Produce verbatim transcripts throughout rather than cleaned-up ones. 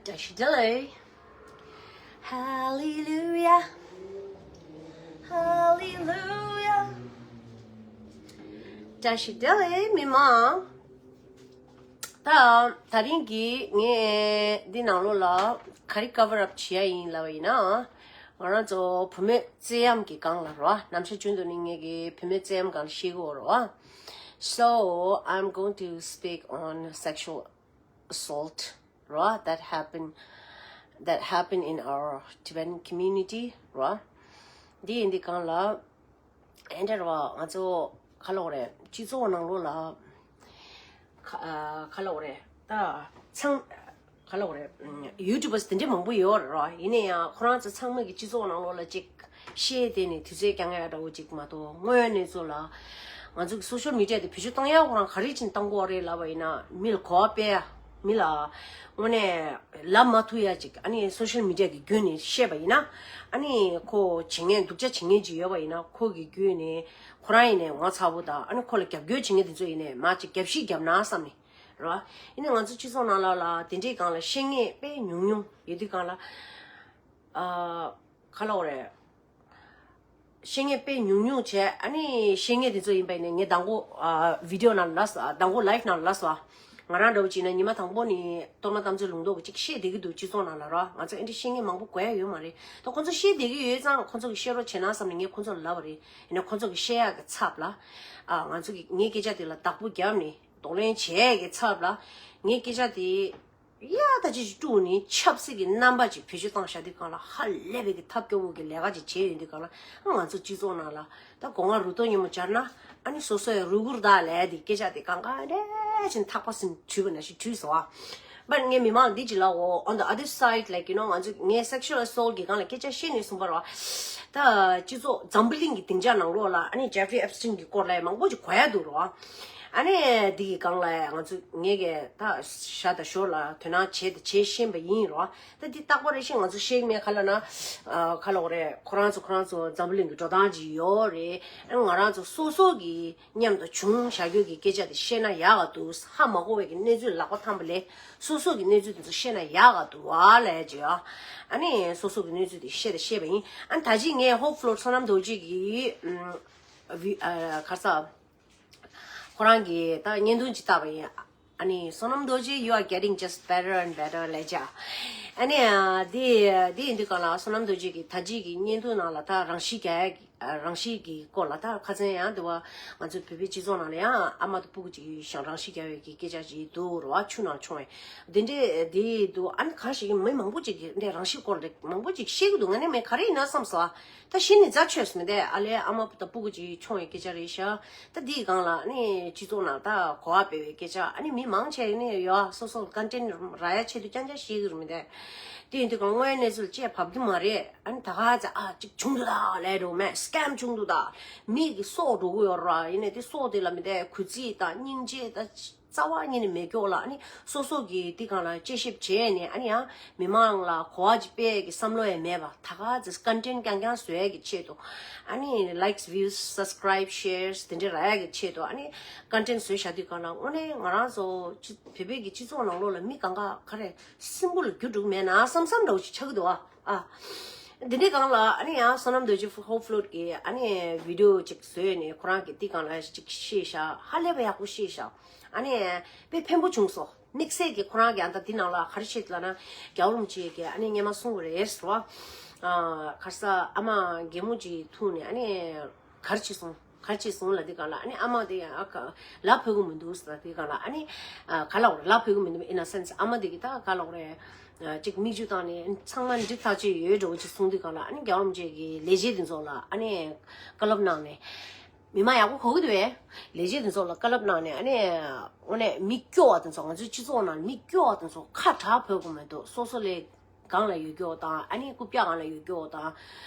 བཀྲ་ཤིས་བདེ་ལེགས། Hallelujah. Hallelujah. བཀྲ་ཤིས་བདེ་ལེགས་མི་མང་། ད་ད་རིང་གི་ངས་འདི་ནང་ལོགས་ལ་ག་རེ་cover up བྱེད་ཡ་ཡིན་ལབ་པ་ཡིན་ན། ང་རང་ཚོ་བུད་མེད་བཙན་གཡེམ་གྱི་སྒང་ལ་རོ། ནམ་ཞག་རྒྱུན་དུ་ནི་ངས་ཀྱི་བུད་མེད་བཙན་གཡེམ་སྒང་ལ་བཤད་ཀྱི་ཡོད་རོ། So I'm going to speak on sexual assault རོ། That happen, that happen in our Tibetan community རོ། འདི་ཡིན་འདི་སྒང་ལ་ཨེ་འདྲ་རོ། ང་ཚོ་ག་ལབ་དགོས་རེད། སྤྱི་ཚོགས་ནང་ལོགས་ལ་ག་ག་ལབ་དགོས་རེད། ད་ཚང་ག་ལབ་དགོས་རེད། YouTubers དེ་འདྲ་མང་པོ་ཡོད་རེད་རོ། ཡིན་ན་ཡང་ཁོ་རང་ཚོ་ཚང་མ་གི་སྤྱི་ཚོགས་ནང་ལོགས་ལ་ཅིག་བཤད་དེ་ནས་དུས་ཚོད་འགྱངས་ཡ་འདྲ་བོ་ཅིག་མ་གཏོགས། དངོས་གནས་ཚོ་ལ་ང་ཚོ་གི་social media དེ་བེད་སྤྱོད་བཏང་ཡ་ཁོ་རང་ག་རེ་བྱས་ནས་བཏང་དགོས་རེད་ལབ་པ་ཡིན་ན། མི་ལ་གོ་བ་སྤེལ་ཡ། མི་ལ་དངོས་གནས་ལབ་མ་ཐུབ་ཡ་ཅིག་ཨ་ནི་social media གི་བརྒྱུད་ནས་བཤད་པ་ཡིན་ན། ཨ་ནི་ཁོ་བྱེད་མཁན་སྡུག་ཅག་བྱེད་མཁན་ཅིག་ཡོད་པ་ཡིན་ན། ཁོ་གི་བརྒྱུད་ནས་ཁོ་རང་ཡིན་ནས་ངོ་ཚ་པོ་དང་། ཨ་ནི་ཁོ་ལ་རྒྱབ་སྐྱོར་བྱེད་མཁན་དེ་ཚོ་ཡིན་ནས་མར་ཅིག་རྒྱབ་བཤིག་རྒྱབ་ན་བསམ་ནས་རོ། ཡིན་ནས་ང་ཚོ་སྤྱི་ཚོགས་ནང་ལོགས་ལ་དེ་འདྲའི་སྒང་ལ་བཤད་མཁན་དཔེ་ཉུང་ཉུང་ཡོད་དུས་སྒང་ལ། ཨ། ག་ལབ་དགོས་རེད། བཤད་མཁན་དཔེ་ཉུང་ཉུང་བྱས། ཨ་ནི་བཤད་མཁན་དེ་ཚོ་ཡིན་པ་ཡིན་ནས་ངས་མདང་དགོང་ཨ་video ནང་ལ་ལབ་སོང་། མདང་དགོང་live ནང་ལ་ལབ་སོང་། ང་རང་འདྲ་བོ་བྱས་ན་ཉི་མ་དང་པོ་ནས་གཏོར་མ་དམ་ཚིག་ལུང་རྟོགས་ཀྱིས་ཅིག་བཤད་བསྡད་ཀྱི་འདུག་སྤྱི་ཚོགས་ནང་ལ་རོ། ང་ཚོ་ཨེ་འདྲ་བཤད་མཁན་མང་པོ་དགོས་ཡ་ཡོད་མ་རེད། ད་ཁོང་ཚོ་བཤད་བསྡད་ཀྱི་ཡོད་ཙང་ཁོང་ཚོ་གིས་བཤད་རོགས་བྱས་ན་བསམ་ནས་ངས་ཁོང་ཚོ་ལ་ལབ་པ་རེད། ཡིན་ན་ཁོང་ཚོ་གིས་བཤད་ཡག་གི་ཚབ་ལ། ཨ། ང་ཚོ་གིས་ངའི་སྐད་ཆ་དེ་ལ་བདག་པོ་བརྒྱབ་ནས་གདོང་ལེན་བྱེད་ཡག་གི་ཚབ་ལ། ངའི་སྐད་ཆ་དེ་ཡ་ད་ཅི་ཞིག་དཀྲུགས་ནས་ཆབ་སྲིད་ཀྱི་རྣམ་པ་ཅིག་བེད་སྤྱོད་བཏང་བཞག་དུས་སྒང་ལ། ཧ་ལས་པའི་གི་ཐབས་སྐྱོ་བོ་གི་ལས་ཀ་ཅིག་བྱས་ཡོང་དུས་སྒང་ལ། ང་ཚོ་སྤྱི་ཚོགས་ནང་ལ་ད་སྒོ་ང་རུ་ཏོ་ཉིན་མོ་སྦྱར་ན། ཨ་ནི་སོ་སོའི་རུ་གུར་དག་ལས་དེ་སྐད་ཆ་དེ་གང་ག་རེ་བཞིན་ཐག་པ་སེ་བྲུས་པ་ནང་བཞིན་བྲུས་སོང་ཨ། But ངས་མི་མང་འདི་ཅིག་ལབ་འོ། On the other side, like, you know, ང་ཚོ་ངས་sexual assault གི་སྒང་ལ་སྐད་ཆ་བཤད་ནས་གསུངས་པ་རེད་བ། ད་སྤྱི་ཚོགས་འཛམ་བུ་གླིང་གི་སྡིངས་ཆ་ནང་ལོགས་ལ་ཨ་ནི་Jeffrey Epstein གི་སྐོར་ལ་མང་པོ་ཅིག་གོ་ཡ་འདུག་རེད་བ། ཨ་ནི་འདི་གི་སྒང་ལ་ང་ཚོ་ངས་གི་ད་ཤ་དང་ཞོར་ལ་དོ་སྣང་བྱས་ཏེ་བྱེད་ཤེས་པ་ཡིན་རེད་བ། ད་འདི་རྟག་པར་རེ་བཞིན་ང་ཚོ་བཤད་མེད་ག་ལབ་ན། ཨ། ག་ལབ་དགོས་རེད། ཁོ་རང་ཚོ་ཁོ་རང་ཚོ་འཛམ་བུ་གླིང་གི་འགྲོ་སྟངས་ཅིག་ཡོད་རེད། ཨ་ནི་ང་རང་ཚོ་སོ་སོ་གི་མཉམ་དུ་བྱུང་བཞག་རྒྱུ་གི་སྐད་ཆ་དེ་བཤད་ན་ཡག་ག་འདུག་ཧ་མ་གོ་བའི་གི་གནས་ཚུལ་ལག་པ་འཐམ་པ་ལས་སོ་སོ་གི་གནས་ཚུལ་དེ་ཚོ་བཤད་ན་ཡག་ག་འདུག་བ་ལས་ཅི་ཡ། ཨ་ནི་སོ་སོ་གི་གནས་ཚུལ་དེ་བཤད་དང་བཤད་པ་ཡིན། ཨ་ནི་ད་ཅི་ངས་Hope Float བསོད་ནམས་རྡོ་རྗེ་གི་ཨམ། བི། ཨ། ག་རེ་ཟ། ཁོ་རང་གི་ད་བརྙན་ཐུང་ཅིག་བལྟས་པ་ཡིན། ཨ་ནི་བསོད་ནམས་རྡོ་རྗེ, you are getting just better and better ལབ་བྱས། ཨ་ནི་ཨ་འདི་འདི་ཡིན་དུས་སྒང་ལ་བསོད་ནམས་རྡོ་རྗེ་གི་ད་ཅི་གི་བརྙན་ཐུང་ནང་ལ་ད་རང་ཤི་རྒྱག་ཡ་གི། ཨ། རང་ཤི་གི་སྐོར་ལ་ད་ཁ་སང་ཡང་འདི་བ་ང་ཚོའི་བོད་པའི་སྤྱི་ཚོགས་ནང་ལ་ཡང་ཨ་མ་དང་སྤུ་གུ་ཅིག་ཞང་རང་ཤི་རྒྱག་ཡ་གི་སྐད་ཆ་ཅིག་འདུག་རེད་བ། ཆུ་ནང་མཆོངས་ཡ་འདི་འདྲས་འདི་འདུག་ཨ་ནི་གང་ཞིག་མི་མང་པོ་ཅིག་གིས་འདི་རང་ཤི་སྐོར་ལ་མང་པོ་ཅིག་བཤད་གི་འདུག་ང་ནི་མི་ག་རེ་ཡིན་ན་བསམ་སོང་། ད་གཞི་ནས་རྫ་ཆོས་སུ་མི་བསྡད། ཨ་ལས་ཨ་མ་དང་སྤུ་གུ་ཅིག་མཆོངས་ཡ་སྐད་ཆ་རེད་ཤག་ད་འདིའི་སྒང་ལ་ནི་སྤྱི་ཚོགས་ནང་ད་གོ་བ་སྤེལ་བའི་སྐད་ཆ། ཨ་ནི་མི་མང་ཆེ་ནི་ཡོད། སོ་སོ་content རག་ཡ་ཆེད་དུ་རྐྱང་རྐྱང་བཤད་གི་རེད་མི་འདུག་དེ་ཡིན་དུས་སྒང་དངོས་གནས་ཚུལ་བཅས་བབས་ཀྱི་མ་རེད། ཨ་ནི་ད་ག་ཚ་ཨ་ཅིག་བྱུང་འདུག་ད་ལས་འགྲོ་མེད། scam བྱུང་འདུག་ད་མི་གི་སྲོག་འགྲོ་གི་ཡོད་ར། ཡིན་ནའི་དེ་སྲོག་དེ་ལ་མི་འདུག་གུས་བརྩི་དང་སྙིང་རྗེ་ད་རྩ་བ་ཉིད་ནས་མེད་ཀྱོག་ལ། ཨ་ནི་སོ་སོ་གི་དེ་སྒང་ལ་དཔྱད་ཞིབ་བྱས་ནས། ཨ་ནི་ཡང་མི་མང་ལ་གོ་བ་ཅིག་སྤེལ་གི་བསམ་བློ་ཡང་མེད་པ། ད་ག་ཚོད་content རྐྱང་རྐྱང་བཟོ་ཡ་གི་ཆེད་དུ། ཨ་ནི་likes, views, subscribe, shares དེ་འདྲ་རག་ཡ་གི་ཆེད་དུ། ཨ་ནི་content བཟོས་བཞག་དུས་སྒང་ལ་དངོས་གནས་ང་རང་ཚོ་སྤྱི་བོད་པའི་གི་སྤྱི་ཚོགས་ནང་ལོགས་ལ་མི་གང་ག་ག་རེ་སྲིན་པོ་ལ་རྒྱུ་འགྲོ་གི་མེད་ན་བསམ་བསམ་འདྲ་བོ་ཅིག་ཆགས་ཀྱི་འདུག་ཨ། ཨ། འདི་འདྲའི་སྒང་ལ་ཨ་ནི་ཡང་བསོད་ནམས་རྡོ་རྗེ་Hope Float གི་ཨ་ནི་video ཅིག་བཟོས་ནས་ཁོ་རང་གིས་འདི་སྒང་ལ་ཅིག་བཤད་ཤག་ཧ་ལས་པ་ཡག་པོ་བཤད་ཤག་ཨ་ནི་དཔེ་ཕན་པོ་བྱུང་སོང་། དམིགས་བསལ་གྱིས་ཁོ་རང་གིས་ཨ་ད་འདི་ནང་ལ་ག་རེ་བཤད་ལབ་ན། རྒྱལ་བ་རིན་པོ་ཆེ་གིས་ཨ་ནི་སྔོན་མ་གསུངས་པ་རེད་ཟེར་བ། ཨ། ག་རེ་ཟ། ཨ་མ་རྒན་མོ་ཅིག་ཐུག་ནས་ཨ་ནི་ག་རེ་བྱས་སོང་། ག་རེ་བྱས་སོང་ལབ་དུས་སྒང་ལ། ཨ་ནི་ཨ་མ་དེ་ཡང་ཨ་ཁ་ལབ་ཕོད་ཀྱི་མི་འདུག་ཟེར་དུས་སྒང་ལ། ཨ་ནི་ཨ་ག་ལབ་དགོས་རེད། ལབ་ཕོད་ཀྱི་མི་འདུག in a sense ཨ་མ་དེ་གིས་ད་ག་ལབ་དགོས་རེད། ཨ། ཅིག་མིག་ཆུ་བཏང་ནས་ཚང་མ་འགྲིག་ཐག་ཆོད་ཡོད་འདྲ་བོ་ཅིག་གསུངས་དུས་སྒང་ལ། ཨ་ནི་རྒྱལ་བ་རིན་པོ་ཆེ་གི་ལས་བྱེད་དེ་ཚོ་ལ་ཨ་ནི་བཀའ་སློབ་གནང་ནས། མི་མང་ཡག་པོ་གོ་གི་འདུག་པས། ལས་བྱེད་དེ་ཚོ་ལ་བཀའ་སློབ་གནང་ནས། ཨ་ནི་དངོས་གནས་མི་སྐྱོ་བ་དེ་ཚོ། ང་ཚོའི་སྤྱི་ཚོགས་ནང་མི་སྐྱོ་བ་དེ་ཚོ་ཁ་གྲག་ཕོད་ཀྱི་མི་འདུག་སོ་སོ་ལས་སྒང་ལ་ཡོད་རྒྱུ་དང་། ཨ་ནི་རྐུབ་བཀྱག་སྒང་ལ་ཡོད་རྒྱུ་དང་།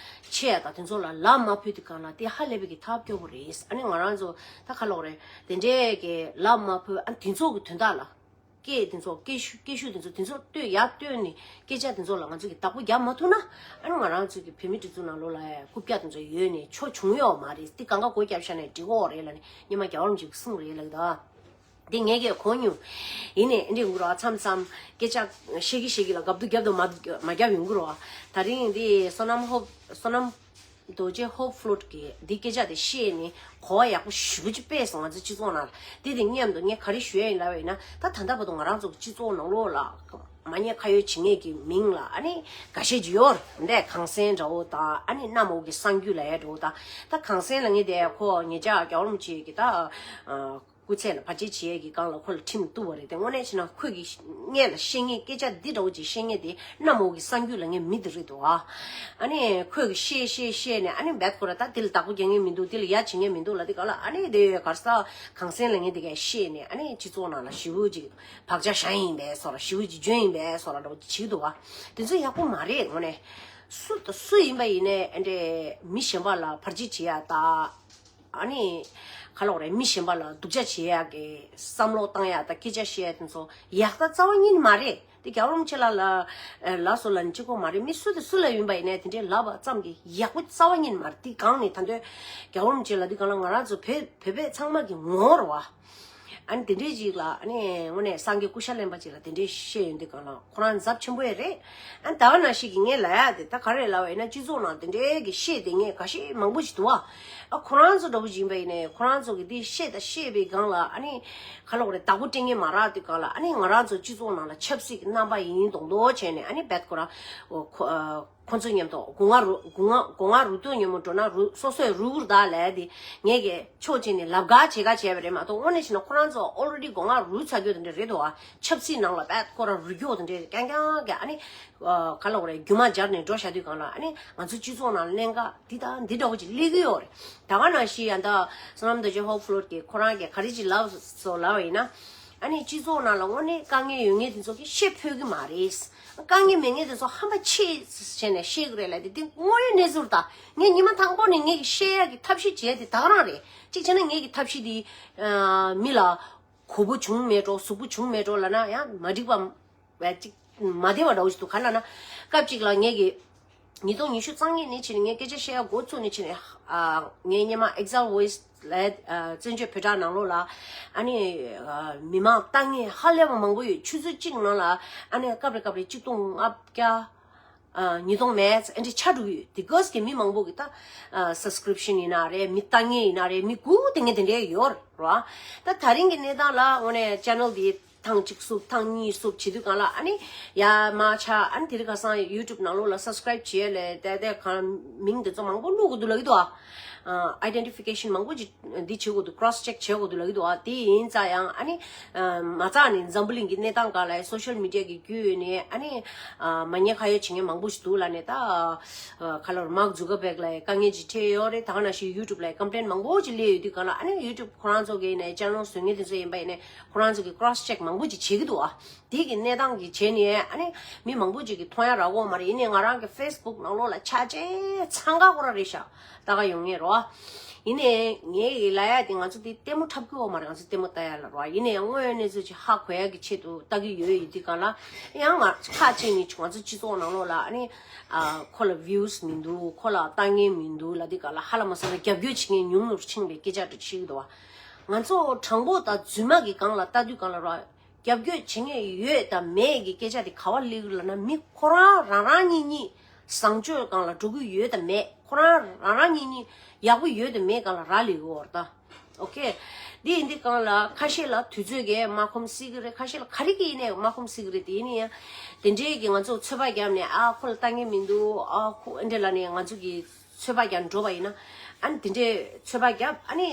ཆེ་ཡ་དང་དེ་ཚོ་ལ་ལབ་མ་ཕོད་དུས་སྒང་ལ་དེ་ཧ་ལས་པའི་གི་ཐབས་སྐྱོ་པོ་རེད། ཨ་ནི་ང་རང་ཚོ་ད་ག་ལབ་དགོས་རེད། དེ་འདྲའི་གི་ལབ་མ་ཕོད། ཨ། དེ་ཚོ་གི་དོན་དག་ལ། སྐད་དེ་ཚོ། སྐད་ཤུགས། སྐད་ཤུགས་དེ་ཚོ། དེ་ཚོ་བསྟོད་ཡ་བསྟོད་ནས་སྐད་ཆ་དེ་ཚོ་ལ་ང་ཚོ་གིས་བདག་པོ་རྒྱབ་མ་ཐུབ་ན། ཨ་ནི་ང་རང་ཚོ་གི་བོད་མི་སྒྲིག་འཛུགས་ནང་ལོགས་ལ་རྐུབ་བཀྱག་དེ་ཚོ་ཡོད་ནས་ཆོ་བྱུང་ཡོད་མ་རེད། དེ་གང་ག་སྒོ་བརྒྱབ་བཞག་ནས་འགྲིག་གི་རེད་ལབ་ནས་སྔོན་མ་རྒྱལ་བ་རིན་པོ་ཆེས་གསུངས་རེད་ལབ་ཀྱི་འདུག་འདི་ངས་ཀྱིས་གོ་མྱོང་། ཡིན་ནའི་འདི་འགུ་རོ་མཚམས་མཚམས་སྐད་ཆ་བཤད་ཀྱི་བཤད་ཀྱི་ལ་རྒབ་ཏུ་རྒྱབ་ཏུ་མ་མ་རྒྱབ་ཡོང་གི་རོ། ད་རིང་འདི་བསོད་ནམས་ཧོབ་བསོད་ནམས་རྡོ་རྗེ་ཧོབ་ཕློ་ཊི་གིས་འདི་སྐད་ཆ་དེ་བཤད་ནས་གོ་བ་ཡག་པོ་ཞེ་པོ་ཅིག་སྤེལ་སོང་། ང་ཚོ་སྤྱི་ཚོགས་ནང་ལ་དེ་དེ་མཉམ་དུ་ངས་ག་རེ་ཞུ་ཡ་ཡིན་ལབ་པ་ཡིན་ན། ད་ད་ལྟ་བར་དུ་ང་རང་ཚོ་གི་སྤྱི་ཚོགས་ནང་ལོགས་ལ་མ་ཉེས་ཁ་གཡོགས་བྱེད་མཁན་གྱི་མིང་ལ་ཨ་ནི་འགའ་ཤས་ཅིག་ཡོད་རེད། གངས་སེང་འདྲ་བོ་དང་ཨ་ནི་གནམ་འོག་གི་གསང་རྒྱུད་ལབ་ཡ་འདྲ་བོ་དང་། ད་གངས་སེང་ལབ་མཁན་དེ་ཁོ་ངེད་ཅག་རྒྱལ་བ་རིན་པོ་ཆེ་གི་ད་སྐུ་ཚེ་ལ་བར་ཆད་བྱེད་ཡས་ཀྱི་སྒང་ལ་ཁོ་ལ་ཁྲིམས་གཏུགས་པ་རེད་དེ། དངོས་གནས་བྱས་ན་ཁོས་ཀྱི་སྔོན་ལ་བཤད་མཁན་སྐད་ཆ་འདི་འདྲ་བོ་ཅིག་བཤད་མཁན་དེ་གནམ་འོག་གི་གསང་རྒྱུད་ལབ་མཁན་མི་དེ་རེད་འདུག་ཨ། ཨ་ནི་ཁོས་ཀྱི་བཤད་བཤད་བཤད་ནས་ཨ་ནི་རྦད་ཁོ་ར་ད་དེ་ལ་བདག་པོ་རྒྱག་མཁན་མི་འདུག་དེ་ལ་ཡ་བྱེད་མཁན་མི་འདུག་ལབ་དེ་ག་ལ་ཨ་ནི་དེ་གར་ས་གངས་སེང་ལབ་མཁན་དེ་གས་བཤད་ནས་ཨ་ནི་སྤྱི་ཚོགས་ནང་ལ་ཞེ་པོ་ཅིག་བག་ཆགས་བཞག་ཡིན་པས་སོགས་ལ་ཞེ་པོ་ཅིག་འཇོན་ཡིན་པས་སོགས་ལ་འདྲ་བོ་ཅིག་བྱེད་ཀྱི་འདུག་བ། དེ་ཚོ་ཡག་པོ་མ་རེད། དངོས་གནས་སུ་དང་སུ་ཡིན་པ་ཡིན་ནའི་ཨ་འདྲས་མི་གཞན་པ་ལ་བར་ཆད་བྱེད་ཡ་ད། ཨ་ནི་ག་ལབ་དགོས་རེད། མི་གཞན་པ་ལ་སྡུག་ཅག་བྱེད་ཡག་གི་བསམ་བློ་བཏང་ཡག་དང་སྐད་ཆ་བཤད་ཡག་དེ་ཚོ་ཡག་ད་རྩ་བ་ཉིད་ནས་མ་རེད། དེ་རྒྱལ་བ་རིན་པོ་ཆེ་ལ་ལ་ལ་སོགས་ལ་ནི་གཅིག་པོ་མ་རེད། མི་སུ་དང་སུ་ལ་ཡིན་པ་ཡིན་ནའི་དེ་འདྲའི་ལབ་པ་ཙམ་གྱིས་ཡག་པོ་རྩ་བ་ཉིད་ནས་མ་རེད། དེ་གང་ནས་ད་འདོད་རྒྱལ་བ་རིན་པོ་ཆེ་ལ་དེ་གང་ལ་ང་རང་ཚོ་བོད་བོད་པའི་ཚང་མ་གི་ངོ་བོ་རེད་བ། ཨ་ནི་དེ་འདྲའི་ཅིག་ལ་ཨ་ནི་དངོས་གནས་སངས་རྒྱས་སྐུ་ཤ་ལེན་པ་ཅིག་ལ་དེ་འདྲའི་བཤད་ཡོང་དུས་གང་ལ་ཁོ་རང་ཚབས་ཆེན་པོ་ཡང་རེད། ཨ་ནི་ད་ག་ནང་བཞིན་གྱི་ངས་ལབ་ཡག་དེ་ད་ག་རེ་ལབ་པ་ཡིན་ན། སྤྱི་ཚོགས་ནང་དེ་འདྲའི་གི་བཤད་དེ་ངས་འགའ་ཤས་མང་པོ་ཞིག་འདུག་བ། ཨ་ཁོ་རང་ཚོ་འདྲ་པོ་ཅིག་ཡིན་པ་ཡིན་ནའི་ཁོ་རང་ཚོ་གི་དེ་བཤད་ད་བཤད་པའི་སྒང་ལ་ཨ་ནི་ག་ལབ་དགོས་རེད། བདག་པོ་སྤྲད་མཁན་མ་རག་དུས་གང་ལ་ཨ་ནི་ང་རང་ཚོ་སྤྱི་ཚོགས་ནང་ལ་ཆབ་སྲིད་ཀྱི་རྣམ་པ་ཡིན་མདོག་མདོག་བྱས་ནས་ཨ་ནི་རྦད་ཁོ་རང་ཁོ་ཨ་ཁོ་ཚོ་མཉམ་དུ་སྒོ་ང་རུ་སྒོ་ང་སྒོ་ང་རུ་སྟོད་མཉམ་པོ་འགྲོ་ན་རུ་སོ་སོས་རུ་གུར་བདག་ལས་དེ་ངས་ཀྱི་ཕྱོགས་གཅིག་ནས་ལབ་ག་བྱེད་ག་བྱས་པ་རེད་མ་གཏོགས། དངོས་གནས་བྱས་ན་ཁོ་རང་ཚོ་ཨོ་རེ་ཌི་སྒོ་ང་རུ་ཚར་རྒྱུ་དེ་འདྲ་རེད་འདུག་ཨ། ཆབ་སྲིད་ནང་ལ་རྦད་ཁོ་རང་རུ་རྒྱུ་དེ་འདྲ་རྐྱང་རྐྱང་གི་ཨ་ནི་ག་ལབ་དགོས་རེད། རྒྱུ་མ་སྦྱར་ནས་འགྲོ་བཞག་དུས་གང་ལ་ཨ་ནི་ང་ཚོ་སྤྱི་ཚོགས་ནང་གནད་འགག་འདི་དང་འདི་འདྲ་བོ་ཅིག་སླེབས་ཀྱི་ཡོད་རེད། ད་ག་ནང་བཞིན་ཡང་ད་བསོད་ནམས་རྡོ་རྗེ་ཧོབ་ཕློ་ཊི་གིས་ཁོ་རང་གིས་ག་རེ་ཅིག་ལབ་སོང་ལབ་པ་ཡིན་ན། ཨ་ནི་སྤྱི་ཚོགས་ནང་ལ་དངོས་གནས་དཀའ་ངལ་ཡོད་མཁན་དེ་ཚོ་གིས་བཤད་ཕོད་ཀྱི་མ་རེད། དཀའ་ངལ་མེད་མཁན་དེ་ཚོ་ཧམ་པ་ཆེ་བྱས་ནས་བཤད་ཀྱི་རེད་ལབ་དེ། དེ་དངོས་ཡོད་གནས་ཚུལ་ད་ངས་ཉི་མ་དང་པོ་ནས་ངས་ཀྱི་བཤད་ཡག་གི་ཐབས་ཤེས་བྱས་དེ་ད་ག་རང་རེད། གཅིག་བྱས་ན་ངས་ཀྱི་ཐབས་ཤེས་དེ་མི་ལ་གོ་བོ་བྱུང་མེད་འགྲོ་ཟུག་པོ་བྱུང་མེད་འགྲོ་ལབ་ན་ཡང་མ་འགྲིག་པ་བས་གཅིག་མ་བདེ་བ་འདྲ་བོ་ཞིག་འདུག་ག་ལབ་ན་སྐབས་གཅིག་ལ་ངས་ཀྱི་ཉིས་སྟོང་ཉི་ཤུ་རྩ་གཉིས་ནས་བྱས་ནས་ངས་སྐད་ཆ་བཤད་ཡ་འགོ་བཙུགས་ནས་བྱས་ནས། ཨ་ངའི་སྔོན་མ་Exile Voice ལ་ཨ་བཙན་བྱོལ་བོད་དྲ་ནང་ལོགས་ལ་ཨ་ནི་ཨ་མི་མང་ལྟ་མཁན་ཧ་ལས་པ་མང་པོ་ཡོད། ཆུ་ཚོད་གཅིག་ནང་ལ་ཨ་ནི་སྐབས་རེ་སྐབས་རེ་གཅིག་སྟོང་ལྔ་བརྒྱ་ཨ་ཉིས་སྟོང་མེད་ཨ་འདྲ་ཆགས་འགྲོ་གི་ཡོད། དེ་གོས་ཀྱི་མི་མང་པོ་གི་ད་ཨ་Subscription ཡིན་ན་རེད། མི་ལྟ་མཁན་ཡིན་ན་རེད། མི་སྒུག་བསྡད་མཁན་དེ་འདྲ་ཡོད་རེད་བ། ད་ད་རིང་གི་གནས་སྟངས་ལ་དངོས་གནས་Channel འདི་ཐེངས་གཅིག་བསུབ། ཐེངས་གཉིས་བསུབ་བྱེད་དུས་གང་ལ་ཨ་ནི་ཡར་མར་ཆག་ཨ་ནི་དེ་རིང་ཁ་སང་YouTube ནང་ལོགས་ལ་Subscribe བྱས་ལས་དེ་དེ་གང་མིང་དེ་ཚོ་མང་པོ་བླུག་དགོས་འདུག་ལབ་ཀྱི་འདུག་ཨ། Identification མང་པོ་ཅིག་འདི་བྱེད་དགོས་འདུག Cross check བྱེད་དགོས་འདུག་ལབ་ཀྱི་འདུག་ཨ། དེ་ཡིན་ཙང་ཡང་ཨ་ནི་མ་རྩ་ནས་འཛམ་བུ་གླིང་གི་གནས་སྟངས་སྒང་ལ་Social Media གི་བརྒྱུད་ནས་ཨ་ནི་མ་ཉེས་ཁ་གཡོགས་བྱེད་མཁན་མང་པོ་ཞིག་འདུག་ལབ་ནས། ད་ག་ལབ་Mark Zuckerberg ལ་དཀའ་ངལ་ཅིག་འཕྲད་ཡོད་རེད། ད་ག་ནང་བཞིན་YouTube ལ་Complaint མང་པོ་ཅིག་སླེབས་ཡོད་དུས་གང་ལ་ཨ་ནི་YouTube ཁོ་རང་ཚོ་གི་ནས་Channel བཟོ་མཁན་དེ་ཚོ་ཡིན་པ་ཡིན་ནས་ཁོ་རང་ཚོ་གི་Cross check མང་པོ་ཅིག་བྱེད་ཀྱི་འདུག་ཨ། དེ་གི་གནས་སྟངས་ཀྱི་བྱས་ནས་ཨ་ནི་མི་མང་པོ་ཅིག་གི་མཐོང་ཡ་རག་གི་ཡོད་མ་རེད། ཡིན་ནའི་ང་རང་གི་Facebook ནང་ལོགས་ལ་ཆ་ཅན་འཚང་ཁ་ཁོ་རང་རེད་ཤག་ལྟ་ག་ཡོང་ངེས་རོ། ཡིན་ནའི་ངས་ལབ་ཡ་དེ་ང་ཚོ་དེ་ལྟད་མོ་འཁྲབ་ཀྱི་ཡོད་མ་རེད། ང་ཚོ་ལྟད་མོ་ལྟ་ཡ་ལ་རོ། ཡིན་ནའི་དངོས་ཡོད་གནས་ཚུལ་ཅིག་ཧ་གོ་ཡ་གི་ཆེད་དུ་ལྟ་གི་ཡོད། ཡིན་དུས་གང་ལ་ཡང་ང་ཁ་ཅིག་ནས་ང་ཚོ་སྤྱི་ཚོགས་ནང་ལོགས་ལ་ཨ་ནི་ཨ་ཁོ་ལ་Views མི་འདུག་ཁོ་ལ་ལྟ་མཁན་མི་འདུག་ལབ་དུས་གང་ལ་ཧ་ལམ་སང་ལ་རྒྱབ་སྐྱོར་བྱེད་མཁན་ཉུང་ཉུང་རུ་ཕྱིན་པའི་སྐད་ཆ་དེ་བཤད་ཀྱི་འདུག་བ། ང་ཚོ་དྲང་པོ་དང་རྫུན་མ་གི་སྒང་ལ་ལྟ་དུས་གང་ལ་རོ། རྒྱབ་སྐྱོར་བྱེད་མཁན་ཡོད་དང་མེད་ཀྱི་སྐད་ཆ་དེ་ག་པར་སླེབས་ཀྱི་ལབ་ན། མི་ཁོ་རང་རང་ཉིད་ཉིད་བཟང་སྤྱོད་སྒང་ལ་འགྲོ་གི་ཡོད་དང་མེད། ཁོ་རང་རང་རང་ཉིད་ཉིད་ཡག་པོ་ཡོད་དང་མེད་སྒང་ལ་རག་ལས་ཀྱི་ཡོད་རེད་ད། ཨོ་ཁེ། འདི་ཡིན་དུས་གང་ལ་ཁ་ཤས་ལ་དུས་ཚོད་ཀྱིས་མ་ཁོམ་སྲིད་ཀྱི་རེད། ཁ་ཤས་ལ་ག་རེ་གིས་ཡིན་ནའི་མ་ཁོམ་སྲིད་ཀྱི་རེད། དེ་ཡིན་ན་ཡང་དེ་འདྲའི་གི་ང་ཚོ་ཚོད་དཔག་བརྒྱབ་ནས་ཨ་ཁོ་ལ་ལྟ་མཁན་མི་འདུག་ཨ་ཁོ་ཨེ་འདྲ་ལབ་ནས་ང་ཚོ་གི་ཚོད་དཔག་བརྒྱབ་འགྲོ་བ་ཡིན་ན། ཨ་ནི་དེ་འདྲའི་ཚོད་དཔག་བརྒྱབ་ཨ་ནི་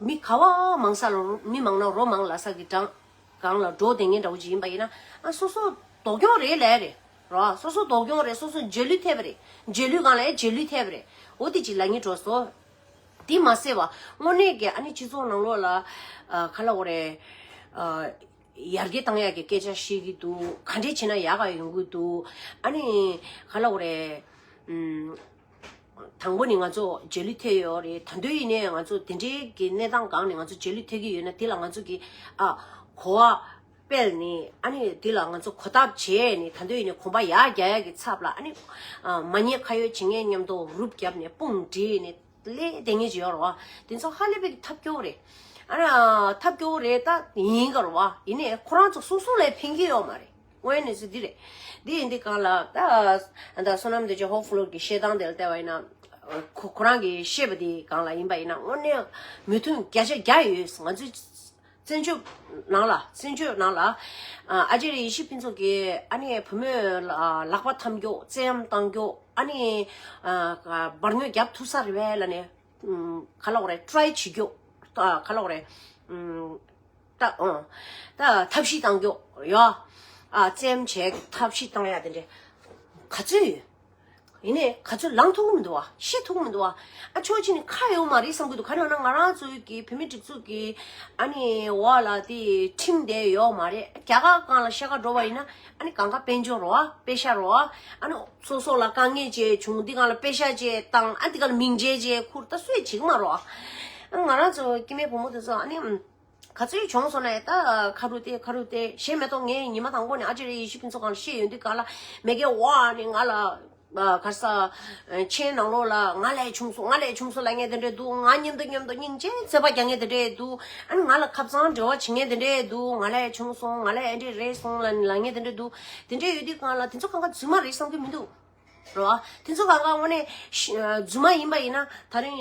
མི་ག་བ་མང་ས་ལ་རོ་མི་མང་ན་རོ་མང་ལབ་ས་གི་གྲངས་སྒང་ལ་འགྲོ་བསྡད་མཁན་འདྲ་བོ་ཅིག་ཡིན་པ་ཡིན་ན། ཨ་སོ་སོ་སྡུག་གྱོང་རེད་ལབ་རེད་རོ། སོ་སོ་སྡུག་གྱོང་རེད། སོ་སོ་རྗེས་ལུས་ཐེབས་པ་རེད། རྗེས་ལུས་སྒང་ལ་ཡང་རྗེས་ལུས་ཐེབས་པ་རེད། འོ་དེ་ཅིག་ལབ་མཁན་འགྲོ་སོང་། དེ་མ་ཟད་པ་དངོས་གནས་ཀྱི་ཨ་ནི་སྤྱི་ཚོགས་ནང་ལོགས་ལ་ཨ་ག་ལབ་དགོས་རེད། ཨ་ཡར་རྒྱས་བཏང་ཡག་གི་སྐད་ཆ་བཤད་ཀྱི་འདུག་ག་འདྲས་བྱས་ན་ཡག་ག་ཡོང་གི་འདུག་ཨ་ནི་ག་ལབ་དགོས་རེད། ཨུམ། དང་པོ་ནི་ང་ཚོ་རྗེས་ལུས་ཐེབས་ཡོད་རེད། ད་དུང་ཡིན་ནའི་ང་ཚོ་དེ་འདྲའི་གི་གནས་སྟངས་སྒང་ནས་ང་ཚོ་རྗེས་ལུས་ཐེབས་ཀྱི་ཡོད་ན་དེ་ལ་ང་ཚོ་གི་ཨ་གོ་བ་སྤེལ་ནས་ཨ་ནི་དེ་ལ་ང་ཚོ་གོ་ཐབས་བྱས་ནས་ད་དུང་ཡིན་ནའི་གོམ་པ་ཡར་རྒྱག་ཡག་གི་ཚབ་ལ་ཨ་ནི་ཨ་མ་ཉེས་ཁ་གཡོགས་བྱེད་མཁན་མཉམ་དུ་རུབ་བརྒྱབ་ནས་དཔུང་སྒྲིལ་ནས་སླེབས་བསྡད་མཁན་ཅིག་ཡོད་རེད་བ། དེ་ཚོ་ཧ་ལས་པའི་གི་ཐབས་སྐྱོ་བོ་རེད། ཨ་ཐབས་སྐྱོ་བོ་རེད། ད་ཡིན་ག་རེད་བ། ཡིན་ནའི་ཁོ་རང་ཚོ་སོ་སོ་ལ་ཕན་གྱི་ཡོད་མ་རེད། དངོས་གནས་ཚུལ་འདི་རེད། འདི་ཡིན་དུས་གང་ལ་ད་ད་བསོད་ནམས་དེ་ཅོ་ཧོབ་ཧྥུ་ལོར་གྱི་བཤད་སྟངས་དེ་ལ་བལྟས་པ་ཡིན་ན། ཁོ་ཁོ་རང་གིས་བཤད་པ་དེ་གང་ལ་ཡིན་པ་ཡིན་ན་དངོས་གནས་མོས་མཐུན་བརྒྱ་ཆ་བརྒྱ་ཡོད། ང་ཚོའི་བཙན་བྱོལ་ནང་ལ་བཙན་བྱོལ་ནང་ལ་ཨ་ཨ་ཅེ་རེ་ཡེ་ཤེས་ཕུན་ཚོགས་ཀྱིས་ཨ་ནི་བུ་མོའི་ལག་པ་འཐམ་རྒྱུ། བཙན་གཡེམ་བཏང་རྒྱུ། ཨ་ནི་འབར་ཉོ་རྒྱབ་ཐུབ་ས་རེད་པས་ལབ་ནས། ག་ལབ་དགོས་རེད། ཊ་རའི་བྱེད་རྒྱུ། ག་ལབ་དགོས་རེད། ད་ཨོ། ད་ཐབས་ཤེས་བཏང་རྒྱུ་ཡོད། ཨ་བཙན་གཡེམ་བྱེད་ཐབས་ཤེས་བཏང་ཡ་དེ་འདྲ་ག་ཚོད་ཡོད། ཡིན་ནའི་ག་ཚོད་ལངས་ཐུབ་ཀྱི་མི་འདུག་བ། ཤེས་ཐུབ་ཀྱི་མི་འདུག་བ། ཨ་ཕྱོགས་གཅིག་ནས་ཁ་ཡོད་མ་རེད་བསམ་གྱི་འདུག་ག་རེ་ལབ་ན་ང་རང་ཚོའི་གི་བོད་མི་སྒྲིག་འཛུགས་ཀྱི་ཨ་ནི་འོག་ལ་དེ་ཁྲིམས་དེ་ཡོད་མ་རེད། རྒྱ་གར་སྒང་ལ་བཤད་ག་འགྲོ་བ་ཡིན་ན་ཨ་ནི་གང་ག་དཔལ་འབྱོར་རོ། ཨ་པེ་ཤ་རོ། ཨ་ནི་སོ་སོ་ལ་དཀའ་ངལ་ཅིག་བྱུང་འདི་སྒང་ལ་པེ་ཤ་ཅིག་བཏང་། ཨ་འདི་སྒང་ལ་མིང་ཆད་ཅིག་ཁུར། ད་སུས་བྱེད་ཀྱི་མ་རོ། ཨ་ང་རང་ཚོ་སྐྱེ་དམན་བུ་མོ་དེ་ཚོ་ཨ་ནི། ག་ཚོད་བྱུང་སོང་ན་ད་ཁ་རུ་ཏེ་ཁ་རུ་ཏེ་ཞེ་མེད་དོ། ངས་ཉི་མ་དང་པོ་ནས་ཨ་ཅེ་རེ་ཡེ་ཤེས་ཕུན་ཚོགས་སྒང་ལ་བཤད་ཡོང་དུས་སྒང་ལ་མི་སྒེར་བ་ནི་ང་ལ་ག་རེ་ཟ། མཆན་ནང་ལོགས་ལ་ང་ལས་བྱུང་སོང་། ང་ལས་བྱུང་སོང་ལབ་མཁན་དེ་འདྲས་འདུག་ང་མཉམ་དུ་མཉམ་དུ་སྙིང་རྗེ་བརྩེ་བ་རྒྱག་མཁན་དེ་འདྲས་འདུག་ཨ་ནི་ང་ལ་ཁ་སང་འབྲེལ་བ་བྱེད་མཁན་དེ་འདྲས་འདུག་ང་ལས་བྱུང་སོང་། ང་ལས་ཨེ་འདྲས་རེད་སོང་ལབ་ལབ་མཁན་དེ་འདྲས་འདུག་དེ་འདྲས་ཡོད་དུས་སྒང་ལ་དེ་ཚོ་གང་ག་རྫུན་མ་རེད་བསམ་གྱི་མི་འདུག་རོ། དེ་ཚོ་གང་ག་དངོས་གནས་ཤ་རྫུན་མ་ཡིན་པ་ཡིན་ན་ད་རིང་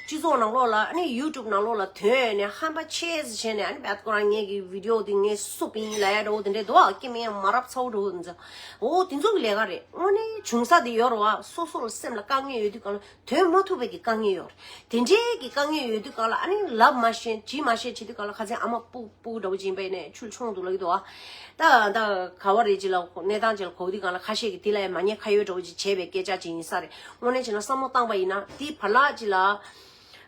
སྤྱི་ཚོགས་ནང་ལོགས་ལ་ཨ་ནི་ཡུ་ཊུབ་ནང་ལོགས་ལ་ཐོན་ནས་ཧམ་པ་ཆེ་ཙམ་བྱས་ནས་ཨ་ནི་བད་ཁོ་རང་ངེད་ཀྱི་བི་ཌི་ཡོ་དེ་ངས་བསུབ་པ་ཡིན་ལབ་ཡ་འདྲ་བོ་དེ་འདྲས་འདུག་ཨ་སྐྱེ་དམན་མ་རབས་ཚ་བོ་འདྲ་བོ་འདི་ཚོ། འོ་དེ་ཚོ་གི་ལས་ཀ་རེད། དངོས་གནས་བྱུང་ས་དེ་ཡོད་རེད་བ། སོ་སོ་ལ་སེམས་ལ་དཀའ་ངལ་ཡོད་དུས་གང་ལ་ཐོན་མ་ཐུབ་པའི་གི་དཀའ་ངལ་ཡོད་རེད། དེ་འདྲའི་གི་དཀའ་ངལ་ཡོད་དུས་གང་ལ་ཨ་ནི་ལབ་མ་ཤེས་བྱེད་མ་ཤེས་བྱེད་དུས་གང་ལ་ཁ་སང་ཨ་མ་སྤུ་སྤུ་གུ་འདྲ་བོ་ཅིག་ཡིན་པ་ཡིན་ནས་ཆུ་ལ་མཆོང་འདུག་ལབ་ཀྱི་འདུག་ཨ། ད་ད་ག་བ་རེད་ཅིག་ལ་གནས་སྟངས་ཅིག་ལ་གོ་དུས་གང་ལ་ཁ་ཤས་ཀྱིས་དེ་ལ་ཡང་མ་ཉེས་ཁ་གཡོག་འདྲ་བོ་ཅིག་བྱས་པའི་སྐད་ཆ་ཅིག་ཡིན་ས་རེད། དངོས་གནས་བྱས་ན་བསམ་བློ་བཏང་པ་ཡིན་ན་དེའི་བར་ལ་ཅིག་ལ་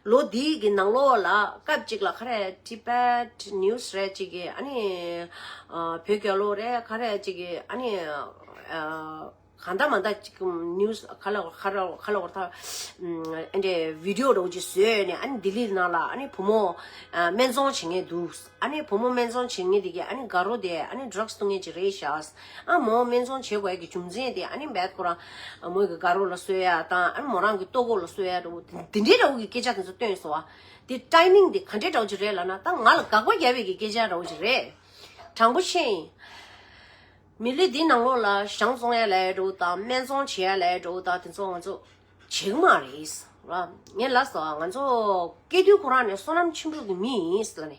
ལོ་འདིའི་གི་ནང་ལོགས་ལ་སྐབས་ཅིག་ལ་ག་རེ་ཊི་བེཊ་ནིའུ་སི་རེད་ཅིག་གི་ཨ་ནི་བོད་རྒྱལ་ལོ་རེད་ག་རེ་ཅིག་གི་ཨ་ནི། གང་ལྟར་མ་ལྟར་ཅིག་ནིའུ་སི་ག་ལ་ག་ལ་ག་ལ་བར་ཐག་ཨ་འདྲས་བི་ཌི་ཡོ་འདྲ་བོ་ཅིག་བཟོས་ནས་ཨ་ནི་ལྡི་ལི་ནང་ལ་ཨ་ནི་བུ་མོ་སྨན་བཙོང་བྱེད་མཁན་འདུག་ཨ་ནི་བུ་མོ་སྨན་བཙོང་བྱེད་མཁན་དེ་གས་ཨ་ནི་དགའ་རོགས་དེ་ཨ་ནི་ཌྲག་སི་བཏུང་མཁན་ཅིག་རེད་ཤག་ཨ་མོ་སྨན་བཙོང་བྱེད་དགོས་ཀྱི་རྒྱུ་མཚན་དེ་ཨ་ནི་བད་ཁོ་རང་མོ་གི་དགའ་རོགས་ལ་གསོད་ཡ་དང་ཨ་ནི་མོ་རང་གི་ལྟོ་གོས་ལ་གསོད་ཡ་འདྲ་བོ་དེ་འདྲའི་འདྲ་བོ་གི་སྐད་ཆ་དེ་ཚོ་བཏོན་སོང་བ། དེ་ཊའི་མིང་དེ་ག་འདྲའི་འདྲ་བོ་ཅིག་རེད་ལབ་ན་ད་ང་ལ་དགག་པ་རྒྱབ་པའི་གི་སྐད་ཆ་འདྲ་བོ་ཅིག་རེད། དྲང་པོ་བཤད་ཡིན། མི་ལུས་འདི་ནང་ལོགས་ལ་ཞང་བཙོང་ཡ་ལས་འགྲོ་དང་སྨན་བཙོང་བྱེད་ཡ་ལས་འགྲོ་དང་དེ་ཚོ་ང་ཚོ་བྱེད་ཀྱི་མ་རེད་ར། ངས་ལབ་སོང་ང་ཚོ་སྐྱེ་དུས་ཁོ་རང་ནས་བསོད་ནམས་ཆེན་པོ་གི་མི་ཡིན་ཟེར་ནས།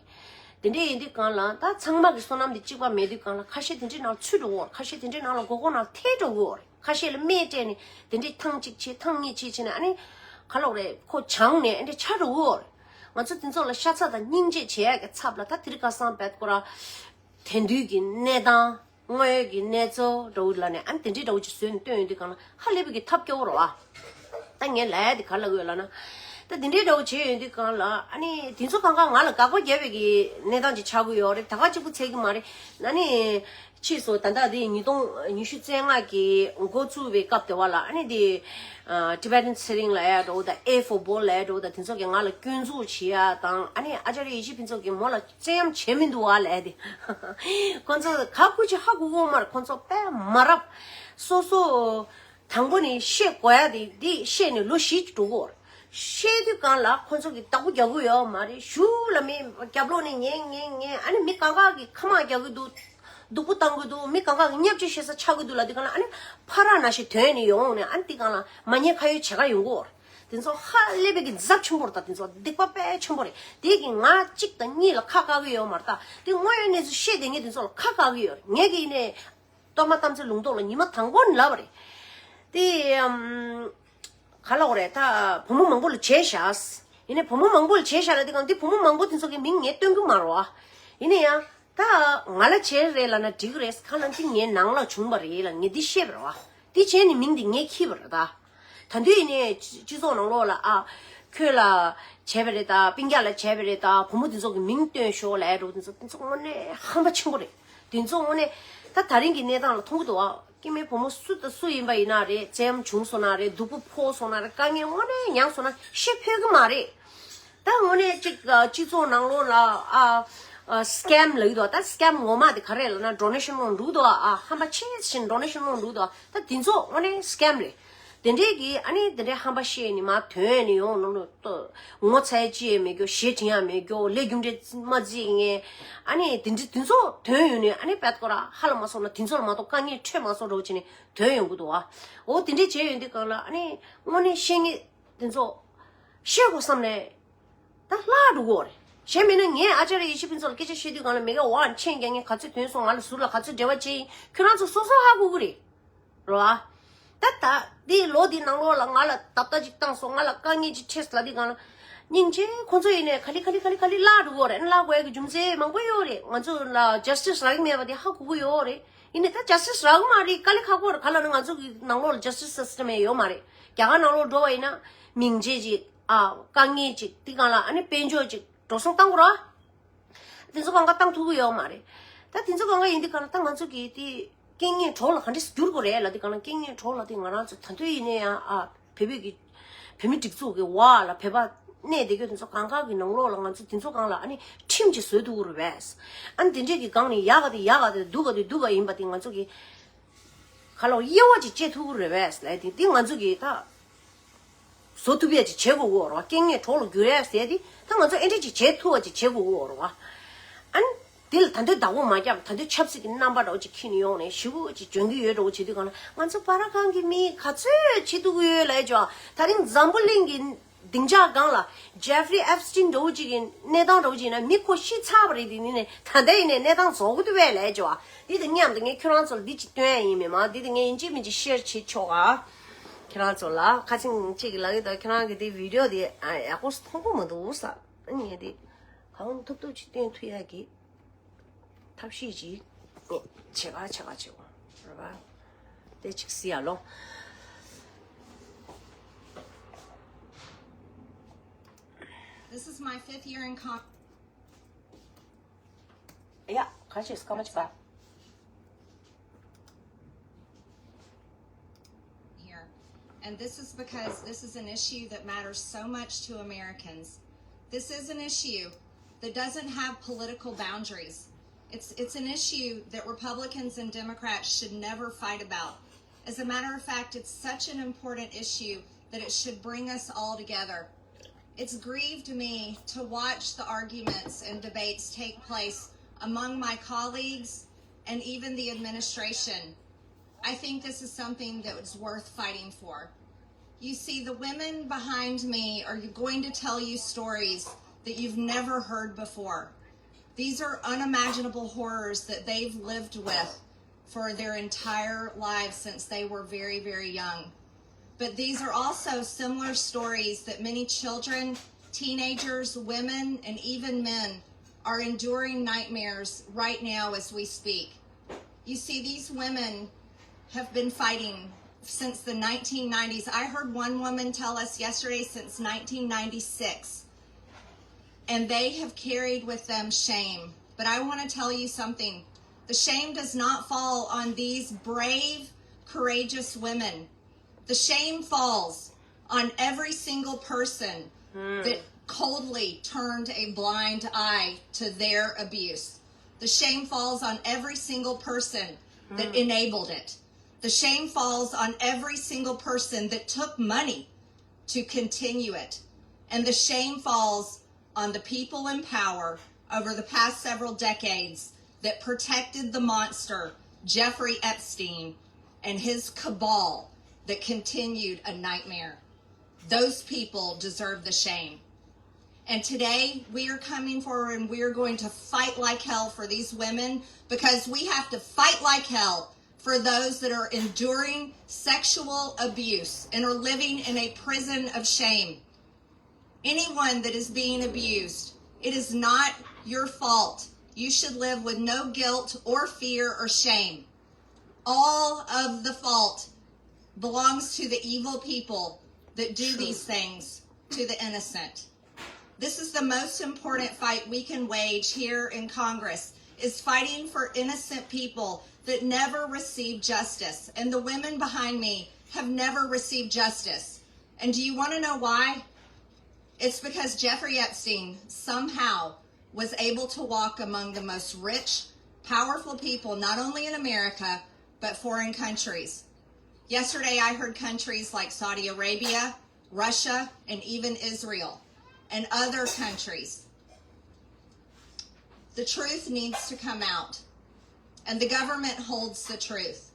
དེ་འདྲས་ཡིན་དུས་གང་ལ་ད་ཚང་མ་གི་བསོད་ནམས་དེ་གཅིག་པ་མེད་དུས་གང་ལ་ཁ་ཤས་དེ་འདྲས་ནང་ཚུད་འགྲོ་གི་ཡོད་རེད། ཁ་ཤས་དེ་འདྲས་ནང་ལ་མགོ་སྐོར་ནང་ཐལ་འགྲོ་གི་ཡོད་རེད། ཁ་ཤས་ལ་སྨན་སྤྲད་ནས་དེ་འདྲས་ཐེངས་གཅིག་བྱས་ཐེངས་གཉིས་བྱས་བྱས་ནས་ཨ་ནི་ག་ལབ་དགོས་རེད། ཁོ་བྱང་ནས་ཨ་འདྲས་ཆགས་འགྲོ་གི་ཡོད་རེད། ང་ཚོ་དེ་ཚོ་ལ་ཤ་ཚ་དང་སྙིང་རྗེ་བྱེད་ཡག་གི་ཚབ་ལ་ད་དེ་རིང་ཁ་སང་བད་ཁོ་ར། དེང་དུས་ཀྱི་གནས་སྟངས་དངོས་ཡོད་ཀྱི་གནས་ཚུལ་འདྲ་བོ་ལ་ནས་ཨ་ནི་དེ་འདྲའི་འདྲ་བོ་ཅིག་བཟོས་ནས་སྟོན་ཡོང་དུས་གང་ལ་ཧ་ལས་པའི་གི་ཐབས་སྐྱོ་བོ་རེད་བ། ད་ངས་ལབ་ཡ་དེ་ག་ལབ་དགོས་ལབ་ན། ད་དེ་འདྲའི་འདྲ་བོ་བྱས་ཡོང་དུས་གང་ལ་ཨ་ནི་དེ་ཚོ་གང་ག་ང་ལ་དགག་པ་རྒྱབ་པའི་གི་གནས་སྟངས་ཅིག་ཆགས་ཀྱི་ཡོད་རེད། ད་ག་གཅིག་པུ་ཚད་ཀྱི་མ་རེད། ཨ་ནི་ཕྱིས་སུ་ད་ལྟ་དེ་ཉིས་སྟོང་ཉི་ཤུ་རྩ་ལྔ་གི་འགོ་བཙུགས་པའི་སྐབས་དེ་བ་ལ་ཨ་ནི་དེ་ཨ་Tibetan Tshering་ལབ་ཡ་འདྲ་བོ་དང་A for Ball་ལབ་ཡ་འདྲ་བོ་དང་དེ་ཚོ་གི་ང་ལ་སྐྱོན་འཛུགས་བྱེད་ཡ་དང་ཨ་ནི་ཨ་ཅཱརྱ་ཡེ་ཤེས་ཕུན་ཚོགས་ཀྱིས་མོ་ལ་བཙན་གཡེམ་བྱས་མི་འདུག་བ་ལབ་ཡ་དེ། ཁོ་ཚོ་ག་ཁུ་ཅི་ཧ་གོ་གོ་མ་རེད། ཁོ་ཚོ་དཔེ་མ་རབས། སོ་སོ་དང་པོ་ནས་བཤད་དགོས་ཡ་དེ་འདི་བཤད་ནས་ལོ་བཞི་འགྲོ་གོ་རེད། བཤད་དུས་གང་ལ་ཁོ་ཚོ་གི་བདག་པོ་རྒྱག་གི་ཡོད་མ་རེད། གཞུག་ལ་མི་རྒྱབ་ལོགས་ནས་ཉན་ཉན་ཉན་ཨ་ནི་མི་གང་ག་གི་ཁ་མང་རྒྱག་གི་འདུག་སྡུག་པོ་བཏང་གི་འདུག་མི་གང་ག་གི་བརྙས་བཅོས་བྱེད་ས་ཆགས་ཀྱི་འདུག་ལབ་དུས་གང་ལ་ཨ་ནི་ཕ་ར་ན་ཞིག་ཐོན་ནས་ཡོང་ནས་ཨ་ནི་དེ་གང་ལ་མ་ཉེས་ཁ་གཡོག་བྱེད་ག་ཡོང་གི་ཡོད་རེད། དེ་ཚོ་ཧ་ལས་པའི་གི་ཛབ་ཆེན་པོ་རེད། ད་དེ་ཚོ་སྡིག་པ་དཔེ་ཆེན་པོ་རེད། དེ་གི་ང་གཅིག་དང་གཉིས་ལ་ཁ་བཀག་གི་ཡོད་མ་རེད། ད་དེ་དངོས་ཡོད་གནས་ཚུལ་བཤད་བསྡད་མཁན་དེ་ཚོ་ལ་ཁ་བཀག་གི་ཡོད་རེད། ངས་གི་ནས་གཏོར་མ་དམ་ཚིག་ལུང་རྟོགས་ལ་ཉི་མ་དང་པོ་ནས་ལབ་པ་རེད། དེ་ཨམ། ག་ལབ་དགོས་རེད། ད་བུ་མོ་མང་པོ་ལ་བྱས་བཞག་ཡིན་ནའི་བུ་མོ་མང་པོ་ལ་བྱས་བཞག་ལབ་དུས་གང་འདི་བུ་མོ་མང་པོ་དེ་ཚོ་གི་མིང་ངས་སྟོན་གི་མ་རེད་བ། ཡིན་ན་ཡང་ད་ང་ལ་བྱས་རེད་ལབ་ན་འགྲིག་གི་རེད། གང་ལབ་འདི་ངའི་ནང་ལ་བྱུང་བ་རེད་ལ་ངས་འདི་བཤད་པ་རེད་བ། འདི་བྱས་ནས་མིང་འདི་ངས་འཁྱེར་བ་རེད་ད། ད་དུང་ཡིན་ནའི་སྤྱི་སྤྱི་ཚོགས་ནང་ལོགས་ལ་ཨ། ཁྱོད་ལ་བྱས་པ་རེད་ད། སྤུན་ཀྱག་ལ་བྱས་པ་རེད་ད། བུ་མོ་འདི་ཚོ་གི་མིང་བཏོན་ཤོག་ལབ་ཡ་འདྲ་བོ་འདི་ཚོ་འདི་ཚོ་དངོས་གནས་ཧམ་པ་ཆེན་པོ་རེད། འདི་ཚོ་དངོས་གནས་ད་ད་རིང་གི་གནས་སྟངས་ལ་མཐོང་གི་འདུག་ཨ། སྐྱེ་དམན་བུ་མོ་སུ་དང་སུ་ཡིན་པ་ཡིན་ན་རེད། བཙན་གཡེམ་བྱུང་སོང་ན་རེད། སྡུག་པོ་ཕོག་སོང་ན་རེད། དཀའ་ངལ་དངོས་གནས་མྱངས་སོང་ན་ཤི་ཕོད་གི་མ་རེད། ད་དངོས་གནས་གཅིག་ཨ། སྤྱི་ཚོགས་ནང་ལོགས་ལ་ཨ། ཨ། སི་ཀེམ་ལབ་ཀྱི་འདུག་ད་སི་ཀེམ་ངོ་མ་དེ་ག་རེ་ལབ་ན་ཌོ་ནེ་ཤན་སློང་འགྲོ་གི་འདུག་ཨ། ཧམ་པ་ཆེ་ཞིང་ཌོ་ནེ་ཤན་སློང་འགྲོ་གི་འདུག་ད་དེ་ཚོ་དངོས་གནས་སི་ཀེམ་རེད། དེ་འདྲས་ཀྱི་ཨ་ནི་དེ་འདྲས་ཧམ་པ་བཤད་ནི་མ་དོན་ནི་ཡོང་ནོ་ལོ་ཏོ། ངོ་ཚ་ཡ་ཅི་ཡང་མེད་རྒྱུ། ཞེ་དྲིང་ཡང་མེད་རྒྱུ། ལས་རྒྱུ་འབྲས་མ་བརྩིས་ངས། ཨ་ནི་དེ་འདྲས་དེ་ཚོ་དོན་ཡོད་ནི། ཨ་ནི་བད་ཀོ་ར་ཧ་ལ་མ་སོང་ན་དེ་ཚོ་ལ་མ་གཏོགས་དཀའ་ངལ་འཕྲད་མ་སོང་འགྲོ་བྱས་ནི་དོན་ཡོང་གི་འདུག་ཨ། འོ་དེ་འདྲས་བྱས་ཡོད་འདི་གང་ལ་ཨ་ནི་དངོས་གནས་བཤད་ངས་དེ་ཚོ་བཤད་དགོས་བསམ་ནས། ད་ལྷག་འགྲོ་གི་རེད། གཞན་མིན་ན་ངས་ཨ་ཅར་ཡེ་ཤེས་ཕུན་ཚོགས་ལ་སྐད་ཆ་བཤད་དུས་གང་ལ་མི་ག་བ་མཆན་རྒྱག་མཁན་ག་ཚོད་ཐོན་སོང་། ང་ལ་ཟུར་ལ་ག་ཚོད་འབྲེལ་བ་བྱས་ཡིན། ཁྱོད་རང་ཚོ་སོ་སོ་ཧ་གོ་གི་རེད། རེད་བ། ད་ད་འདི་ལོ་འདི་ནང་ལོགས་ལ་ང་ལ་ད་ལྟ་ཅིག་བཏང་སོང་། ང་ལ་དཀའ་ངལ་ཅིག་འཕྲད་སོང་ལབ་དུས་གང་ལ། སྙིང་རྗེ་ཁོང་ཚོ་ཡིན་ནས་ག་ལེ་ག་ལེ་ག་ལེ་ག་ལེ་ལྷག་འགྲོ་གི་རེད། ལྷག་དགོས་ཡ་གི་རྒྱུ་མཚན་མང་པོ་ཡོད་རེད། ང་ཚོ་ལ་ཇ་སི་ཊི་སི་རག་གི་མེད་པ་དེ་ཧ་གོ་གི་ཡོད་རེད། ཡིན་ནས་ད་ཇ་སི་ཊི་སི་རག་གི་མ་རེད། དཀའ་ལས་ཁག་པོ་རེད། ག་ལ་ནི་ང་ཚོ་གི་ནང་ལོགས་ལ་ཇ་སི་ཊི་སི་སི་སི་ཊམ་ཡང་ཡོད་མ་རེད། རྒྱ་གར་ནང་ལོགས་འགྲོ་བ་ཡིན་ན་མིང་རྗེ་ཅིག་ཨ། དཀའ་ངལ་ཅིག་དེ་གང་ལ་ཨ་ནི་དཔལ་འབྱོར་ཅིག་འགྲོ་སོང་བཏང་དགོས་ར། དེ་ཚོ་གང་ག་བཏང་ཐུབ་ཀྱི་ཡོད་མ་རེད། ད་དེ་ཚོ་གང་ག་ཡིན་དུས་གང་ལ་ད་ང་ཚོ་གི་དེ་རྐྱེན་ངན་གྲོགས་ལ་ག་འདྲས་སེ་འགྱུར་དགོས་རེད་ལབ་དུས་གང་ལ། རྐྱེན་ངན་གྲོགས་ལབ་དུས་ང་རང་ཚོ་ད་དུང་ཡིན་ན་ཡང་ཨ་བོད་པའི་གི་བོད་མི་སྒྲིག་འཛུགས་ཀྱི་འོག་ལ་བོད་པ་གནས་བསྡད་རྒྱུ་དེ་ཚོ་གང་ག་གི་ནང་ལོགས་ལ་ང་ཚོ་དེ་ཚོ་གང་ལ་ཨ་ནི་ཁྲིམས་ཅིག་བཟོས་ཐུབ་ཀྱི་རེད་པས། ཨ་ནི་དེ་འདྲས་ཀྱི་སྒང་ནས་ཡག་ག་དེ་ཡག་ག་དེ་སྡུག་ག་དེ་སྡུག་ག་ཡིན་པ་དེ་ང་ཚོ་གི་ཁ་ལོ་དབྱེ་བ་ཅིག་བཅད་ཐུབ་ཀྱི་རེད་པས་ལབ་དེ། དེ་ང་ཚོ་གི་ད། བཟོ་ཐུབ་ཡ་ཅིག་བྱེད་དགོས་ཀྱི་ཡོད་རེད་བ། རྐྱེན་ངན་གྲོགས་ལ་འགྱུར་ཡ་ཟེར་དེ་ད་ང་ཚོ་ཨེ་འདྲ་ཅིག་བྱེད་ཐུབ་པ་ཅིག་བྱེད་དགོས་ཀྱི་ཡོད་རེད་བ། ཨ་ནི་དེ་ལ་ད་འདོད་བདག་པོ་མ་བརྒྱབ། ད་འདོད་ཆབ་སྲིད་ཀྱི་རྣམ་པ་འདྲ་བོ་ཅིག་འཁྱེར་ནས་ཡོང་ནས་ཞེ་པོ་ཅིག་འཇོན་གྱི་ཡོད་འདྲ་བོ་བྱེད་དུས་གང་ལ་ང་ཚོ་བར་ཁང་གི་མི་ག་ཚོད་བྱེད་ཐུབ་ཀྱི་ཡོད་ལབ་ཀྱི་ཡོད། ད་རིང་འཛམ་བུ་གླིང་གི་སྡིངས་ཆ་སྒང་ལ་ཇེ་ཧྥི་རི་ཨེབ་སི་ཊིན་འདྲ་བོ་ཅིག་གི་གནས་སྟངས་འདྲ་བོ་ཅིག་ཡིན་ན་མི་ཁོ་ཤི་ཚར་བ་རེད། དེ་ནི་ནས་ད་ལྟ་ཡིན་ནས་གནས་སྟངས་རྫོགས་ཀྱི་འདུག་པས་ལབ་ཀྱི་ཡོད། འདི་དང་མཉམ་དུ་ངས་ཁྱོད་རང་ཚོ་ལ་འདི་ཅིག་སྟོན་ཡ་ཡིན་མིན་མ། འདི་དང་ངས་ཡིན་གཅིག་མིན་གཅིག་ཤེར་བྱེད་ཆོག་ཨ། ཁྱེད་རང་ཚོ་ལ་ཁ་སང་གཅིག་གིས་ལབ་ཀྱི་འདུག་ཁྱེད་རང་གི་དེ་བི་ཌི་ཡོ་དེ་ཨ་ཡག་པོ་མཐོང་གི་མི་འདུག་ས། ཨ་ངས་དེ་གང་ཐུབ་ཐུབ་ཅིག་སྟོན་ཐུབ་ཡ་གི་ཐབས་ཤེས་ཅིག་ངས་བྱེད་ག་བྱེད་ག་བྱེད་ག་རེད་པ། དེ་ཅིག་གཟིགས་ཡ་ལོ། This is my fifth year in Congress. ཡ། ག་ཅེས་སྐར་མ་གཅིག་པ། Here. And this is because this is an issue that matters so much to Americans. This is an issue that doesn't have political boundaries. It's, it's an issue that Republicans and Democrats should never fight about. As a matter of fact, it's such an important issue that it should bring us all together. It's grieved me to watch the arguments and debates take place among my colleagues and even the administration. I think this is something that is worth fighting for. You see, the women behind me are going to tell you stories that you've never heard before. These are unimaginable horrors that they've lived with for their entire lives since they were very, very young. But these are also similar stories that many children, teenagers, women, and even men are enduring nightmares right now as we speak. You see, these women have been fighting since the nineteen nineties. I heard one woman tell us yesterday, since nineteen ninety-six. And they have carried with them shame. But I want to tell you something. The shame does not fall on these brave, courageous women. The shame falls on every single person that coldly turned a blind eye to their abuse. The shame falls on every single person that enabled it. The shame falls on every single person that took money to continue it. And the shame falls on the people in power over the past several decades that protected the monster, Jeffrey Epstein, and his cabal that continued a nightmare. Those people deserve the shame. And today, we are coming forward and we are going to fight like hell for these women, because we have to fight like hell for those that are enduring sexual abuse and are living in a prison of shame. Anyone that is being abused, it is not your fault. You should live with no guilt or fear or shame. All of the fault belongs to the evil people that do these things to the innocent. This is the most important fight we can wage here in Congress, is fighting for innocent people that never received justice. And the women behind me have never received justice. And do you want to know why? It's because Jeffrey Epstein somehow was able to walk among the most rich, powerful people, not only in America, but foreign countries. Yesterday, I heard countries like Saudi Arabia, Russia, and even Israel, and other countries. The truth needs to come out, and the government holds the truth.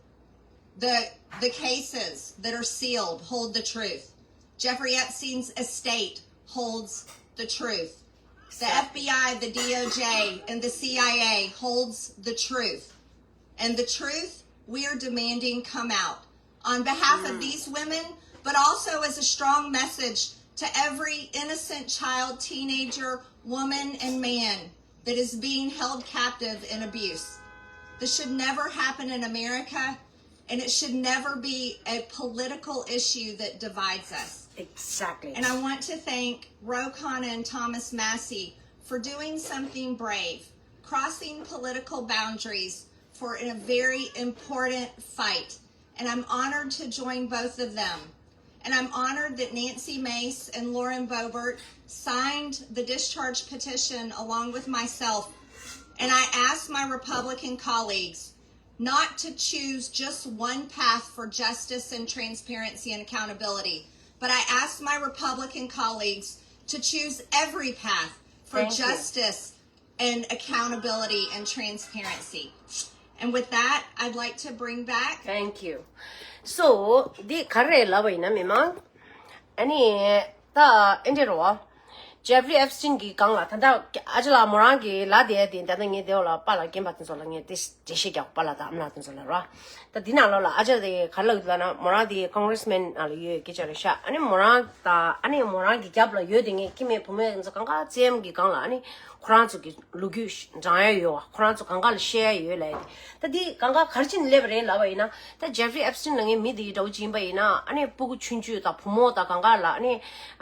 The, the cases that are sealed hold the truth. Jeffrey Epstein's estate holds the truth. The F B I, the D O J, and the C I A holds the truth. And the truth we are demanding come out on behalf of these women, but also as a strong message to every innocent child, teenager, woman, and man that is being held captive in abuse. This should never happen in America, and it should never be a political issue that divides us. Exactly. And I want to thank Ro Khanna and Thomas Massie for doing something brave, crossing political boundaries for a very important fight. And I'm honored to join both of them. And I'm honored that Nancy Mace and Lauren Boebert signed the discharge petition along with myself. And I asked my Republican colleagues not to choose just one path for justice and transparency and accountability, but I asked my Republican colleagues to choose every path for Thank you. Justice and accountability and transparency. And with that, I'd like to bring back Thank you. So, འདི་ག་རེ་ལབ་པ་ཡིན་ན་མི་མང་། ཨ་ནི་ད་ཨེ་འདྲ་རོ། Jeffrey Epstein གི་སྒང་ལ་ད་ལྟ་ཨ་ཅག་ལགས་མོ་རང་གི་ལ་དེ་དེ་ད་ལྟ་ངས་དེ་བ་ལ་པཱ་ལགས་རྒན་པ་དེ་ཚོ་ལ་ངས་དེ་འགྲེལ་བཤད་རྒྱག་པཱ་ལགས་དང་ཨ་མ་ལགས་དེ་ཚོ་ལ་རོ། ད་འདི་ནང་ལོགས་ལ་ཨ་ཅག་དེ་ག་ལ་ཡོད་ལབ་ན་མོ་རང་དེ་Congressman ནང་ལ་ཡོད་སྐད་ཆ་རེད་ཤག་ཨ་ནི་མོ་རང་དང་ཨ་ནི་མོ་རང་གི་རྒྱབ་ལ་ཡོད་དེ་ངས་སྐྱེ་དམན་བུ་མོ་དེ་ཚོ་གང་ག་བཙན་གྱི་སྒང་ལ་ཨ་ནི་ཁོ་རང་ཚོ་གི་ལོ་རྒྱུས་འབྲང་ཡ་ཡོད་བ། ཁོ་རང་ཚོ་གང་ག་ལ་བཤད་ཡ་ཡོད་ལབ་ཡ་དེ། ད་འདི་གང་ག་ག་རེ་བྱས་ནས་སླེབས་པ་རེད་ལབ་པ་ཡིན་ན། ད་Jeffrey Epstein ལབ་མཁན་མི་དེ་འདྲ་བོ་ཅིག་ཡིན་པ་ཡིན་ན། ཨ་ནི་སྤུ་གུ་ཆུང་ཆུང་དང་བུ་མོ་དང་གང་ག་ལ་ཨ་ནི་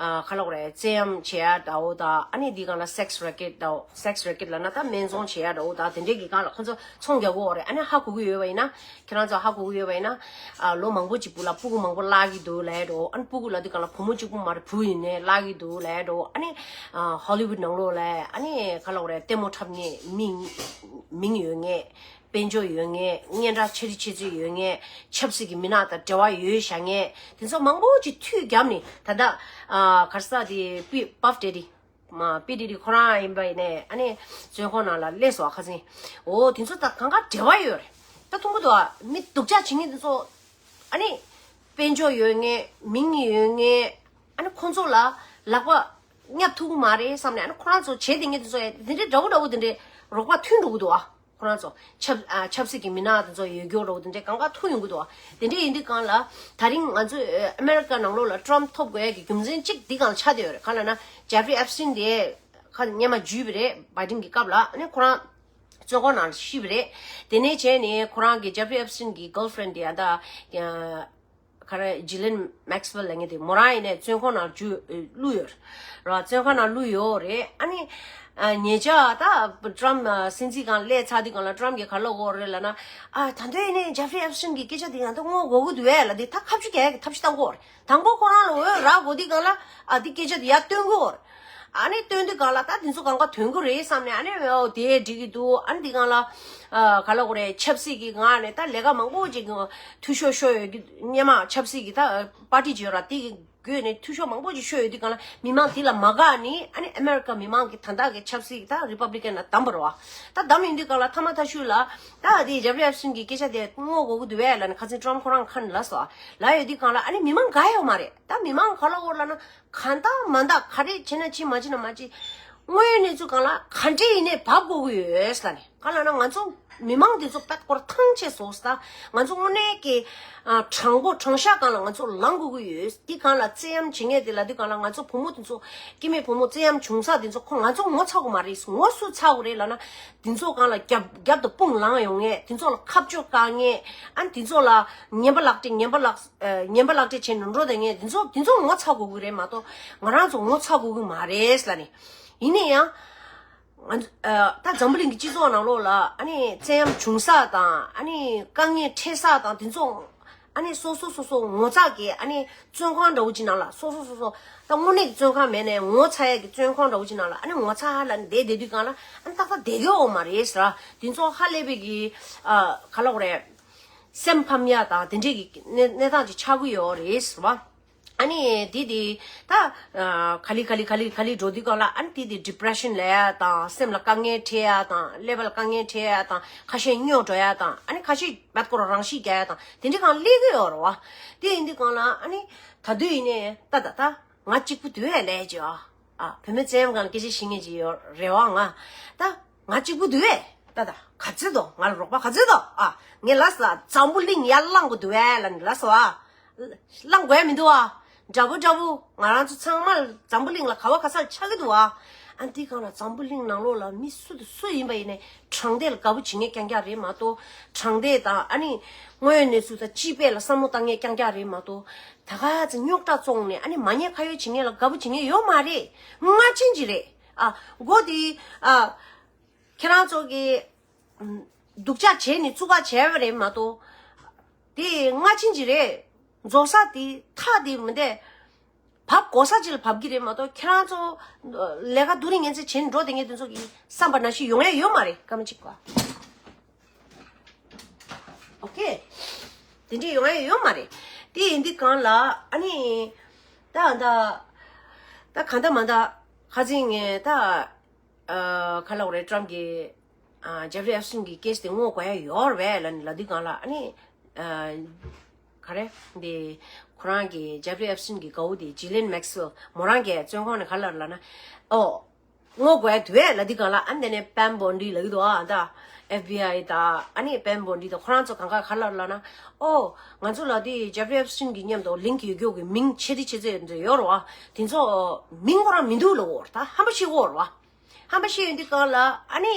ཨ་ག་ལབ་དགོས་རེད། བཙན་གཡེམ་བྱེད་ཡ་འདྲ་བོ་དང་། ཨ་ནི་འདི་སྒང་ལ་sex racket འདྲ་བོ། Sex racket ལབ་ན་ད་སྨད་འཚོང་བྱེད་ཡ་འདྲ་བོ་དང་། དེ་འདྲའི་གི་སྒང་ལ་ཁོ་ཚོ་ཚོང་རྒྱག་གི་ཡོད་རེད། ཨ་ནི་ཧ་གོ་གི་ཡོད་པ་ཡིན་ན། ཁྱེད་རང་ཚོ་ཧ་གོ་གི་ཡོད་པ་ཡིན་ན། ཨ་ལོ་མང་པོ་ཅིག་སྦུག་ལ་སྤུ་གུ་མང་པོ་བརླག་གི་འདུག་ལབ་ཡ་འདྲ་བོ། ཨ་ནི་སྤུ་གུ་ལབ་དུས་སྒང་ལ་བུ་མོ་གཅིག་པུ་མ་རེད། བུ་ཡིན་ནའི་བརླག་གི་འདུག་ལབ་ཡ་འདྲ་བོ། ཨ་ནི་ཨ་Hollywood ནང་ལོགས་ལ་ཨ་ནི་ག་ལབ་དགོས་རེད། ལྟད་མོ་འཁྲབ་མཁན་མིང་མིང་ཡོད་མཁན། དཔལ་འབྱོར་ཡོད་མཁན། སྙན་གྲགས་ཆེ་རི་ཆེ་ཚོད་ཡོད་མཁན། ཆབ་སྲིད་ཀྱི་མི་སྣ་དང་འབྲེལ་བ་ཡོད་བཞག་མཁན་དེ་ཚོ་མང་པོ་ཅིག་མཐུད་བརྒྱབ་ནས། ད་ལྟ་ཨ་ག་རེ་ཟེར་དེ་པི་Puff Daddy མ་པི་ཌི་ཌི་ཁོ་རང་ཡིན་པ་ཡིན་ནའི་ཨ་ནི་བཙོན་ཁང་ནང་ལ་སླེབས་སོང་། ཁ་སང་། འོ་དེ་ཚོ་ད་གང་ག་འབྲེལ་བ་ཡོད་རེད། ད་མཐོང་གི་འདུག་ཨ། མི་སྡུག་ཅག་བྱེད་མཁན་དེ་ཚོ་ཨ་ནི་དཔལ་འབྱོར་ཡོད་མཁན། མིང་ཡོད་མཁན། ཨ་ནི་ཁོང་ཚོ་ལ་ལག་པ་བརྙབ་ཐུབ་ཀྱི་མ་རེད་བསམ་ནས། ཨ་ནི་ཁོ་རང་ཚོ་བྱེད་དེ་ངས་དེ་ཚོ་ཡ་དེ་འདྲའི་འདྲ་བོ་འདྲ་བོ་དེ་འདྲའི་རོགས་པ་ཐོན་འགྲོ་གི་འདུག་ཨ། ཁོ་རང་ཚོ་ཆབ་ཨ་ཆབ་སྲིད་ཀྱི་མི་སྣ་དེ་ཚོ་ཡོད་རྒྱུ་འདྲ་བོ་དེ་འདྲའི་གང་ག་ཐོན་ཡོང་གི་འདུག་ཨ། དེ་འདྲའི་ཡིན་དུས་སྒང་ལ་ད་རིང་ང་ཚོ་ཨ་མེ་རི་ཀ་ནང་ལོགས་ལ་Trump ཐོབ་དགོས་ཡ་གི་རྒྱུ་མཚན་གཅིག་འདི་སྒང་ལ་ཆགས་བསྡད་ཡོད་རེད། གང་ལབ་ན་Jeffrey Epstein དེ་ཁ་སྔོན་མ་འཇུས་པ་རེད། Biden གི་སྐབས་ལ། ཨ་ནི་ཁོ་རང་བཙོན་ཁང་ནང་ཤི་བ་རེད། དེ་ནས་བྱས་ནས་ཁོ་རང་གི་Jeffrey Epstein གི་girlfriend དེ་ཡ་ད་ག་རེ་Ghislaine Maxwell ལབ་མཁན་དེ་མོ་རང་ཡིན་ནའི་བཙོན་ཁང་ནང་འཇུ་བླུགས་ཡོད་རེད། བཙོན་ཁང་ནང་བླུགས་ཡོད་རེད། ཨ་ནི་ཨ་ཉེ་ཆར་ད་Trump ཨ་སྲིད་འཛིན་སྒང་སླེབས་ཚར་དུས་སྒང་ལ་Trump གིས་ག་ལབ་ཡོད་རེད་ལབ་ན། ཨ་ད་དུང་ཡིན་ནའི་Jeffrey Epstein གི་སྐད་ཆ་དེ་ཡང་ད་དངུལ་དགོས་ཀྱི་འདུག་ཨེ་ལབ་དེ་ད་ཁ་མཆུ་རྒྱག་ཡ་གི་ཐབས་ཤེས་བཏང་གི་ཡོད་རེད། དང་པོ་ཁོ་རང་ལ་འོས་རག་དགོས་དུས་སྒང་ལ་ཨ་དེ་སྐད་ཆ་དེ་ཡར་བཏོན་གྱི་ཡོད་རེད། ཨ་ནི་བཏོན་དུས་སྒང་ལ་ད་དེ་ཚོ་གང་ག་ཐོན་གྱི་རེད་བསམ་ནས། ཨ་ནི་འོ་དེ་འགྲིག་གི་འདུག་ཨ་ནི་དེ་སྒང་ལ་ཨ་ག་ལབ་དགོས་རེད། ཆབ་སྲིད་ཀྱི་ངག་ནས་ད་ལས་ཀ་མང་པོ་ཅིག་འཐུས་ཤོར་ཤོར་ཡོད་ཀྱི། སྔོན་མ་ཆབ་སྲིད་ཀྱི་ད་པར་ཊི་ཅིག་ཡོད་ར། དེ་གི་བརྒྱུད་ནས་འཐུས་ཤོར་མང་པོ་ཅིག་ཤོར་ཡོད་དུས་སྒང་ལ་མི་མང་དེ་ལ་མ་དགའ་ནས། ཨ་ནི་ཨ་མེ་རི་ཀ་མི་མང་གིས་ད་ལྟ་གི་ཆབ་སྲིད་ཀྱི་ད་Republican ལ་བདམས་པ་རེད་བ། ད་བདམས་ཡོང་དུས་སྒང་ལ་མཐའ་མ་མཐའ་གཞུག་ལ་ད་དེ་Jeffrey Epstein གི་སྐད་ཆ་དེ་དངུལ་དགོས་ཀྱི་འདུག་ཨེ་ལབ་ནས་ཁ་སང་Trump ཁོ་རང་ཁ་ནས་ལབ་སོང་། ལབ་ཡོད་དུས་སྒང་ལ་ཨ་ནི་མི་མང་དགའ་ཡོད་མ་རེད། ད་མི་མང་ག་ལབ་ཡོད་ལབ་ན། གང་ལྟར་མ་ལྟར་ག་རེ་བྱས་ན་བྱེད། མ་བྱེད་ན་མ་བྱེད། དངོས་ཡོད་གནས་ཚུལ་སྒང་ལ་ག་འདྲ་ཡིན་ནའི་འབབ་དགོས་ཀྱི་ཡོད་ལབ་ནས། གང་ལབ་ན་ང་ཚོ་མི་མང་འདི་ཚོ་དཔེ་སྐོར་ཐང་ཆད་སོང་ཟེར། ང་ཚོ་དངོས་གནས་ཀྱི་ཨ་དྲང་པོ་དྲང་བཞག་སྒང་ལ་ང་ཚོ་ལངས་དགོས་ཀྱི་ཡོད། འདི་སྒང་ལ་བཙན་གཡེམ་བྱེད་མཁན་དེ་ལབ་དུས་སྒང་ལ་ང་ཚོ་བུ་མོ་དེ་ཚོ། སྐྱེ་དམན་བུ་མོ་བཙན་གཡེམ་བྱུང་ས་དེ་ཚོ་ཁོ་ང་ཚོ་ངོ་ཚ་དགོས་མ་རེད། ངོ་སུ་ཚ་དགོས་རེད་ལབ་ན། དེ་ཚོ་སྒང་ལ་རྒྱབ་རྒྱབ་ཏུ་དཔུང་ལངས་ཡོང་མཁན། དེ་ཚོ་ལ་ཁ་གཅོད་བཀག་མཁན། ཨ་ནི་དེ་ཚོ་ལ་ངན་པ་ལག་སྤྲད། ངན་པ་ལག་ཨ་ངན་པ་ལག་སྤྲད་བྱས་ནས་འགྲོ་བསྡད་མཁན་དེ་ཚོ་དེ་ཚོ་ངོ་ཚ་དགོས་ཀྱི་རེད་མ་གཏོགས་ང་རང་ཚོ་ངོ་ཚ་དགོས་ཀྱི་མ་རེད་ལབ་ནས། ཡིན་ན་ཡང་། ང་ཚོ་ཨ་ད་འཛམ་བུ་གླིང་གི་སྤྱི་ཚོགས་ནང་ལོགས་ལ་ཨ་ནི་བཙན་གཡེམ་བྱུང་ས་དང་། ཨ་ནི་དཀའ་ངལ་འཕྲད་ས་དང་། དེ་ཚོ་ཨ་ནི་སོ་སོ་སོ་སོ་ངོ་ཚ་གི། ཨ་ནི་བཙོན་ཁང་འདྲ་བོ་ཅིག་ནང་ལ་སོ་སོ་སོ་སོ་ད་དངོས་གནས་ཀྱི་བཙོན་ཁང་མེད་ནའི་ངོ་ཚ་ཡ་གི་བཙོན་ཁང་འདྲ་བོ་ཅིག་ནང་ལ་ཨ་ནི་ངོ་ཚ་ལབ་ནས་བསྡད་བསྡད་དུས་སྒང་ལ། ཨ་ནི་ཏག་ཏག་བསྡད་ཀྱི་ཡོད་མ་རེད་ཟེར། དེ་ཚོ་ཧ་ལས་པའི་གི་ཨ་ག་ལབ་དགོས་རེད། སེམས་ཕམ་ཡ་དང་དེ་འདྲས་ཀྱི་གནས་གནས་སྟངས་ཅིག་ཆགས་ཀྱི་ཡོད་རེད་ཟེར་བ། ཨ་ནི་དེ་དེ་ད་ག་ལེ་ག་ལེ་ག་ལེ་ག་ལེ་འགྲོ་དུས་སྒང་ལ་ཨ་ནི་དེ་དེ་depression ལབ་ཡ་དང་སེམས་ལ་དཀའ་ངལ་འཕྲད་ཡ་དང་ཀླད་པ་ལ་དཀའ་ངལ་འཕྲད་ཡ་དང་ཁ་ཤས་སྨྱོ་འགྲོ་ཡ་དང་ཨ་ནི་ཁ་ཤས་བད་ཀོ་ར་རང་ཤི་རྒྱག་ཡ་དང་དེ་འདྲས་སྒང་སླེབས་ཀྱི་ཡོད་རེད་བ། དེ་ཡིན་དུས་སྒང་ལ་ཨ་ནི་ད་དུས་ཡིན་ནའི་ད་ད་ད་ང་གཅིག་པུ་དུས་ལས་ཀྱི་ཨ། ཨ། བུད་མེད་ཙེ་ཡམ་སྒང་ལ་སྐད་ཆ་བཤད་མཁན་ཅིག་ཡོད་རེད་བ་ང་། ད་ང་གཅིག་པུ་འདུག་ཨེ། ད་ད་ག་ཚོད་དོ་ང་ལ་རོགས་པ་ག་ཚོད་དོ་ཨ། ངས་ལབ་སོང་ཨ། འཛམ་བུ་གླིང་ཡར་བླངས་དགོས་འདུག་ཨེ་ལབ་ནས་ལབ་སོང་ཨ། བླངས་དགོས་ཡ་མི་འདུག་ཨ། འདྲ་པོ་འདྲ་པོ་ང་རང་ཚོ་ཚང་མ་འཛམ་བུ་གླིང་ལ་ག་བ་ག་ས་ལ་ཆགས་ཀྱི་འདུག་ཨ། ཨ་འདི་སྒང་ལ་འཛམ་བུ་གླིང་ནང་ལོགས་ལ་མི་སུ་དང་སུ་ཡིན་པ་ཡིན་ནའི་དྲང་བདེན་ལ་དགའ་པོ་བྱེད་མཁན་རྐྱང་རྐྱང་རེད་མ་གཏོགས། དྲང་བདེན་དང་ཨ་ནི་དངོས་ཡོད་གནས་ཚུལ་དང་སྤྱི་པའི་ལ་བསམ་བློ་བཏང་མཁན་རྐྱང་རྐྱང་རེད་མ་གཏོགས། ད་ག་ཚོད་རྙོག་དྲ་བཙོང་ནས་ཨ་ནི་མ་ཉེས་ཁ་གཡོགས་བྱེད་མཁན་ལ་དགའ་པོ་བྱེད་མཁན་ཡོད་མ་རེད། སྔ་ཕྱི་ཅིག་རེད། ཨ་མགོ་དེ་ཨ་ཁྱེད་རང་ཚོ་གི་སྡུག་ཅག་བྱས་ནས་བཙུགས་པ་བྱས་པ་རེད་མ་གཏོགས། དེ་སྔ་ཕྱི་ཅིག་རེད། རྫོགས་ས་དེ་ཐག་དེ་མི་འདས། བབ་གོ་ས་ཅིག་ལ་བབ་ཀྱི་རེད་མ་གཏོགས་ཁྱེད་རང་ཚོ་ལས་ཀ་སྡུག་རུས་ངན་ཚད་བྱས་ནས་འགྲོ་བསྡད་མཁན་དེ་ཚོ་གི་བསམ་པ་ནང་བཞིན་ཡོང་ཡ་ཡོད་མ་རེད་སྐར་མ་གཅིག་གོ། ཨོ་ཁེ། དེ་འདྲས་ཡོང་ཡ་ཡོད་མ་རེད། དེ་ཡིན་དུས་སྒང་ལ་ཨ་ནི་ད་ད་ད་གང་ལྟར་མ་ད་ཁ་སང་ངས་ད་ཨ་ག་ལབ་དགོས་རེད། ཊམ་གྱི་ཨ་ཇེ་ཕ་རི་ཨེབ་སི་ཊིན་གྱི་ཁེ་སི་དེ་ངོ་དགོས་ཡ་ཡོད་རེད་པས་ལབ་ནས་ལབ་དུས་སྒང་ལ་ཨ་ནི་ཨ་ག་རེ་འདི་ཁོ་རང་གི་ཇེ་ཕ་རི་ཨེབ་སི་ཊིན་གྱི་དགའ་བོ་དེ་ཇི་ལེན་མེག་སི་ཝེལ་མོ་རང་གི་བཙོན་ཁང་ནས་ག་ལབ་ལབ་ན་ཨོ། ངོ་དགོས་ཡ་འདུག་ལབ་དུས་སྒང་ལ་ཨ་ནི་དེ་ནས་པེན་བོན་ཌི་ལབ་ཀྱི་འདུག་ཨ། ད་ཨེཕ་བི་ཨའི་དང་ཨ་ནི་པེན་བོན་ཌི་དང་ཁོ་རང་ཚོ་གང་ག་ག་ལབ་ལབ་ན། ཨོ། ང་ཚོ་ལ་དེ་ཇེ་ཕ་རི་ཨེབ་སི་ཊིན་གྱི་མཉམ་དུ་ལིང་ཡོད་རྒྱུ་གི་མིང་ཆེ་དེ་ཆེ་ཚོད་འདི་ཡོད་རེད་བ། དེ་ཚོ་མིང་ཁོ་རང་མི་འདུག་ལབ་ཀྱི་ཡོད་རེད། ད་ཧམ་པ་ཤེས་ཀྱི་ཡོད་རེད་བ། ཧམ་པ་ཤེས་ཡོང་དུས་སྒང་ལ་ཨ་ནི་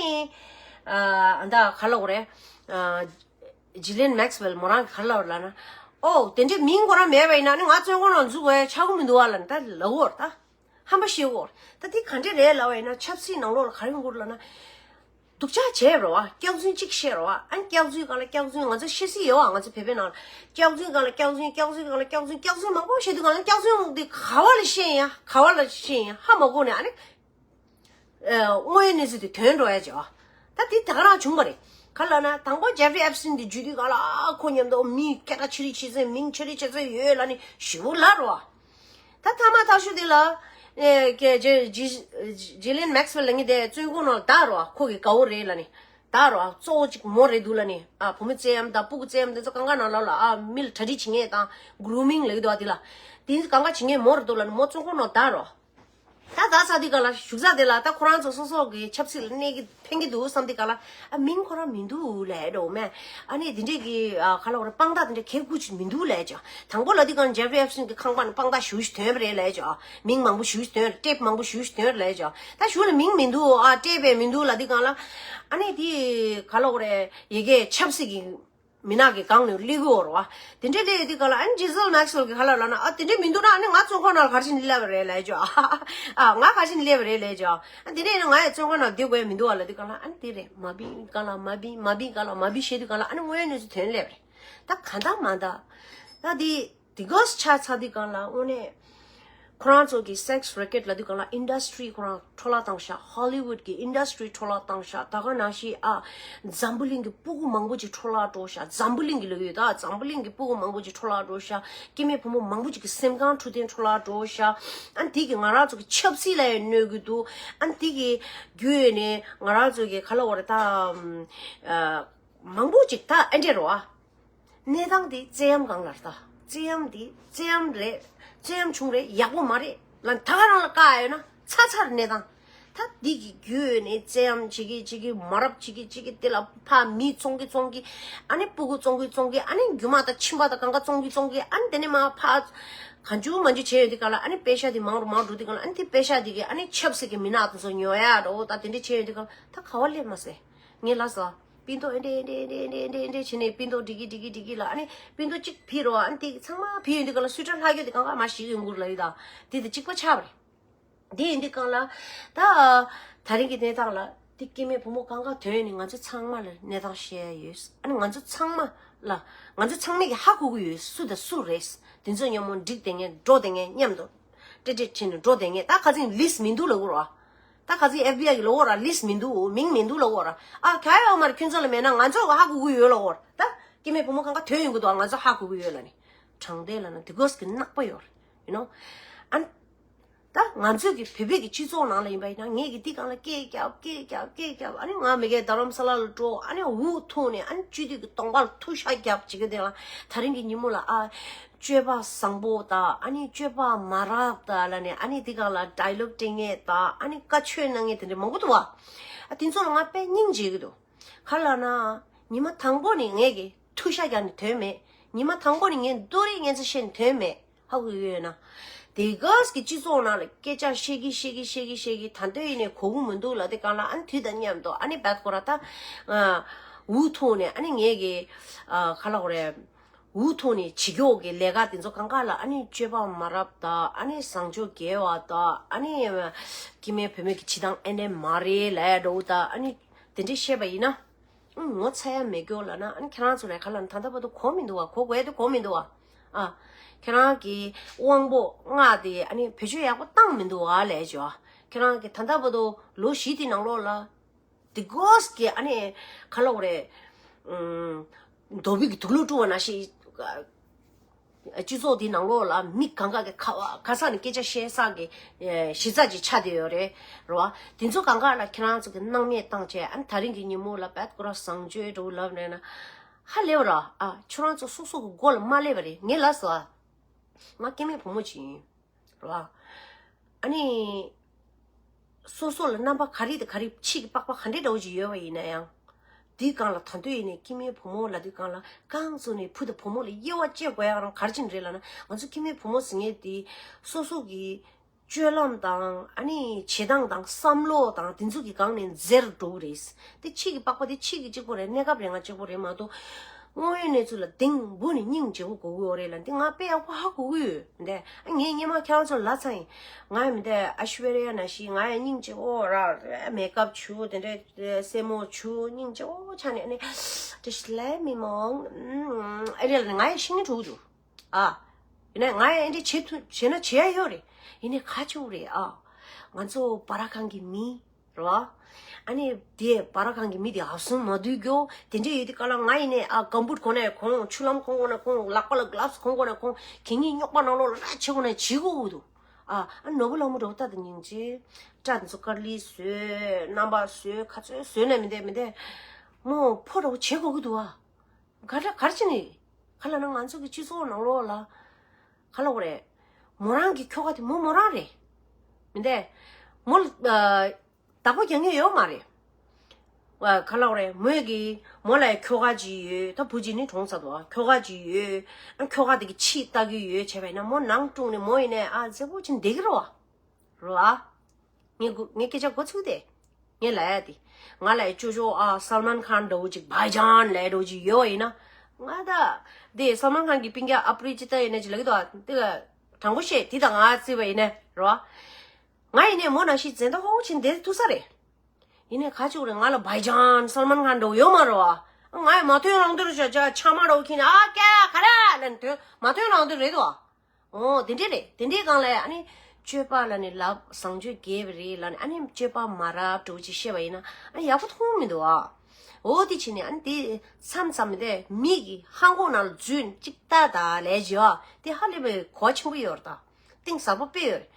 ཨ་ད་ག་ལབ་དགོས་རེད། ཨ་ཇི་ལེན་མེག་སི་ཝེལ་མོ་རང་གི་ག་ལབ་ལབ་ན། ཨོ་དེ་འདྲའི་མིང་ཁོ་རང་མེད་པ་ཡིན་ན་ནི་ང་བཙོན་ཁང་ནང་འཛུལ་དགོས་ཡ་ཆགས་ཀྱི་མི་འདུག་བ་ལབ་ནས་ད་ལབ་ཀྱི་ཡོད་རེད་ད། ཧམ་པ་ཤེས་ཀྱི་ཡོད་རེད། ད་དེ་ག་འདྲ་རེད་ལབ་པ་ཡིན་ན་ཆབ་སྲིད་ནང་ལོགས་ལ་ག་རེ་ཡོང་གི་རེད་ལབ་ན། སྡུག་ཅག་བྱས་རེད་བ། སྐྱག་རྫུན་གཅིག་བཤད་རེད་བ། ཨ་ནི་སྐྱག་རྫུན་སྒང་ལ་སྐྱག་རྫུན། ང་ཚོ་བཤད་སྲིད་ཡོད་བ། ང་ཚོ་བོད་པའི་ནང་ལ་སྐྱག་རྫུན་སྒང་ལ་སྐྱག་རྫུན། སྐྱག་རྫུན་སྒང་ལ་སྐྱག་རྫུན། སྐྱག་རྫུན་མང་པོ་བཤད་དུས་སྒང་ལ་སྐྱག་རྫུན་དེ་ག་བ་ལ་བཤད་ཡ་ག་བ་ལ་བཤད་ཡ་ཧ་མ་གོ་ནས་ཨ་ནི། ཨ་དངོས་ཡོད་གནས་ཚུལ་དེ་ཐོན་འགྲོ་ཡ་བྱས་བ། ད་དེ་ད་ག་རང་བྱུང་བ་རེད། ག་ལབ་ན་དང་པོ་ཇེ་ཕ་རི་ཨེབ་སི་ཊིན་དེ་འཇུས་དུས་སྒང་ལ་ཨ་ཁོ་མཉམ་དུ་མི་སྐད་གྲགས་ཆེ་རིགས་ཆེ་ཚད་མིང་ཆེ་རིགས་ཆེ་ཚད་ཡོད་ལབ་ནས་ཞེ་པོ་ལབ་རེད་བ། ད་ཐ་མ་ཐག་ཤུ་དེ་ལ་ཨེ་ཀེ་ཇེ་ཇི་ཇི་ལེན་མེག་སི་ཝེལ་ལབ་མཁན་དེ་བཙོན་ཁང་ནང་ལ་བདའ་རེད་བ། ཁོ་གི་དགའ་བོ་རེད་ལབ་ནས་བདའ་རེད་བ། གཙོ་བོ་གཅིག་མོ་རེད་འདུག་ལབ་ནས། ཨ་བུ་མོ་ཙེ་ཡམ་དང་སྤུ་གུ་ཙེ་ཡམ་དེ་ཚོ་གང་ག་ནང་ལོགས་ལ་ཨ་མི་ལ་གྲ་སྒྲིག་བྱེད་མཁན་དང་གུ་རུ་མིང་ལབ་ཀྱི་འདུག་བ། དེ་ལ་དེ་གང་ག་བྱེད་མཁན་མོ་རེད་འདུག་ལབ་ནས་མོ་བཙོན་ཁང་ནང་བདའ་རེད་བ། ད་ད་ས་དེ་ག་ལ་བཞུགས་ས་དེ་ལ་ད་ཁོ་རང་ཚོ་སོ་སོ་གི་ཆབ་སྲིད་ལ་གནས་ཀྱི་ཕན་གྱི་འདུག་བསམ་དེ་ག་ལ་ཨ་མིང་ཁོ་རང་མི་འདུག་ལབ་འགྲོ་མེད། ཨ་ནི་དེ་འདྲས་ཀྱི་ཨ་ག་ལ་བ་རེད། དཔང་རྟགས་དེ་འདྲ་གལ་ཁུར་ཅིག་མི་འདུག་ལབ་ཅོ། དང་པོ་ལ་དེ་ག་ཇེ་ཕ་རི་ཨེབ་སི་ཊིན་གྱི་ཁང་པ་ནས་དཔང་རྟགས་ཞེ་པོ་ཞིག་ཐོན་པ་རེད་ལབ་ཅོ། མིང་མང་པོ་ཞེ་པོ་ཞིག་ཐོན། ཊེབ་མང་པོ་ཞེ་པོ་ཞིག་ཐོན་ལབ་ཅོ། ད་གཞུག་ལ་མིང་མི་འདུག་ཨ་སྤྲད་པས་མི་འདུག་ལབ་དེ་ག་ལ་ཨ་ནི་དེ་ག་ལ་བ་རེད། ཡ་གི་ཆབ་སྲིད་ཀྱི་མི་ནག་གི་སྒང་ནས་སླེབས་ཀྱི་ཡོད་རེད་བ། དེ་འདྲས་སླེབས་དུས་སྒང་ལ་ཨ་ནི་ཇི་ལེན་མེག་སི་ཝེལ་གྱིས་ག་ལ་ལབ་ན། ཨ་དེ་འདྲས་མི་འདུག་ན་ཨ་ནི་ང་བཙོན་ཁང་ནང་ལ་ག་རེ་བྱས་ནས་སླེབས་པ་རེད་ལབ་ཅོ། ཨ་ང་ག་རེ་བྱས་ནས་སླེབས་པ་རེད་ལབ་ཅོ། ཨ་དེ་འདྲས་ཡིན་ན་ང་ཡང་བཙོན་ཁང་ནང་སྡོད་དགོས་མི་འདུག་བ་ལབ་དུས་སྒང་ལ་ཨ་ནི་དེ་རེད། མ་བིང་ག་ལ་མ་བིང་མ་བིང་ག་ལ་མ་བིང་བཤད་དུས་སྒང་ལ་ཨ་ནི་དངོས་ཡོད་གནས་ཚུལ་ཐོན་སླེབས་པ་རེད། ད་ག་འདྲ་མ་འདྲ་ད་དེ། དེ་ག་ཆ་ཚང་དུས་སྒང་ལ་དངོས་གནས་ཁོ་རང་ཚོ་གི་སེག་སི་རེ་ཀེཊ་ལབ་དུས་སྒང་ལ་ཨིན་ཌ་སི་ཊི་རི་ཁོ་རང་འཕྲོ་བརླག་བཏང་ཤག་ཧོ་ལི་ཝུཌ་གི་ཨིན་ཌ་སི་ཊི་རི་འཕྲོ་བརླག་བཏང་ཤག་ད་ག་ནང་བཞིན་ཨ་འཛམ་བུ་གླིང་གི་སྤུ་གུ་མང་པོ་ཅིག་འཕྲོ་བརླག་འགྲོ་ཤག་འཛམ་བུ་གླིང་གི་ལབ་ཡོད་ད། འཛམ་བུ་གླིང་གི་སྤུ་གུ་མང་པོ་ཅིག་འཕྲོ་བརླག་འགྲོ་ཤག་སྐྱེ་དམན་ཕོ་མོ་མང་པོ་ཅིག་གི་སེམས་ཁམས་འཁྲུག་དེ་འཕྲོ་བརླག་འགྲོ་ཤག་ཨ་དེ་གི་ང་རང་ཚོ་གི་ཆབ་སྲིད་ལ་ཡང་གནོད་གི་འདུག་ཨ་དེ་གི་བརྒྱུད་ནས་ང་རང་ཚོ་གི་ག་ལ་བ་རེད་ད། ཨ་མང་པོ་ཅིག་ད་ཨ་འདྲས་རེད་བ། གནས་སྟངས་དེ་ཙེ་ཡམ་སྒང་ལ་རེད་ད། ཙེ་ཡམ་དེ་ཙེ་ཡམ་རེད། ཙེ་ཡམ་ཆུང་རེད། ཡག་པོ་མ་རེད་ལབ་ད་ག་རང་ལ་བཀག་ཡོད་ན་ཚར་ཚར་གནས་སྟངས། ད་འདི་གི་བརྒྱུད་ནས་ཙེ་ཡམ་བྱེད་ཀྱི་བྱེད་ཀྱི་མ་རབས་བྱེད་ཀྱི་བྱེད་ཀྱི་དེ་ལ་ཕར་མི་བཙོང་གི་བཙོང་གི་ཨ་ནི་སྤུ་གུ་བཙོང་གི་བཙོང་གི་ཨ་ནི་རྒྱུ་མ་དང་ཁྱིམ་པ་དང་གང་ག་བཙོང་གི་བཙོང་གི་ཨ་ནི་དེ་ནས་མར་ཕར་གང་བྱུང་མང་བྱུང་བྱས་ཡོད་དུས་སྒང་ལ་ཨ་ནི་པེ་ཤ་དེ་མང་རུ་མང་རུ་འགྲོ་དུས་སྒང་ལ་ཨ་ནི་དེ་པེ་ཤ་དེ་གི་ཨ་ནི་ཆབ་སྲིད་ཀྱི་མི་ནག་དེ་ཚོ་ཉོ་ཡ་འགྲོ་ད་དེ་འདྲས་བྱས་ཡོད་དུས་སྒང་ལ་ད་ག་བ་སླེབས་མ་སོང་། ངས་ལབ་སོང་། སྤུན་ཐོག་ཨེ་འདྲས་ཨེ་འདྲས་ཨེ་འདྲས་ཨེ་འདྲས་ཨེ་འདྲས་བྱས་ནས་སྤུན་ཐོག་འགྲིག་གི་འགྲིག་གི་འགྲིག་གི་ལབ་ཨ་ནི་སྤུན་ཐོག་གཅིག་ཕུད་རོགས་ཨ་ནི་དེ་ཚང་མ་ཕུད་ཡོང་དུས་སྒང་ལ་སུའི་ཊར་ལྷག་རྒྱུ་དེ་གང་ག་མར་བཞག་ཡོང་གི་རེད་ལབ་ཡོད་ད། དེ་དེ་གཅིག་པ་ཆགས་པ་རེད། དེ་ཡིན་དུས་སྒང་ལ་ད་ད་རིང་གི་གནས་སྟངས་ལ་དེ་སྐྱེ་དམན་བུ་མོ་གང་ག་ཐོན་ནས་ང་ཚོ་ཚང་མ་ལ་གནས་སྟངས་བཤད་ཡ་ཡོད། ཨ་ནི་ང་ཚོ་ཚང་མ་ལ་ང་ཚོ་ཚང་མས་ཀྱི་ཧ་གོ་གི་ཡོད། སུ་དང་སུ་རེད། དེ་ཚོ་མཉམ་པོ་འགྲིག་བསྡད་མཁན་འགྲོ་བསྡད་མཁན་མཉམ་དུ་ཏྲེ་ཏྲེ་བྱས་ནས་འགྲོ་བསྡད་མཁན་ད་ཁ་སང་ལིས་མི་འདུག་ལབ་དགོས་ར། ད་ཁ་སང་ཨེཕ་བི་ཨའི་གི་ལབ་དགོས་ར་ལིས་མི་འདུག་མིང་མི་འདུག་ལབ་དགོས་ར། ཨ་ག་ཡོད་མ་རེད། ཁྱོད་ཚོ་ལ་མེད་ན་ང་ཚོ་ཧ་གོ་གི་ཡོད་ལབ་དགོས་ར། ད་ སྐྱེ་དམན་བུ་མོ་གང་ག་ཐོན་ཡོང་གི་འདུག་ང་ཚོ་ཧ་གོ་གི་ཡོད་ལ་ནི། དྲང་བདེན་ལ་ན་དེ་གོས་ཀྱི་ནག་པོ་ཡོད་རེད། ཡིན་ནོ། ཨན། ད་ང་ཚོས་ཀྱི་བོད་པའི་གི་སྤྱི་ཚོགས་ནང་ལ་ཡིན་པ་ཡིན་ན་ངས་ཀྱི་འདི་གང་ལ་སྐད་རྒྱབ་སྐད་རྒྱབ་སྐད་རྒྱབ། ཨ་ནི་ང་མི་གའི་རྡ་རམ་ས་ལ་ལ་འགྲོ། ཨ་ནི་འུ་ཐུག་ནས་ཨ་ནི་སྤྱི་འཐུས་ཀྱི་གདོང་པ་ལ་ཐུག་ཤ་རྒྱབ་བྱེད་ཀྱི་དེ་ལ། ད་རིང་གི་ཉིན་མོ་ལ་ཨ། སྤྱོད་པ་བཟང་པོ་དང་ཨ་ནི་སྤྱོད་པ་མ་རབས་དང་ལ་ནས་ཨ་ནི་འདི་གང་ལ་ཌའི་ལོག་སྤྲད་མཁན་དང་ཨ་ནི་བཀའ་ཆོས་གནང་མཁན་དེ་འདྲ་མང་པོ་འདུག་བ། ཨ་དེ་ཚོ་ལ་ང་དཔེ་སྙིང་རྗེ་གི་འདུག་ག་ལ་ན། ཉི་མ་དང་པོ་ནས་ངས་ཀྱི་ཐུག་ཤ་རྒྱག་ནས་དོན་མེད། ཉི་མ་དང་པོ་ནས་ངས་རྡོ་རིང་ངན་ཚ་བཤད་ནས་དོན་མེད། ཧ་གོ་ཡོད་ན། དེ་ག་གི་སྤྱི་ཚོགས་ནང་ལ་སྐད་ཆ་བཤད་གི་བཤད་གི་བཤད་གི་བཤད་གི་ད་འདོད་ཡིན་ནས་གོ་གི་མི་འདུག་ལ། དེ་གང་ལ་ཨ་ནི་དུས་དང་མཉམ་དུ་ཨ་ནི་བད་ཁོ་ར་ད། འུ་ཐུག་ནས་ཨ་ནི་ངས་ཀྱི། ག་ལ་གོ་རེད། འུ་ཐུག་ནས་བྱེད་ཀྱོག་གི་ལས་ཀ་དེ་ཚོ་གང་ག་ལ་ཨ་ནི་སྤྱོད་པ་མ་རབས་དང་ཨ་ནི་བཟང་སྤྱོད་དགེ་བ་དང་ཨ་ནི་སྐྱེ་དམན་བུད་མེད་ཀྱི་བྱེད་སྟངས་ཨེ་འདྲ་མ་རེད་ལབ་འགྲོ་དང་ཨ་ནི་དེ་འདྲ་བཤད་པ་ཡིན་ན། ཨང་ངོ་ཚ་ཡ་མེད་སྐྱོ་ལབ་ན་ཨ་ནི་ཁྱེད་རང་ཚོ་ལ་ག་ལ་ད་ལྟ་བར་དུ་གོ་མི་འདུག་བ། གོ་དགོས་དེ་གོ་མི་འདུག་བ། ཨ། ཁྱེད་རང་གི་དབང་པོ་ལྔ་དེ་ཨ་ནི་བེད་སྤྱོད་ཡག་པོ་བཏང་མི་འདུག་བ་ལས་ཅོ། ཁྱེད་རང་གི་ད་ལྟ་བར་དུ་ལོ་བཞི་དེ་ནང་ལོགས་ལ། དེ་གོས་ཀྱི་ཨ་ནི་ག་ལ་གོ་རེད། ཨང་། རྡོ་སྦིས་ཀྱི་དུག་ལོག་བཀྲུ་བ་ནང་བཞིན། སྤྱི་ཚོགས་འདི་ནང་ལོགས་ལ་མི་གང་ག་གི་ཁ་བ་ཁ་ས་ནས་སྐད་ཆ་བཤད་ས་གི་གཞི་རྩ་ཅིག་ཆགས་བསྡད་ཡོད་རེད། རེད་བ། དེ་ཚོ་གང་ག་ལ་ཁྱེད་རང་ཚོ་གི་སྣང་མེད་བཏང་བྱས་ཨ་ནི་ད་རིང་གི་ཉིན་མོ་ལ་བད་ཁོ་ར་བཟང་སྤྱོད་འགྲོ་ལབ་རེད་ན། ཧ་ལས་བ་ར། ཨ་ཁྱོད་རང་ཚོ་སོ་སོ་གི་མགོ་ལ་མ་སླེབས་པ་རེད། ངས་ལབ་སོང་ཨ། ང་སྐྱེ་དམན་བུ་མོ་ཅིག་ཡིན། རེད་བ། ཨ་ནི། སོ་སོ་ལ་རྣམ་པ་ག་རེ་དང་ག་རེ་ཕྱི་གི་པགས་པ་ག་འདྲའི་འདྲ་བོ་ཅིག་ཡོད་པ་ཡིན་ན་ཡང་། དེའི་སྒང་ལ་ད་དུང་ཡིན་ནའི་སྐྱེ་དམན་བུ་མོ་ལབ་དུས་སྒང་ལ་རྐང་བཙུགས་ནས་བུ་དང་བུ་མོ་ལ་དབྱེ་བ་བཅད་དགོས་ཡག་རང་ག་རེ་བྱས་ནས་རེད་ལབ་ན། ང་ཚོ་སྐྱེ་དམན་བུ་མོ་ཟེར་མཁན་དེ་སོ་སོ་གི་སྤྱོད་ལམ་དང་ཨ་ནི་བྱེད་སྟངས་དང་བསམ་བློ་དང་དེ་ཚོ་གི་སྒང་ནས་འཛེར་འགྲོ་གི་རེད། དེ་ཕྱི་གི་པགས་པ་དེ་ཕྱི་གི་གཅིག་པོ་རེད། གནས་སྐབས་རེ་ང་གཅིག་པོ་རེད་མ་གཏོགས། དངོས་ཡོད་གནས་ཚུལ་ལ་གདེང་འབུ་ནས་སྙིང་རྗེ་པོ་དགོས་ཀྱི་ཡོད་རེད་ལ། འདི་ང་དཔེ་ཡག་པོ་ཧ་གོ་གི་ཡོད། འདི་ངས་སྔོན་མ་ཁྱེད་རང་ཚོ་ལབ་ཚར་ཡིན། ང་ཡང་མི་འདི་ཨ་ཤི་ཝེ་རི་ཡ་ནང་བཞིན་ང་ཡང་སྙིང་རྗེ་པོ་ར། མེ་ཀབ་བྱུག་དེ་འདྲའི་སེན་མོ་བྱུག་སྙིང་རྗེ་པོ་ཆགས་ནས་ཨ་ནི། Just let me mom. ཨེ་རེད་ལ་ང་ཡང་ཤི་ནི་འགྲོ་གི་འདུག་ཨ། ཡིན་ན་ང་ཡང་ཨེ་འདྲ་བྱེད་ཐུབ་བྱས་ན་བྱེད་ཡ་ཡོད་རེད། ཡིན་ནའི་ཁ་ཆུ་རེད་ཨ། ང་ཚོ་བར་ཁང་གི་མི། རེད་བ། ཨ་ནི་དེ་བར་ཁང་གི་མི་དེ་ཧབ་སུང་མ་བསྡུས་རྒྱོ། དེ་འདྲ་ཡོད་དུས་སྐབས་ལ་ང་ཡིན་ནའི་ཨ་གམ་བུད་གོན་ནའི་གོན། ཆུ་ལྷམ་གོན་དགོས་ན་གོན། ལག་པ་ལ་གླབ་སི་གོན་དགོས་ན་གོན། གད་སྙིགས་རྙོག་པ་ནང་ལོགས་ལ་ར་བྱེད་དགོས་ན་བྱེད་དགོས་ཀྱི་འདུག་ཨ། ཨ་ནོར་བུ་ལྷ་མོ་འདྲ་བོ་ལྟ་དང་སྙིང་རྗེ། སྐྲ་དེ་ཚོ་ཀར་ལི་བཟོས། རྣམ་པ་བཟོས། ཁ་ཚོད་བཟོས་ནས་མི་འདེ་མི་འདེ། མོ་ཕོ་འདྲ་བོ་བྱེད་དགོས་ཀྱི་འདུག་ཨ། ག་རེ་ག་རེ་བྱས་ནས། ག་ལ་ན་ང་ཚོ་གི་སྤྱི་ཚོགས་ནང་ལོགས་ལ། ག་ལ་གོ་རེད། མོ་རང་གི་ཁྱོ་ག་དེ་མོ་མོ་རང་རེད། མི་འདས། མོ་ལ་ཨ། བདག་པོ་རྒྱག་མཁན་ཡོད་མ་རེད། ཨ། ག་ལ་གོ་རེད། མོས་གི་མོ་ལ་ཁྱོ་ག་ཅིག་ཡོད། ད་བུ་གཅིག་ནི་གྲོངས་ཚར་འདུག་ཨ། ཁྱོ་ག་ཅིག་ཡོད། ཨ། ཁྱོ་ག་དེ་གི་ཕྱི་ལྟ་གི་ཡོད་བྱས་པས་ན་མོ་ནང་དཀྲུགས་ནས་མོ་ཡིན་ནས་ཨ་མཛེས་པོ་ཅིག་བསྡད་ཀྱི་རེད་བ། རོ་ཨ། ངས་གོ་ངས་སྐད་ཆ་གོ་ཚུགས་ཏེ། ངས་ལབ་ཡ་དེ། ང་ལ་ཅོ་ཅོ་ཨ་སལ་མན་ཁཱན་འདྲ་བོ་ཅིག་བྷའི་ཇཱན་ལབ་འདྲ་བོ་ཅིག་ཡོད་པ་ཡིན་ན། ང་ད། དེ་སལ་མན་ཁཱན་གྱི་སྤུན་ཀྱག་ཨ་པྲི་ཇི་ཏ་ཡིན་ན་ཅིག་ལབ་ཀྱི་འདུག་ཨ། དེ་ག་དྲང་པོ་བཤད་དེ་ད་ང་བརྩིས་པ་ཡིན་ན་རོ་ཨ། ང་ཡིན་ནས་མོ་ནང་བཞིན་བཙན་ད་ཧོ་ཆེན་བསྡད་ཐུབ་ས་རེད། ཡིན་ནས་ག་ཅིག་རེད། ང་ལ་བྷའི་ཇཱན་སལ་མན་ཁཱན་འདྲ་བོ་ཡོད་མ་རེད་བ། ང་ཡི་མ་ཐོན་རང་དོན་ཞག་ཆ་ཆ་མ་འདྲ་བོ་ཁྱེར་ནས་ཨ་ཀྱ་ག་རེ་ལབ་ནས་དོན་མ་ཐོན་རང་དོན་རེད་དོ། ཨོ་དེ་འདྲས་རེད། དེ་འདྲས་སྒང་ལ་ཨ་ནི་སྤྱོད་པ་ལ་ནི་ལབ། བཟང་སྤྱོད་རྒྱས་པ་རེད་ལ་ནི་ཨ་ནི་སྤྱོད་པ་མ་རབས་འདྲ་བོ་ཅིག་བཤད་པ་ཡིན་ན་ཨ་ནི་ཡག་པོ་མཐོང་མི་འདུག་ཨ། འོ་དེ་བྱས་ནས་ཨ་ནི་དེ་མཚམས་མཚམས་དེ་མི་གི་ཧང་གོ་ནང་ལ་འཛུལ་ཅིག་ལྟ་ད་ལས་བྱེད་ཨ་དེ་ཧ་ལས་པའི་གོ་ཆེན་པོ་ཡོད་རེད་ད། གཏིང་ཟབ་པོ་དཔེ་ཡོད་རེད།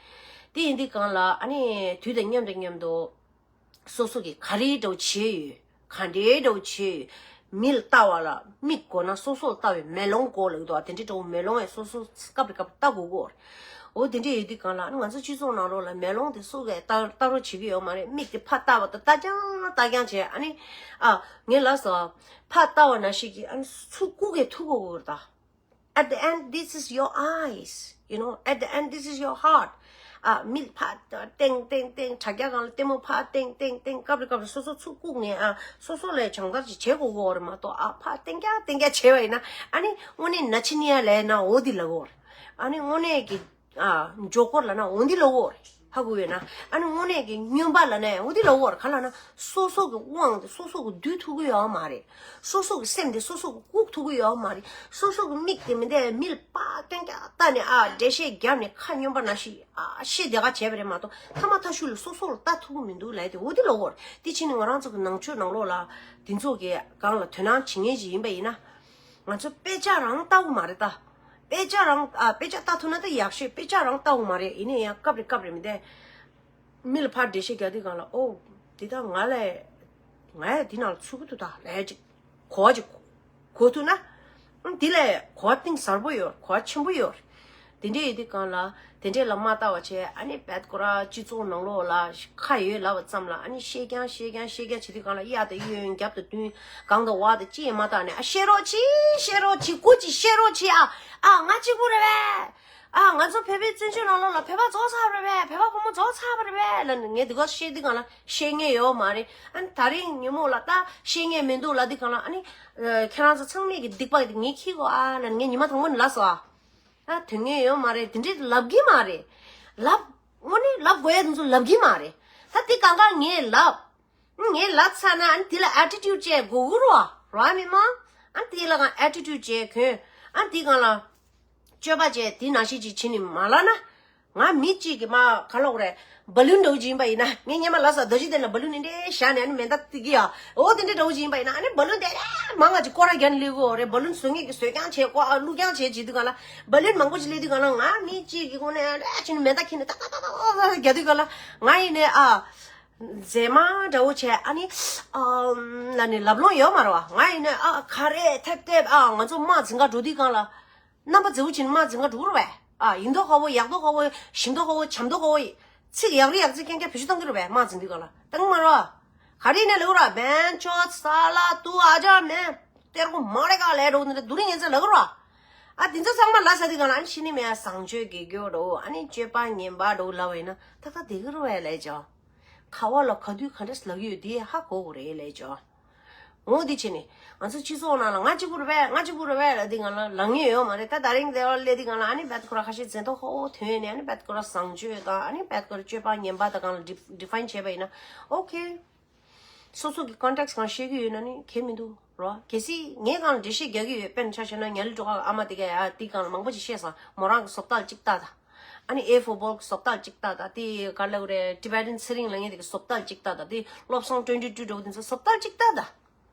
དེ་ཡིན་དུས་སྒང་ལ་ཨ་ནི་དུས་དང་མཉམ་དུ་མཉམ་དུ། སོ་སོ་གིས་ག་རེ་འདྲ་བོ་བྱས་ཡོད། ག་འདྲའི་འདྲ་བོ་བྱས་ཡོད། མི་ལ་ལྟ་བ་ལ་མིག་དགོས་ན་སོ་སོ་ལ་ལྟ་བའི་མེ་ལོང་དགོས་ལབ་ཀྱི་འདུག་བ། དེ་འདྲའི་འདྲ་བོ་མེ་ལོང་ཡང་སོ་སོ་སྐབས་རེ་སྐབས་ལྟ་དགོས་ཀྱི་ཡོད་རེད། འོ་དེ་འདྲ་ཡོད་དུས་སྒང་ལ་ང་ཚོ་སྤྱི་ཚོགས་ནང་ལོགས་ལ་མེ་ལོང་དེ་སུ་གིས་ལྟ་ལྟ་རོགས་བྱེད་ཀྱི་ཡོད་མ་རེད། མིག་དེ་ཕར་ལྟ་བ་དང་ལྟ་རྐྱང་ལྟ་རྐྱང་བྱས་ཨ་ནི། ཨ། ངས་ལབ་སོང་། ཕར་ལྟ་བ་ནང་བཞིན་གྱི་ཨ་ནི་ཚུར་བཀུག་གི་ཐུག་དགོས་ཀྱི་ཡོད་རེད་ད། At the end, this is your eyes. You know, at the end, this is your heart. ཨ། མིག་ཕར་ཏེང་ཏེང་ཏེང་དྲ་རྒྱ་སྒང་ལ་ལྟད་མོ་ཕར་ཏེང་ཏེང་ཏེང་སྐབས་རེ་སྐབས་རེ་སོ་སོ་ཚུར་བཀུག་ནས་ཨ་སོ་སོ་ལ་སྦྱོང་བརྡར་ཅིག་བྱེད་དགོས་ཀྱི་ཡོད་རེད་མ་གཏོགས་ཨ་ཕར་ཏེང་རྒྱ་ཏེང་རྒྱ་བྱས་པ་ཡིན་ན་ཨ་ནི་དངོས་གནས་ན་ཆི་ནི་ཡ་ལས་ན་འོ་འདི་ལབ་ཀྱི་ཡོད་རེད། ཨ་ནི་དངོས་གནས་ཀྱི། ཨ། མགྱོགས་སྐོར་ལབ་ན་འོ་འདི་ལབ་ཀྱི་ཡོད་རེད། ཧ་གོ་ཡོད་ན། ཨ་ནི་དངོས་གནས་ཀྱི་སྨྱོན་པ་ལབ་ན་འོ་འདི་ལབ་ཀྱི་ཡོད་རེད། ག་ལབ་ན་སོ་སོ་གི་དབང་དེ་སོ་སོ་གི་བསྡུ་ཐུབ་ཀྱི་ཡོད་མ་རེད། སོ་སོ་གི་སེམས་དེ་སོ་སོ་གི་བཀུག་ཐུབ་ཀྱི་ཡོད་མ་རེད། སོ་སོ་གི་མིག་དེ་མི་འདས་མི་ལ་ཕར་སྟོན་རྒྱག་ལྟ་ནས་ཨ་འགྲེལ་བཤད་བརྒྱབ་ནས་ཁ་སྨྱོན་པ་ནང་བཞིན་ཨ་བཤད་བདེ་ག་བྱས་པ་རེད་མ་གཏོགས་མཐའ་མ་མཐའ་གཞུག་ལ་སོ་སོ་ལ་ལྟ་ཐུབ་ཀྱི་མི་འདུག་ལབ་དེ་འོ་འདི་ལབ་ཀྱི་ཡོད་རེད། དེ་ཕྱིན་ནས་ང་རང་ཚོ་གི་ནང་ཆོས་ནང་ལོགས་ལ་དེ་ཚོ་གི་སྒང་ལ་དོ་སྣང་བྱེད་མཁན་ཞིག་ཡིན་པ་ཡིན་ན། ང་ཚོ་དཔེ་ཆ་རང་ལྟ་བུ་མ་རེད་ད། དཔེ་ཆ་རང་ཨ་དཔེ་ཆ་ལྟ་ཐུབ་ན་ད་ཡག་ཤོས། དཔེ་ཆ་རང་ལྟ་བུ་མ་རེད། ཡིན་ན་ཡང་སྐབས་རེ་སྐབས་རེ་མི་འདས། མི་ལ་ཕར་འགྲེལ་བཤད་རྒྱག་དུས་སྒང་ལ། ཨོ། འདི་ད་ང་ལས། ང་ཡང་འདི་ནང་ལ་ཚུད་ཀྱི་འདུག་ད་ལས་ཅིག་གོ་བ་ཅིག་གོ་ཐུབ་ན། ཨང་། འདི་ལས་གོ་བ་གཏིང་ཟབ་པོ་ཡོད། གོ་བ་ཆེན་པོ་ཡོད། དེ་འདྲ་ཡོད་དུས་སྒང་ལ། དེ་འདྲས་ལ་མ་ལྟ་བ་བྱས། ཨ་ནི་བད་ཁོ་ར་སྤྱི་ཚོགས་ནང་ལོགས་ལ་ཁ་ཡོད་ལབ་པ་ཙམ་ལ། ཨ་ནི་བཤད་རྐྱང་བཤད་རྐྱང་བཤད་རྐྱང་བྱེད་དུས་སྒང་ལ། གཡས་དང་གཡོན་རྒྱབ་དང་མདུན་སྒང་དང་འོག་དང་ཅི་ཡང་མ་བལྟས་ནས། ཨ། བཤད་རོགས་གྱིས། བཤད་རོགས་གྱིས། སྐུ་མཁྱེན། བཤད་རོགས་གྱིས་ཨ། ཨ། ང་གཅིག་པུ་རེད་པས། ཨ། ང་ཚོ་བོད་པའི་བཙན་བྱོལ་ནང་ལོགས་ལ་བོད་པ་རྫོགས་ཚར་བ་རེད་པས། བོད་པ་ཕོ་མོ་རྫོགས་ཚར་བ་རེད་པས་ལབ་ནས། ངས་འདི་ག་བཤད་དུས་སྒང་ལ་བཤད་མཁན་ཡོད་མ་རེད། ཨ་ནི་ད་རིང་ཉིན་མོ་ལ་ད་བཤད་མཁན་མི་འདུག་ལབ་དུས་སྒང་ལ། ཨ་ནི་ཁྱེད་རང་ཚོ་ཚང་མས་ཀྱི་སྡིག་པ་ངས་འཁྱེར་དགོས་ཨ་ལབ་ནས། ངས་ཉི་མ་དང་པོ་ནས་ལབ་སོང་ཨ། ཨ། དོན་གཉེར་ཡོད་མ་རེད། དེ་འདྲས་ལབ་ཀྱི་མ་རེད། ལབ། དངོས་གནས་ལབ་དགོས་ཡ་དེ་ཚོ་ལབ་ཀྱི་མ་རེད། ད་དེ་གང་ག་ངས་ལབ། ངས་ལབ་ཚར་ན། ཨ་ནི་དེ་ལ་attitude་བྱེད་དགོས་ཀྱི་རེད་པ། རེད་པ་མི་མང་། ཨ་ནི་དེ་ལ་གང་attitude་བྱེད་གོ། ཨ་ནི་དེ་སྒང་ལ་སྤྱོད་པ་བྱེད། དེ་ནང་བཞིན་ཅིག་བྱེད་ནས་མ་ལབ་ན། ང་མི་གཅིག་གིས་མ་ག་ལབ་དགོས་རེད། བ་ལུན་འདྲ་བོ་ཅིག་ཡིན་པ་ཡིན་ན། ངས་སྔོན་མ་ལབ་སོང་། རྡོ་རྗེ་གདན་ལ་བ་ལུན་དེ་འདྲས་བཞག་ནས། ཨ་ནི་མེ་མདའ་གཏད་ཀྱི་ཡ། འོ། དེ་འདྲས་འདྲ་བོ་ཅིག་ཡིན་པ་ཡིན་ན། ཨ་ནི་བ་ལུན་དེ་ལས་མང་ང་ཅིག་སྐོར་ར་རྒྱག་ནས་སླེབས་ཀྱི་ཡོད་རེད། བ་ལུན་བཟོ་མཁན་གྱིས་བཟོ་རྐྱང་བྱེད། ཀོ། ཨ། བླུགས་རྐྱང་བྱེད་བྱེད་དུས་སྒང་ལ། བ་ལུན་མང་པོ་ཅིག་སླེབས་དུས་སྒང་ལ། ང་མི་གཅིག་གི་སྒོ་ནས་ཨ་འདྲས་བྱས་ནས་མེ་མདའ་འཁྱེར་ནས་ཏག་ཏག་ཏག་ཏག་རྒྱག་དུས་སྒང་ལ། ང་ཡིན་ནའི་ཨ། མཛེས་མ་འདྲ་བོ་བྱས། ཨ་ནི། ཨམ། ལབ་ནས་ལབ་ལོང་ཡོད་མ་རེད་པ། ང་ཡིན་ནའི་ཨ། ག་རེ་ཐེབས་ཐེབས། ཨ། ང་ཚོ་དམག་འཛིང་ག་འགྲོ་དུས་སྒང་ལ། རྣམ་པ་མཛེས་པོ་བྱས་ནས་དམག་འཛིང་ག་འགྲོ་གི་རེད་པས། ཨ། ཡིན་མདོག་ཁ་པོ། ཡག་མདོག་ཁ་པོ། ཞིམ་མདོག་ཁ་པོ། འཇམ་མདོག་ཁ་པོ། ཚིག་ཡག་རེ་ཡག་རྩེ་རྐྱང་རྐྱང་བེད་སྤྱོད་གཏོང་གི་རེད་པས། དམག་འཛིང་དུས་སྒང་ལ། གཏོང་གི་མ་རེད་པ། ག་རེ་ཡིན་ནའི་ལབ་ཀྱི་རེད་པ། བན་ཆོད་ས་ལ་ཏུ་ཨ་ཅར་མེན། ཏེར་ཀོ་མ་རེ་ག་ལས་འགྲོ་འདི་འདྲ་སྡུག་རུས་ངན་ཚད་ལབ་ཀྱི་རེད་པ། ཨ། དེ་ཚོ་ཚང་མ་ལབ་ཚར་དུས་སྒང་ལ། ཨ་ནི་ཕྱི་ནས་མེད་བཟང་སྤྱོད་དགེ་སྐྱོར་འདྲ་བོ། ཨ་ནི་སྤྱོད་པ་ངན་པ་འདྲ་བོ་ལབ་པ་ཡིན་ན། ཏག་ཏག་བསྡད་ཀྱི་རེད་པས་ལབ་བྱས། ག་པ་ལ་ག་དུས་ག་འདྲས་ལབ་ཀྱི་ཡོད་དེ་ཧ་གོ་དགོས་རེད་ལབ་བྱས། འོ། འདི་བྱས་ནས་ང་ཚོ་སྤྱི་ཚོགས་ནང་ལ་ང་གཅིག་པུ་རེད་པས། ང་གཅིག་པུ་རེད་པས་ལབ་དུས་སྒང་ལ་ལབ་མཁན་ཡོད་མ་རེད། ད་དེ་རིང་འདི་ལ་སླེབས་དུས་སྒང་ལ། ཨ་ནི་བད་ཁོ་ར་ཁ་ཤས་མཛེས་མདོག་ཁ་པོ་ཐོན་ནས། ཨ་ནི་བད་ཁོ་ར་བཟང་སྤྱོད་དང་། ཨ་ནི་བད་ཁོ་ར་སྤྱོད་པ་ངན་པ་དང་སྒང་ལ་ཌི་ཌི་ཕ་ཡིན་བྱས་པ་ཡིན་ན། ཨོ་ཁེ། སོ་སོ་གི་ཀོན་ཊེག་སི་སྒང་ཤེས་ཀྱི་ཡོད་ན་ནི་ཁྱད་མི་འདུག་རོ། གལ་སྲིད་ངའི་སྒང་ལ་འགྲེལ་བཤད་རྒྱག་གི་ཡོད། དཔེར་ན་ཆ་བཞག་ན། ཉ་ལི་སྒྲོལ་དཀར་ཨ་མ་དེ་གས་ཡ་དེའི་སྒང་ལ་མང་པོ་ཅིག་བཤད་སོང་། མོ་རང་གི་བཟོ་ལྟ་ཅིག་ལྟ་དང་། ཨ་ནི་ཨེ་ཕོར་བྷོལ་གི་བཟོ་ལྟ་ཅིག་ལྟ་དང་། དེ་ག་ལབ་རེད། ཊི་བེ་ཊན་ཚེ་རིང་ལབ་མཁན་དེ་གི་བཟོ་ལྟ་ཅིག་ལྟ་དང་། དེ་བློ་བཟང་ཊུ་ཝེན་ཊི་ཊུ་འདྲ་བོ་དེ་ཚོ་བཟོ་ལྟ་ཅིག་ལྟ་དང་།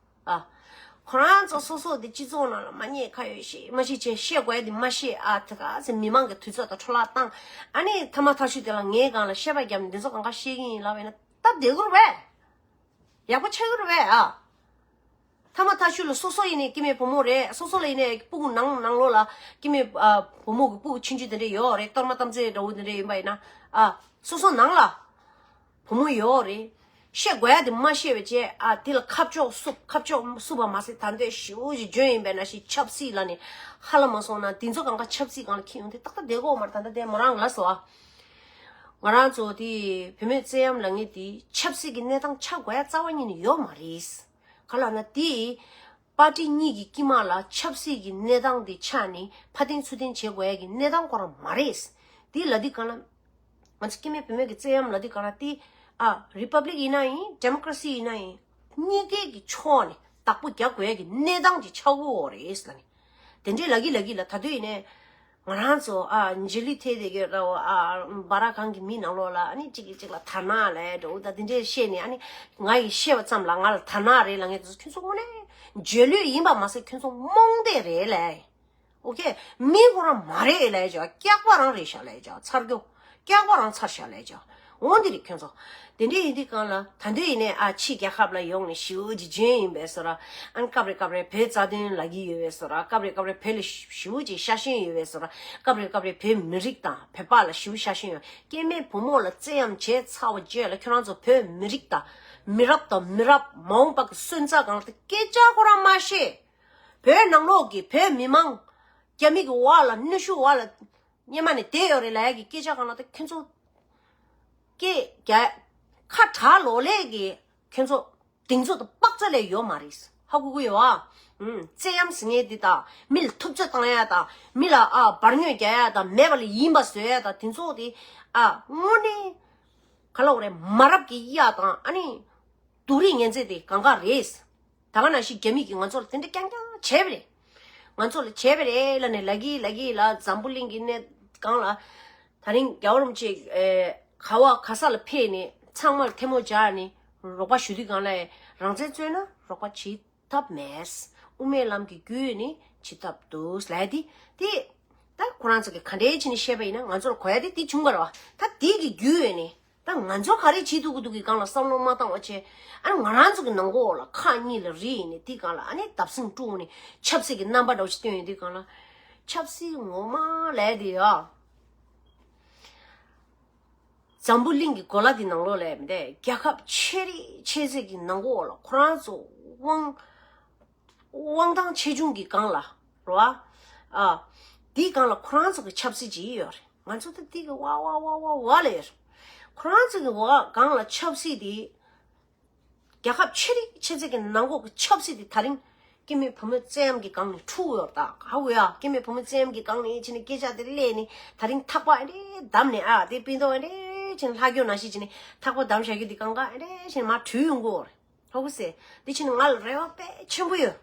ཨ། ཁོ་རང་ཚོ་སོ་སོ་དེ་སྤྱི་ཚོགས་ནང་ལ་མ་ཉེས་ཁ་ཡོད་བཤད་མ་བཤད་བྱས། བཤད་དགོས་ཡ་དེ་མ་བཤད། ཨ། དེ་ག་ཚོད་མི་མང་གི་དུས་ཚོད་དང་འཕྲོ་བརླག་བཏང་། ཨ་ནི་མཐའ་མ་ཐག་ཆོད་དེ་ལ་ངའི་སྒང་ལ་བཤད་པ་བརྒྱབ་ནས་འདི་ཚོ་གང་ག་བཤད་ཀྱི་ཡིན་ལབ་པ་ཡིན་ན། ད་བསྡད་ཀྱི་རེད་པས། ཡག་པོ་ཆགས་ཀྱི་རེད་པས། ཨ། མཐའ་མ་ཐག་ཆོད་ལ་སོ་སོ་ཡིན་ནའི་སྐྱེ་དམན་བུ་མོ་རེད། སོ་སོ་ལ་ཡིན་ནའི་སྤུ་གུ་ནང་ནང་ལོགས་ལ་སྐྱེ་དམན། ཨ། བུ་མོ་གི་སྤུ་གུ་ཆུང་ཆུང་དེ་འདྲ་ཡོད་རེད། གཏོར་མ་གཏམ་ཚེ་འདྲ་བོ་དེ་འདྲ་ཡིན་པ་ཡིན་ན། ཨ། སོ་སོ་ནང་ལ་བུ་མོ་ཡོད་རེད། བཤད་དགོས་ཡ་དེ་མ་བཤད་པ་བྱས། ཨ། དེ་ལ་ཁ་ཕྱོགས་བསུབ། ཁ་ཕྱོགས་བསུབ་པ་མ་ཟད། ད་འདོད་ཞེ་པོ་ཅིག་འཇོན་ཡིན་པས་ན་ཞིག་ཆབ་སྲིད་ལབ་ནས་ཧ་ལམ་མ་སོང་ན། དེ་ཚོ་གང་ག་ཆབ་སྲིད་སྒང་ལ་འཁྱེར་ཡོང་དུས་ཏག་ཏག་བསྡད་ཀྱི་ཡོད་མ་རེད། ད་ལྟ་དེ་མོ་རང་ལབ་སོང་ཨ། ང་རང་ཚོ་དེ་བུད་མེད་བཙན་གཡེམ་ལབ་མཁན་དེ་ཆབ་སྲིད་ཀྱི་གནས་སྟངས་ཆགས་དགོས་ཡ་རྩ་བ་ཉིད་ནས་ཡོད་མ་རེད། ག་ལབ་ན་དེ། པར་ཊི་གཉིས་ཀྱི་དཀྱིལ་མ་ལ་ཆབ་སྲིད་ཀྱི་གནས་སྟངས་དེ་ཆགས་ནས་ཕར་འཐེན་ཚུར་འཐེན་བྱེད་དགོས་ཡ་གི་གནས་སྟངས་ཁོ་རང་མ་རེད། དེ་ལབ་དུས་སྒང་ལ། ང་ཚོ་སྐྱེ་དམན་བུད་མེད་ཀྱི་བཙན་གཡེམ་ལབ་དུས་སྒང་ལ་དེ། ཨ། རི་པབ་ལིག་ཡིན་ན་ཡིན། ཌེ་མོ་ཀ་རེ་སི་ཡིན་ན་ཡིན། གཉིས་ཀའི་གི་ཕྱོགས་ནས་བདག་པོ་རྒྱག་དགོས་ཡ་གི་གནས་སྟངས་ཅིག་ཆགས་ཀྱི་ཡོད་རེད་ལབ་ནས། དེ་འདྲས་ལབ་ཀྱི་ལབ་ཀྱི་ལ། ད་དུང་ཡིན་ནའི་ང་རང་ཚོ། ཨ། རྗེས་ལུས་ཐེབས་བསྡད་ཀྱི་རེད་པ། ཨ། སྦ་ར་གང་གི་མི་ནང་ལོགས་ལ། ཨ་ནི་གཅིག་གིས་གཅིག་ལ་དར་ནག་ལབ་འདྲ་བོ་དང་དེ་འདྲས་བཤད་ནས། ཨ་ནི་ང་ཡིས་བཤད་པ་ཙམ་ལ་ང་ལ་དར་ནག་རེད་ལབ་མཁན་དེ་ཚོ་ཁྱོད་ཚོ་དངོས་གནས་རྗེས་ལུས་ཡིན་པ་མ་ཟད་ཁྱོད་ཚོ་རྨོངས་དད་རེད་ལབ། ཨོ་ཁེ། མི་ཁོ་རང་མ་རེད་ལབ་བྱས། སྐྱག་པ་རང་རེད་ཤག་ལབ་བྱས། ཚར་རྒྱུ། སྐྱག་པ་རང་ཚར་ཤག་ལབ་བྱས། འོ་འདི་རེད་ཁྱོད་ཚོ། དེ་འདྲས་ཡིན་དུས་སྒང་ལ། ད་དུང་ཡིན་ནའི། ཨ། ཕྱི་རྒྱལ་ཁབ་ལ་ཡོང་ནས་ཞེ་པོ་ཅིག་འཇོན་ཡིན་པའི་བཟོ་འདྲ། ཨ་ནི་སྐབས་རེ་སྐབས་རེ་བོད་རྩ་དོན་ལབ་ཀྱི་ཡོད་པའི་བཟོ་འདྲ། སྐབས་རེ་སྐབས་རེ་བོད་ལ་ཞེ་པོ་ཅིག་ཤ་ཞེན་ཡོད་པའི་བཟོ་འདྲ། སྐབས་རེ་སྐབས་རེ་བོད་མི་རིགས་དང་བོད་པ་ལ་ཞེ་པོ་ཤ་ཞེན་ཡོད། སྐྱེ་དམན་བུ་མོ་ལ་བཙན་གཡེམ་བྱས་ཚར་བ་བརྗེད་ལ། ཁྱོད་རང་ཚོ་བོད་མི་རིགས་དང་མི་རབས་དང་མི་རབས་མ་འོངས་པ་གི་སོན་རྩ་སྒང་ལ་སྐད་ཆ་ཁོ་རང་མ་བཤད། བོད་ནང་ལོགས་ཀྱི་བོད་མི་མང་རྒྱ་མི་གི་འོག་ལ་གནོན་ཤུགས་འོག་ལ་སྔོན་མ་ནས་བསྡད་ཡོད་རེད་ལབ་ཡ་གི་སྐད་ཆ་སྒང་ལ་ད་ཁྱོད་ཚོ་སྐད་རྒྱག་ཁ་གྲག་ལོག་ལས་ཀྱི་ཁྱོད་ཚོ་གདེང་ཚོད་དང་དཔག་ཚད་ལས་ཡོད་མ་རེད། ཧ་གོ་གི་ཡོད་ཨ། ཨུམ། བཙན་གཡེམ་ཟེར་མཁན་འདི་དང་། མི་ལ་ཐུབ་ཚོད་བཏང་ཡ་དང་། མི་ལ། ཨ། འབར་ཉོན་རྒྱག་ཡ་དང་། མེད་པ་ལ་ཡིན་པ་བཟོ་ཡ་དང་། དེ་ཚོ་དེ། ཨ། དངོས་གནས་ག་ལབ་དགོས་རེད། མ་རབས་ཀྱི་གཡའ་དང་། ཨ་ནི་སྡུག་རུས་ངན་ཚད་དེ་གང་ག་རེད། ད་ག་ནང་བཞིན་རྒྱ་མི་གིས་ང་ཚོ་ལ་དེ་འདྲ་རྐྱང་རྐྱང་བྱས་པ་རེད། ང་ཚོ་ལ་བྱས་པ་རེད་ལབ་ནས་ལབ་ཀྱི་ལབ་ཀྱི་ལ། འཛམ་བུ་གླིང་གི་གནས་སྒང་ལ། ད་རིང་རྒྱལ་བ་རིན་པོ་ཆེ། ཨེ། ག་བ་ག་ས་ལ་ཕེབས་ནས་ཚང་མར་ཐལ་མོ་སྦྱར་ནས་རོགས་པ་ཞུ་དུས་སྒང་ལ། རང་བཙན་རྩོད་ན་རོགས་པ་བྱེད། ཐབས་མེད། དབུ་མའི་ལམ་གྱི་རྒྱུད་ནི་བྱེད་ཐབས་འདུག་ལབ་དེ། དེ་ད་ཁོ་རང་ཚོ་གི་ག་འདྲའི་བྱས་ནས་བཤད་པ་ཡིན་ན་ང་ཚོར་གོ་ཡ་དེ་དེ་བྱུང་བ་རེད་བ། ད་དེ་གི་རྒྱུད་ནི་ད་ང་ཚོ་ག་རེ་བྱེད་ཐུབ་ཀྱི་འདུག་གི་སྒང་ལ་བསམ་བློ་མ་བཏང་བ་བྱས། ཨ་ནི་ང་རང་ཚོ་གི་ནང་ཁོག་ལ་ཁག་གཉིས་ལ་རེད་ཡིན་ནི་དེ་སྒང་ལ་ཨ་ནི་བརྡབ་གསིག་དཀྲུགས་ནས་ཆབ་སྲིད་ཀྱི་རྣམ་པ་འདྲ་བོ་ཞིག་སྟོན་ཡོང་དུས་སྒང་ལ། ཆབ་སྲིད་ངོ་མ་ལབ་དེ་ཡ། འཛམ་བུ་གླིང་གི་གོ་ལ་འདི་ནང་ལོགས་ལ་མི་འདུག་རྒྱལ་ཁབ་ཆེ་རིགས་ཆེ་ཚད་ཀྱི་ནང་ཁོག་ལ་ཁོ་རང་ཚོ་དབང་དབང་ཐང་ཆེ་ཆུང་གི་སྒང་ལ་རེད་བ། ཨ། འདིའི་སྒང་ལ་ཁོ་རང་ཚོ་གི་ཆབ་སྲིད་ཅིག་ཡོད་རེད། ང་ཚོ་ད་འདི་གི་ཝ་ཝ་ཝ་ཝ་ཝ་ལ་ཡོད་རེད། ཁོ་རང་ཚོ་གི་ཝ་སྒང་ལ་ཆབ་སྲིད་འདི། རྒྱལ་ཁབ་ཆེ་རིགས་ཆེ་ཚད་ཀྱི་ནང་ཁོག་གི་ཆབ་སྲིད་དེ་ད་རིང་སྐྱེ་དམན་བུ་མོའི་བཙན་གཡེམ་གྱི་སྒང་ནས་འཁྲུག་ཡོད་ད། ཧ་གོ་ཡ། སྐྱེ་དམན་བུ་མོའི་བཙན་གཡེམ་གྱི་སྒང་ནས་བྱས་ནས་སྐད་ཆ་དེ་སླེབས་ནས་ད་རིང་ཐག་པ་ཨེ་འདྲས་བསྡམས་ནས། ཨ། དེ་སྤུན་ཟླ་ཨེ་འདྲས་བྱས་ནས་ལྷག་རྒྱུ་ནང་བཞིན་བྱས་ནས་ཐག་པ་བསྡམས་བཞག་རྒྱུ་དེ་གང་ག་ཨེ་འདྲས་བྱས་ནས་མར་བྲུས་ཡོང་གི་ཡོད་རེད། ཧ་གོ་སོང་། དེ་བྱས་ནས་ང་ལ་རེ་བ་དཔེ་ཆེན་པོ་ཡོད།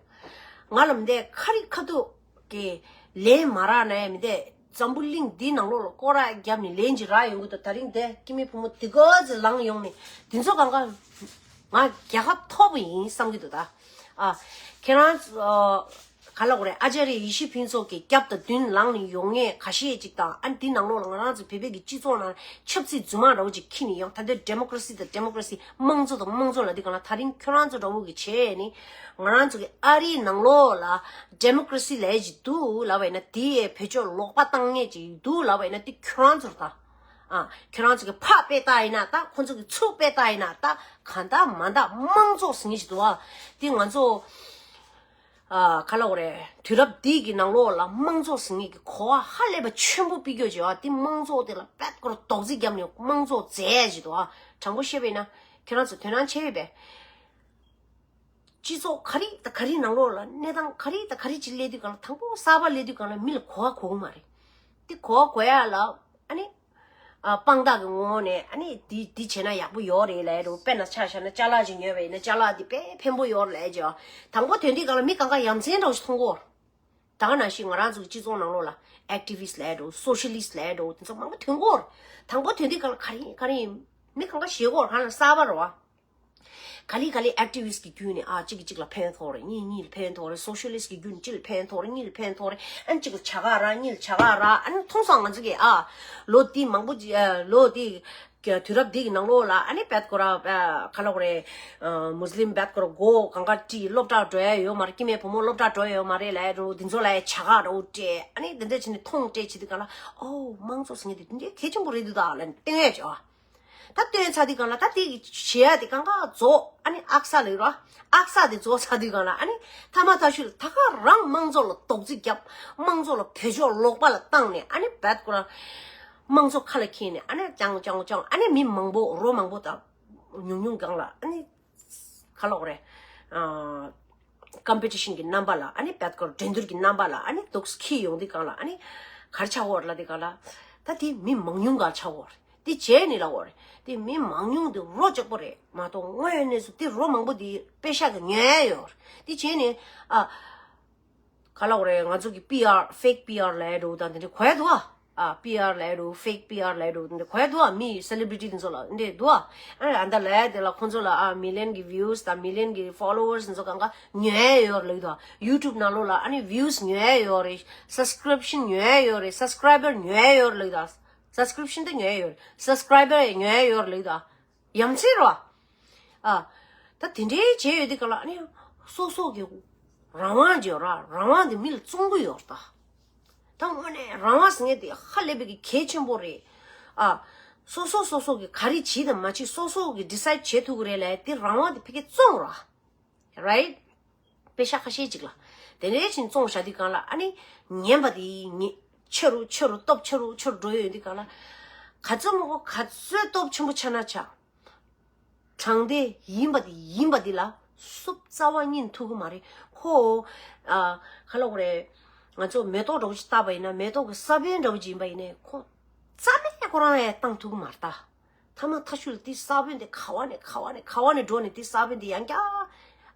ང་ལ་མི་འདུག་ཁ་རི་ཁ་ཐུག་གི་ལན་མ་རག་ན་ཡང་མི་འདུག་འཛམ་བུ་གླིང་འདིའི་ནང་ལོགས་ལ་སྐོར་ར་བརྒྱབ་ནས་ལན་ཅིག་རག་ཡོང་གི་འདུག་ད་རིང་དེ་སྐྱེ་དམན་བུ་མོ་དེ་ག་ཚོད་ལངས་ཡོང་ནས་དེ་ཚོ་གང་ག་ང་རྒྱལ་ཁ་ཐོབ་པ་ཡིན་བསམ་གྱི་འདུག་ད། ཨ། ཁྱེད་རང་ཚོ་ག་ལབ་དགོས་རེད། ཨ་ཙརྱ་ཡེ་ཤེས་ཕུན་ཚོགས་ཀྱི་རྒྱབ་དང་མདུན་ལངས་ནས་ཡོང་མཁན་ཁ་ཤས་ཅིག་དང་། ཨ། འདི་ནང་ལོགས་ལ་ང་རང་ཚོ་བོད་པའི་གི་སྤྱི་ཚོགས་ནང་ཆབ་སྲིད་རྫུན་མ་འདྲ་བོ་ཅིག་འཁྱེར་ནས་ཡོང་། ད་ལྟའི་ཌེ་མོ་ཀ་རེ་སི་དང་ཌེ་མོ་ཀ་རེ་སི། དམངས་གཙོ་དང་དམངས་གཙོ་ལབ་དུས་སྒང་ལ་ད་རིང་ཁྱོད་རང་ཚོ་འདྲ་བོ་གི་བྱས་ནས་ང་རང་ཚོ་གི་ཨ་རིའི་ནང་ལོགས་ལ་ཌེ་མོ་ཀ་རེ་སི་ལབ་ཅིག་འདུག་ལབ་པ་ཡིན་ན། དེ་ཡས་བེད་སྤྱོད་ལོག་པ་བཏང་མཁན་ཅིག་འདུག་ལབ་པ་ཡིན་ན། དེ་ཁྱོད་རང་ཚོ་རེད་ད། ཨ། ཁྱོད་རང་ཚོ་གི་ཕར་དཔེ་བལྟས་ཡིན་ན་ད། ཁོ་ཚོ་གི་ཚུར་དཔེ་བལྟས་ཡིན་ན་ད། གང་ལྟར་མ་ལྟར་དམངས་གཙོ་ཟེར་མཁན་ཞིག་འདུག་ཨ། དེ་ང་ཚོ། ཨ། ག་ལབ་དགོས་རེད། དུས་རབས་འདི་གི་ནང་ལོགས་ལ་དམངས་གཙོ་ཟེར་མཁན་གྱི་གོ་བ་ཧ་ལས་པ་ཆེན་པོ་ཕུལ་རྒྱུ་ཅིག་ཡོད་ཨ། དེ་དམངས་གཙོ་དེ་ལ་རྦད་དེ་རྡོག་རྫིས་བརྒྱབ་ནས་དམངས་གཙོ་རྫས་ཅིག་འདུག་ཨ། དྲང་པོ་བཤད་པ་ཡིན་ན་ཁྱེད་རང་ཚོ་དོ་སྣང་བྱས་ཡོད་པས། སྤྱི་ཚོགས་ག་རེ་དང་ག་རེ་ནང་ལོགས་ལ་གནས་སྟངས་ག་རེ་དང་ག་རེ་ཅིག་སླེབས་དུས་སྒང་ལ། དང་པོ་གསར་པ་སླེབས་དུས་སྒང་ལ་མི་ལ་གོ་བ་གོ་གི་མ་རེད། དེ་གོ་བ་གོ་ཡ་ལ་ཨ་ནི། ཨ། དཔང་རྟགས་ཀྱི་ངོ་བོ་ནས་ཨ་ནི་འདི་འདི་བྱས་ན་ཡག་པོ་ཡོད་རེད་ལབ་ཡ་འདྲ་བོ། དཔེར་ན་ཆ་བཞག་ན་ཅ་ལག་ཅིག་ཉོས་པ་ཡིན་ན་ཅ་ལག་འདི་དཔེ་ཕན་པོ་ཡོད་རེད་ལབ་ཡ་ཅིག། དང་པོ་ཐོན་དུས་སྒང་ལ་མི་གང་ག་ཡ་མཚན་འདྲ་བོ་ཞིག་མཐོང་གི་ཡོད་རེད། ད་ག་ནང་བཞིན་ང་རང་ཚོ་གི་སྤྱི་ཚོགས་ནང་ལོགས་ལ་ཨེག་ཊི་བི་སི་ཊི་ལབ་ཡ་འདྲ་བོ། སོ་ཤ་ལི་སི་ཊི་ལབ་ཡ་འདྲ་བོ། དེ་ཚོ་མང་པོ་ཐོན་གི་ཡོད་རེད། དང་པོ་ཐོན་དུས་སྒང་ལ་ག་རེ་ཡིན་ག་རེ་ཡིན་མི་གང་ག་ཞེད་གི་ཡོད་རེད། གང་ལ་གསར་པ་རེད་བ། ག་ལེ་ག་ལེ་ཨེག་ཊི་བི་སི་ཊི་གི་བརྒྱུད་ནས། ཨ། གཅིག་གིས་གཅིག་ལ་ཕན་ཐོགས་རེད། གཉིས་གཉིས་ལ་ཕན་ཐོགས་རེད། སོ་ཤ་ལི་སི་ཊི་གི་བརྒྱུད་ནས་གཅིག་ལ་ཕན་ཐོགས་རེད། གཉིས་ལ་ཕན་ཐོགས་རེད། ཨ་ནི་གཅིག་ལ་བྱ་ག་རག་གཉིས་ལ་བྱ་ག་རག་ཨ་ནི་མཐོང་སོང་ང་ཚོ་གིས། ཨ། ལོ་འདི་མང་པོ་ཅིག་ཨ། ལོ་འདི་དུས་རབས་འདི་གི་ནང་ལོགས་ལ་ཨ་ནི་རྦད་དེ་ཁོ་ར། ཨ། ག་ལབ་དགོས་རེད། ཨ། མུ་སི་ལིམ་རྦད་དེ་ཁོ་ར་མགོ་གང་ག་དཀྲིས། སློབ་གྲྭ་འགྲོ་ཡ་ཡོད་མ་རེད། སྐྱེ་དམན་བུ་མོ་སློབ་གྲྭ་འགྲོ་ཡ་ཡོད་མ་རེད་ལབ་ཡ་འདྲ་བོ། འདི་ཚོ་ལ་ཡ་བྱ་ག་འདྲ་བོ་སྤྲད། ཨ་ནི་འདི་འདྲ་བྱས་ནས་མཐོང་སྤྲད་བྱེད་དུས་སྒང་ལ། ཨོ། དམངས་གཙོ་ཟེར་མཁན་དེ་འདི་འདྲའི་གལ་ཆེན་པོ་རེད་འདུག་ད་ལབ་ནས་བསྟན་ཡ་བྱས་བ། ད་བཏོན་ཚར་དུས་སྒང་ལ་ད་དེ་གི་བྱེད་ཡ་དེ་གང་ག་རྫོགས། ཨ་ནི་ཨག་ས་ལབ་ར། ཨག་ས་དེ་རྫོགས་ཚར་དུས་སྒང་ལ། ཨ་ནི་མཐའ་མ་མཐའ་གཞུག་ལ་ད་ག་རང་དམངས་གཙོ་ལ་རྡོག་རྫིས་བརྒྱབ། དམངས་གཙོ་ལ་བེད་སྤྱོད་ལོག་པ་ལ་བཏང་ནས། ཨ་ནི་རྦད་དེ་ཁོ་རང་དམངས་གཙོ་ཁ་ལ་འཁྱེར་ནས། ཨ་ནི་རྐྱང་རྐྱང་རྐྱང་། ཨ་ནི་མི་མང་པོ་རོ་མང་པོ་དང་ཉུང་ཉུང་སྒང་ལ། ཨ་ནི་ག་ལབ་དགོས་རེད། ཨ། ཀམ་པི་ཊི་ཤན་གྱི་རྣམ་པ་ལ། ཨ་ནི་རྦད་དེ་ཁོ་ར་འགྲན་བསྡུར་གྱི་རྣམ་པ་ལ་ཨ་ནི་འདུག་སེ་འཁྱེར་ཡོང་དུས་སྒང་ལ། ཨ་ནི་ག་རེ་ཆགས་ཀྱི་ཡོད་རེད་ལབ་དུས་སྒང་ལ། ད་དེ་མི་མང་ཉུང་སྒང་ཆགས་ཀྱི་ཡོད་རེད། དེ་བྱས་ནས་ལབ་ཀྱི་ཡོད་རེད། དེ་མི་མང་ཉུང་དེ་རོ་ལྕགས་པོ་རེད་མ་གཏོགས། དངོས་ཡོད་གནས་ཚུལ་དེ་རོ་མང་པོ་དེ་པེ་ཤག་གིས་ཉོ་ཡ་ཡོད་རེད། དེ་བྱས་ནས། ཨ། ག་ལབ་དགོས་རེད། ང་ཚོ་གི་པི་ཨར། ཕེག་པི་ཨར་ལབ་ཡ་འདྲ་བོ་དང་དེ་འདྲ་གོ་ཡ་འདུག་ཨ། ཨ། པི་ཨར་ལབ་ཡ་འདྲ་བོ། ཕེག་པི་ཨར་ལབ་ཡ་འདྲ་བོ་དེ་འདྲ་གོ་ཡ་འདུག་ཨ། མི་སེ་ལེ་བི་རི་ཊི་དེ་ཚོ་ལ་འདི་འདྲ་འདུག་ཨ། ཨ། ཨ་ད་ལབ་ཡ་དེ་ལ་ཁོང་ཚོ་ལ། ཨ། མི་ལི་ཡོན་གྱི་བིའུ་སི་དང་མི་ལི་ཡོན་གྱི་ཕོ་ལོ་ཝར་སི་དེ་ཚོ་གང་ག་ཉོ་ཡ་ཡོད་རེད་ལབ་ཀྱི་འདུག་ཨ། ཡུ་ཊུབ་ནང་ལོགས་ལ་ཨ་ནི་བིའུ་སི་ཉོ་ཡ་ཡོད་རེད། སབ་སི་ཀི་རིབ་ཤན་ཉོ་ཡ་ཡོད་རེད། སབ་སི་ཀི་རའི་བར་ཉོ་ཡ་ཡོད་རེད་ལབ་ཀྱི་འདུག་ཨ། སབ་སི་ཀི་རིབ་ཤན་དེ་ཉོ་ཡ་ཡོད་རེད། སབ་སི་ཀི་རའི་བར་ཉོ་ཡ་ཡོད་རེད་ལབ་ཀྱི་འདུག་ཨ། ཡ་མཚན་རེད་བ། ཨ། ད་དེ་འདྲའི་བྱས་ཡོད་དུས་སྒང་ལ། ཨ་ནི་སོ་སོ་གི་རང་དབང་ཅིག་ཡོད་ར། རང་དབང་དེ་མི་ལ་བཙོང་གི་ཡོད་རེད་ད། ད་དངོས་གནས་རང་དབང་ཟེར་མཁན་དེ་ཧ་ལས་པའི་གི་གལ་ཆེན་པོ་རེད། ཨ། སོ་སོ་སོ་སོ་གི་ག་རེ་བྱེད་དང་མ་བྱེད་སོ་སོ་གི་ཌི་སའིཌ་བྱེད་ཐུབ་ཀྱི་རེད་ལབ་ཡ་དེ། རང་དབང་དེ་ཕ་གིར་བཙོང་ར། རའིཊ། པེ་ཤག་ཁ་ཤས་ཅིག་ལ། དེ་འདྲ་བྱས་ནས་བཙོང་བཞག་དུས་སྒང་ལ། ཨ་ནི་ཉན་པ་དེ་ཉན། ཆེ་རུ་ཆེ་རུ་སྟོབས་ཆེ་རུ་ཆེ་རུ་འགྲོ་ཡོང་དུས་སྒང་ལ། ག་ཚོད་མང་པོ་ག་ཚོད་སྟོབས་ཆེན་པོ་ཆགས་ན་ཆགས། དྲང་བདེན་ཡིན་པ་དེ་ཡིན་པ་དེ་ལ་སུ་རྩ་བ་ཉིད་ཐུབ་ཀྱི་མ་རེད། ཁོ། ཨ། ག་ལབ་དགོས་རེད། ང་ཚོ་མེ་ཏོག་འདྲ་བོ་ཞིག་བཏབ་པ་ཡིན་ན། མེ་ཏོག་གི་ས་བོན་འདྲ་བོ་ཅིག་ཡིན་པ་ཡིན་ནའི་ཁོ་རྩ་ནས་ཁོ་རང་ཡང་བཏང་ཐུབ་ཀྱི་མ་རེད་ད། མཐའ་མ་མཐའ་གཞུག་ལ་དེ་ས་བོན་དེ་ག་བ་ནས་ག་བ་ནས་ག་བ་ནས་འགྲོ་ནས། དེ་ས་བོན་དེ་ཡང་བསྐྱར།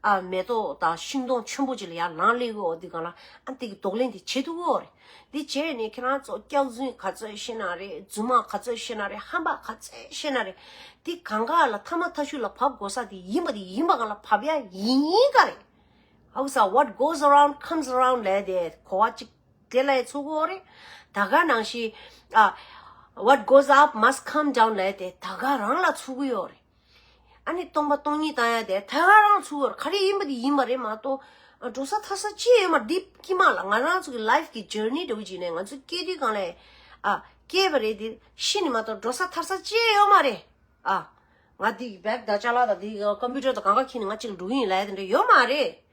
ཨ། མེ་ཏོག་དང་ཤིང་སྡོང་ཆེན་པོ་ཅིག་ལ་ཡར་ལངས་སླེབས་ཀྱི་ཡོད་དུས་སྒང་ལ། ཨ། དེ་གི་གདོང་ལེན་དེ་བྱེད་ཐུབ་ཀྱི་ཡོད་རེད། དེ་བྱས་ནས་ཁྱེད་རང་ཚོ་སྐྱག་རྫུན་ག་ཚོད་བཤད་ན་རེད། རྫུན་མ་ག་ཚོད་བཤད་ན་རེད། ཧམ་པ་ག་ཚོད་བཤད་ན་རེད། དེ་གང་ག་ལ་མཐའ་མ་མཐའ་གཞུག་ལ་བབས་དགོས་ས་དེ་ཡིན་པ་དེ་ཡིན་པ་སྒང་ལ་བབས་ཡ་ཡིན་ཡིན་ག་རེད། ཕ་གི་ས་what goes around comes around ལབ་དེ་གོ་བ་གཅིག་དེ་ལ་ཚུགས་ཀྱི་ཡོད་རེད། ད་ག་ནང་བཞིན་ཨ། What goes up must come down ལབ་དེ་ད་ག་རང་ལ་ཚུགས་ཀྱི་ཡོད་རེད། ཨ་ནི་སྟོང་པ་སྟོང་ཉིད་བཏང་ཡ་དེ་ད་ག་རང་ཚུགས་ཀྱི་ཡོད་རེད། ག་རེ་ཡིན་པ་དེ་ཡིན་པ་རེད་མ་གཏོགས་འགྲོ་ས་ཐར་ས་ཅི་ཡོད་མ་རེད། འདི་དཀྱིལ་མ་ལ་ང་རང་ཚོ་གི་life གི་journey འདྲ་བོ་ཅིག་ནས་ང་ཚོ་སྐྱེས་དུས་སྒང་ལ་ཨ་སྐྱེས་པ་རེད། དེ་ཤི་ནི་མ་གཏོགས་འགྲོ་ས་ཐར་ས་ཅི་ཡོད་མ་རེད། ཨ། ང་འདི་bag དང་ཅ་ལག་དང་འདི་computer དང་གང་ག་ཁྱེར་ནས་ང་གཅིག་ལ་འགྲོ་གི་ཡིན་ལབ་ཡ་དེ་འདྲ་ཡོད་མ་རེད།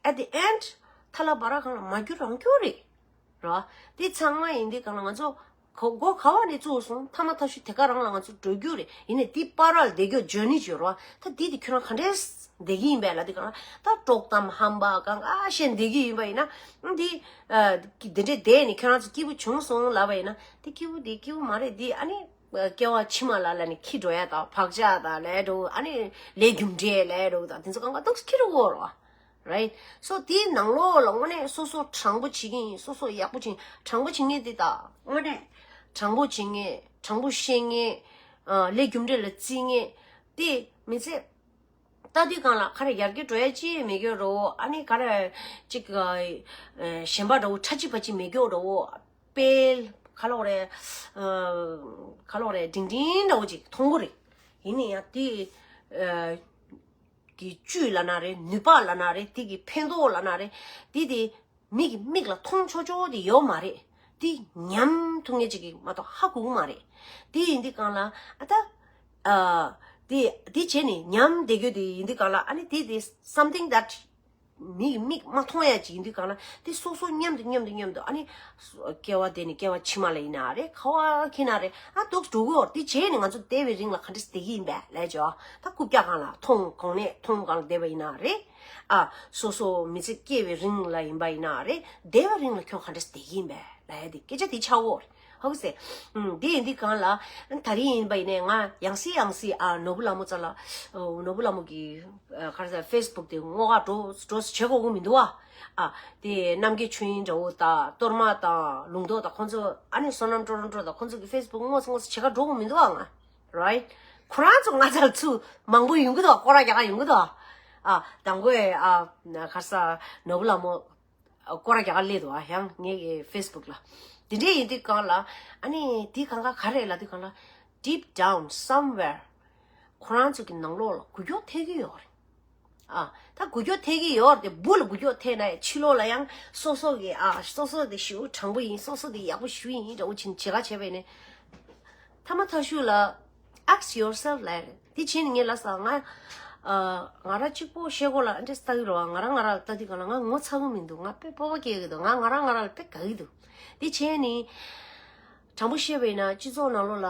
At the end ཐ་ལ་བ་ར་གང་ལ་མ་རྒྱུ་རང་རྒྱུ་རེད། ར། འདི་ཚང་མ་ཡིན་དུས་སྒང་ལ་ང་ཚོ་གོ་གོ་ག་བ་ནས་བཙུགས་སོང་། ཐ་མ་ཐ་ཤུ་དེ་ག་རང་ལ་ང་ཚོ་འགྲོ་རྒྱུ་རེད། ཡིན་ནའི་འདི་པར་ལ་བསྡད་རྒྱུ་journey ཅིག་ཡོད་ར། ད་འདི་དེ་ཁྱོད་རང་ག་འདྲས་བསྡད་ཀྱི་ཡིན་པས་ལབ་དུས་སྒང་ལ་ད་དཀྲོག་གཏམ་ཧམ་པ་གང་ག་བཤད་བསྡད་ཀྱི་ཡིན་པ་ཡིན་ན་འདི་ཨ་འདི་འདྲས་བསྡད་ནས་ཁྱོད་རང་ཚོ་སྐྱིད་པོ་བྱུང་སོང་ལབ་པ་ཡིན་ན་འདི་སྐྱིད་པོ་འདི་སྐྱིད་པོ་མ་རེད། འདི་ཨ་ནི། སྐྱེ་བ་ཕྱི་མ་ལ་ལ་ནི་ཁྱི་འགྲོ་ཡ་དང་བག་ཆགས་དང་ལས་འགྲོ། ཨ་ནི་ལས་རྒྱུ་འབྲས་ལས་འགྲོ་དང་དེ་ཚོ་གང་ག་འདུག་ཁྱི་རུ་འོ་རོ། Right? So དེའི་ནང་ལོགས་ལ་དངོས་གནས་སོ་སོ་དྲང་པོ་བྱེད་ཀྱི་ཡིན། སོ་སོ་ཡག་པོ་བྱེད། དྲང་པོ་བྱེད་མཁན་དེ་དང་དངོས་གནས་དྲང་པོ་བྱེད་མཁན། དྲང་པོ་བཤད་མཁན། ཨ་ལས་རྒྱུ་འབྲས་ལ་བརྩི་མཁན་དེ་མི་ཚེ་ལྟ་དུས་སྒང་ལ་ག་རེ་ཡར་རྒྱས་འགྲོ་ཡ་ཅི་མེད་གྱོ་རོ། ཨ་ནི་ག་རེ་ཅིག་ཨ་ཞེན་པ་འདྲ་བོ་ཁྲ་ཅི་པ་ཅི་མེད་གྱོ་རོ། དཔེ་ག་ལོག་རེད། ཨ་ག་ལོག་རེད། འབྲིང་འབྲིང་འདྲ་བོ་ཅིག་མཐོང་གི་རེད། ཡིན་ན་ཡང་དེ་ཨ་གི་བཅུད་ལབ་ན་རེད། ནུས་པ་ལབ་ན་རེད། དེ་གི་ཕན་ཐོགས་ལབ་ན་རེད། དེ་དེ་མིག་གི་མིག་ལ་མཐོང་ཆོག་ཆོག་དེ་ཡོད་མ་རེད། དེ་ཉམས་ཐུབ་མཁན་ཅིག་གི་མ་གཏོགས་ཧ་གོ་གི་མ་རེད། དེ་ཡིན་དུས་སྒང་ལ་ཨ་ད་ཨ་དེ་དེ་བྱས་ནས་ཉམས་བསྡད་རྒྱུ་དེ་ཡིན་དུས་སྒང་ལ་ཨ་ནི་དེ་དེ་something that མིག་མིག་མ་མཐོང་ཡ་ཅིག་ཡིན་དུས་སྒང་ལ་དེ་སོ་སོ་མཉམ་དུ་མཉམ་དུ་མཉམ་དུ་ཨ་ནི་སྐྱེ་བ་དེ་ནི་སྐྱེ་བ་ཕྱི་མ་ལ་ཡིན་ན་རེད། ག་བ་ཁྱེར་ན་རེད། ཨ་འདུག་འགྲོ་གི་ཡོད་རེད། དེ་བྱས་ནས་ང་ཚོ་བསྡད་པའི་རིང་ལ་ག་འདྲས་བསྡད་ཀྱི་ཡིན་པས་ལབ་ཅོ། ད་རྐུབ་བཀྱག་སྒང་ལ་མཐོང་གོང་ནས་མཐོང་སྒང་ལ་བསྡད་པ་ཡིན་ན་རེད། ཨ་སོ་སོ་མི་ཚེ་སྐྱེ་བའི་རིང་ལ་ཡིན་པ་ཡིན་ན་རེད། བསྡད་པའི་རིང་ལ་ཁྱོད་ག་འདྲས་བསྡད་ཀྱི་ཡིན་པས་ལབ་ཡ་དེ་སྐད་ཆ་དེ་ཆགས་ཡོད་རེད། ཧ་གོ་སོང་། ཨུམ། དེ་ཡིན་དུས་སྒང་ལ་ད་རིང་ཡིན་པ་ཡིན་ནའི་ང་ཡང་སེ་ཡང་སེ་ཨ་ནོར་བུ་ལྷ་མོ་རྩ་ལ་ཨ་ནོར་བུ་ལྷ་མོ་གི་ཨ་ག་རེ་ཟེར་Facebook དེ་སྔོག་ག་འགྲོ་འགྲོ་བྱེད་དགོས་ཀྱི་མི་འདུག་ཨ། ཨ་དེ་རྣམ་རྒྱལ་ཆོས་དབྱིངས་འདྲ་བོ་དང་གཏོར་མ་དང་ལུང་རྟོགས་དང་ཁོང་ཚོ་ཨ་ནི་བསོད་ནམས་ཀྲོ་རོན་ཀྲོ་དང་ཁོང་ཚོ་གི་Facebook སྔོག་སྔོག་བྱེད་ག་འགྲོ་དགོས་མི་འདུག་ཨ། ང་རའིཊ། ཁོ་རང་ཚོ་ང་ཚོར་ཚུར་མང་པོ་ཡོང་གི་འདུག་ཨ། སྐོར་ར་རྒྱག་ག་ཡོང་གི་འདུག་ཨ། ཨ་དང་པོའི་ཨ་ག་རེ་ཟེར་ནོར་བུ་ལྷ་མོ། སྐོར་ར་རྒྱག་ག་སླེབས་འདུག་ཨ། ཡང་ངེད་ཀྱི་Facebook ལ། དེ་འདྲས་ཡིན་དུས་སྒང་ལ་ཨ་ནི་དེ་གང་ག་ག་རེ་ལབ་དུས་སྒང་ལ་deep down somewhere ཁོ་རང་ཚོ་གི་ནང་ལོགས་ལ་འགུལ་སྐྱོད་ཐེབས་ཀྱི་ཡོད་རེད། ཨ་ད་འགུལ་སྐྱོད་ཐེབས་ཀྱི་ཡོད་རེད་དེ། སྦུག་ལ་འགུལ་སྐྱོད་ཐེབས་ན་ཡང་ཕྱི་ལོགས་ལ་ཡང་སོ་སོ་གི་ཨ་སོ་སོ་དེ་ཞེ་པོ་དྲང་པོ་ཡིན། སོ་སོ་དེ་ཡག་པོ་ཞེ་པོ་ཡིན་འདྲ་བོ་བྱེད་བྱེད་ག་བྱས་པ་ཡིན་ནའི། ཐ་མ་ཐ་ཤུ་ལ་ask yourself ལབ་རེད། དེ་བྱས་ནས་ངས་ལབ་ས། ང་ཨ་ང་རང་གཅིག་པོ་བཤད་དགོས་ལ་འདྲ་ལྟ་གི་རེད་བ། ང་རང་ང་རང་ལ་ལྟ་དུས་སྒང་ལ་ང་ངོ་ཚ་གི་མི་འདུག་ང་དཔེ་སྤོབས་པ་སྐྱེ་གི་འདུག་ང་ང་རང་ང་རང་ལ་དཔེ་དགའ་གི་འདུག་དེ་བྱས་ནས་དྲང་པོ་བཤད་པ་ཡིན་ན་སྤྱི་ཚོགས་ནང་ལོགས་ལ་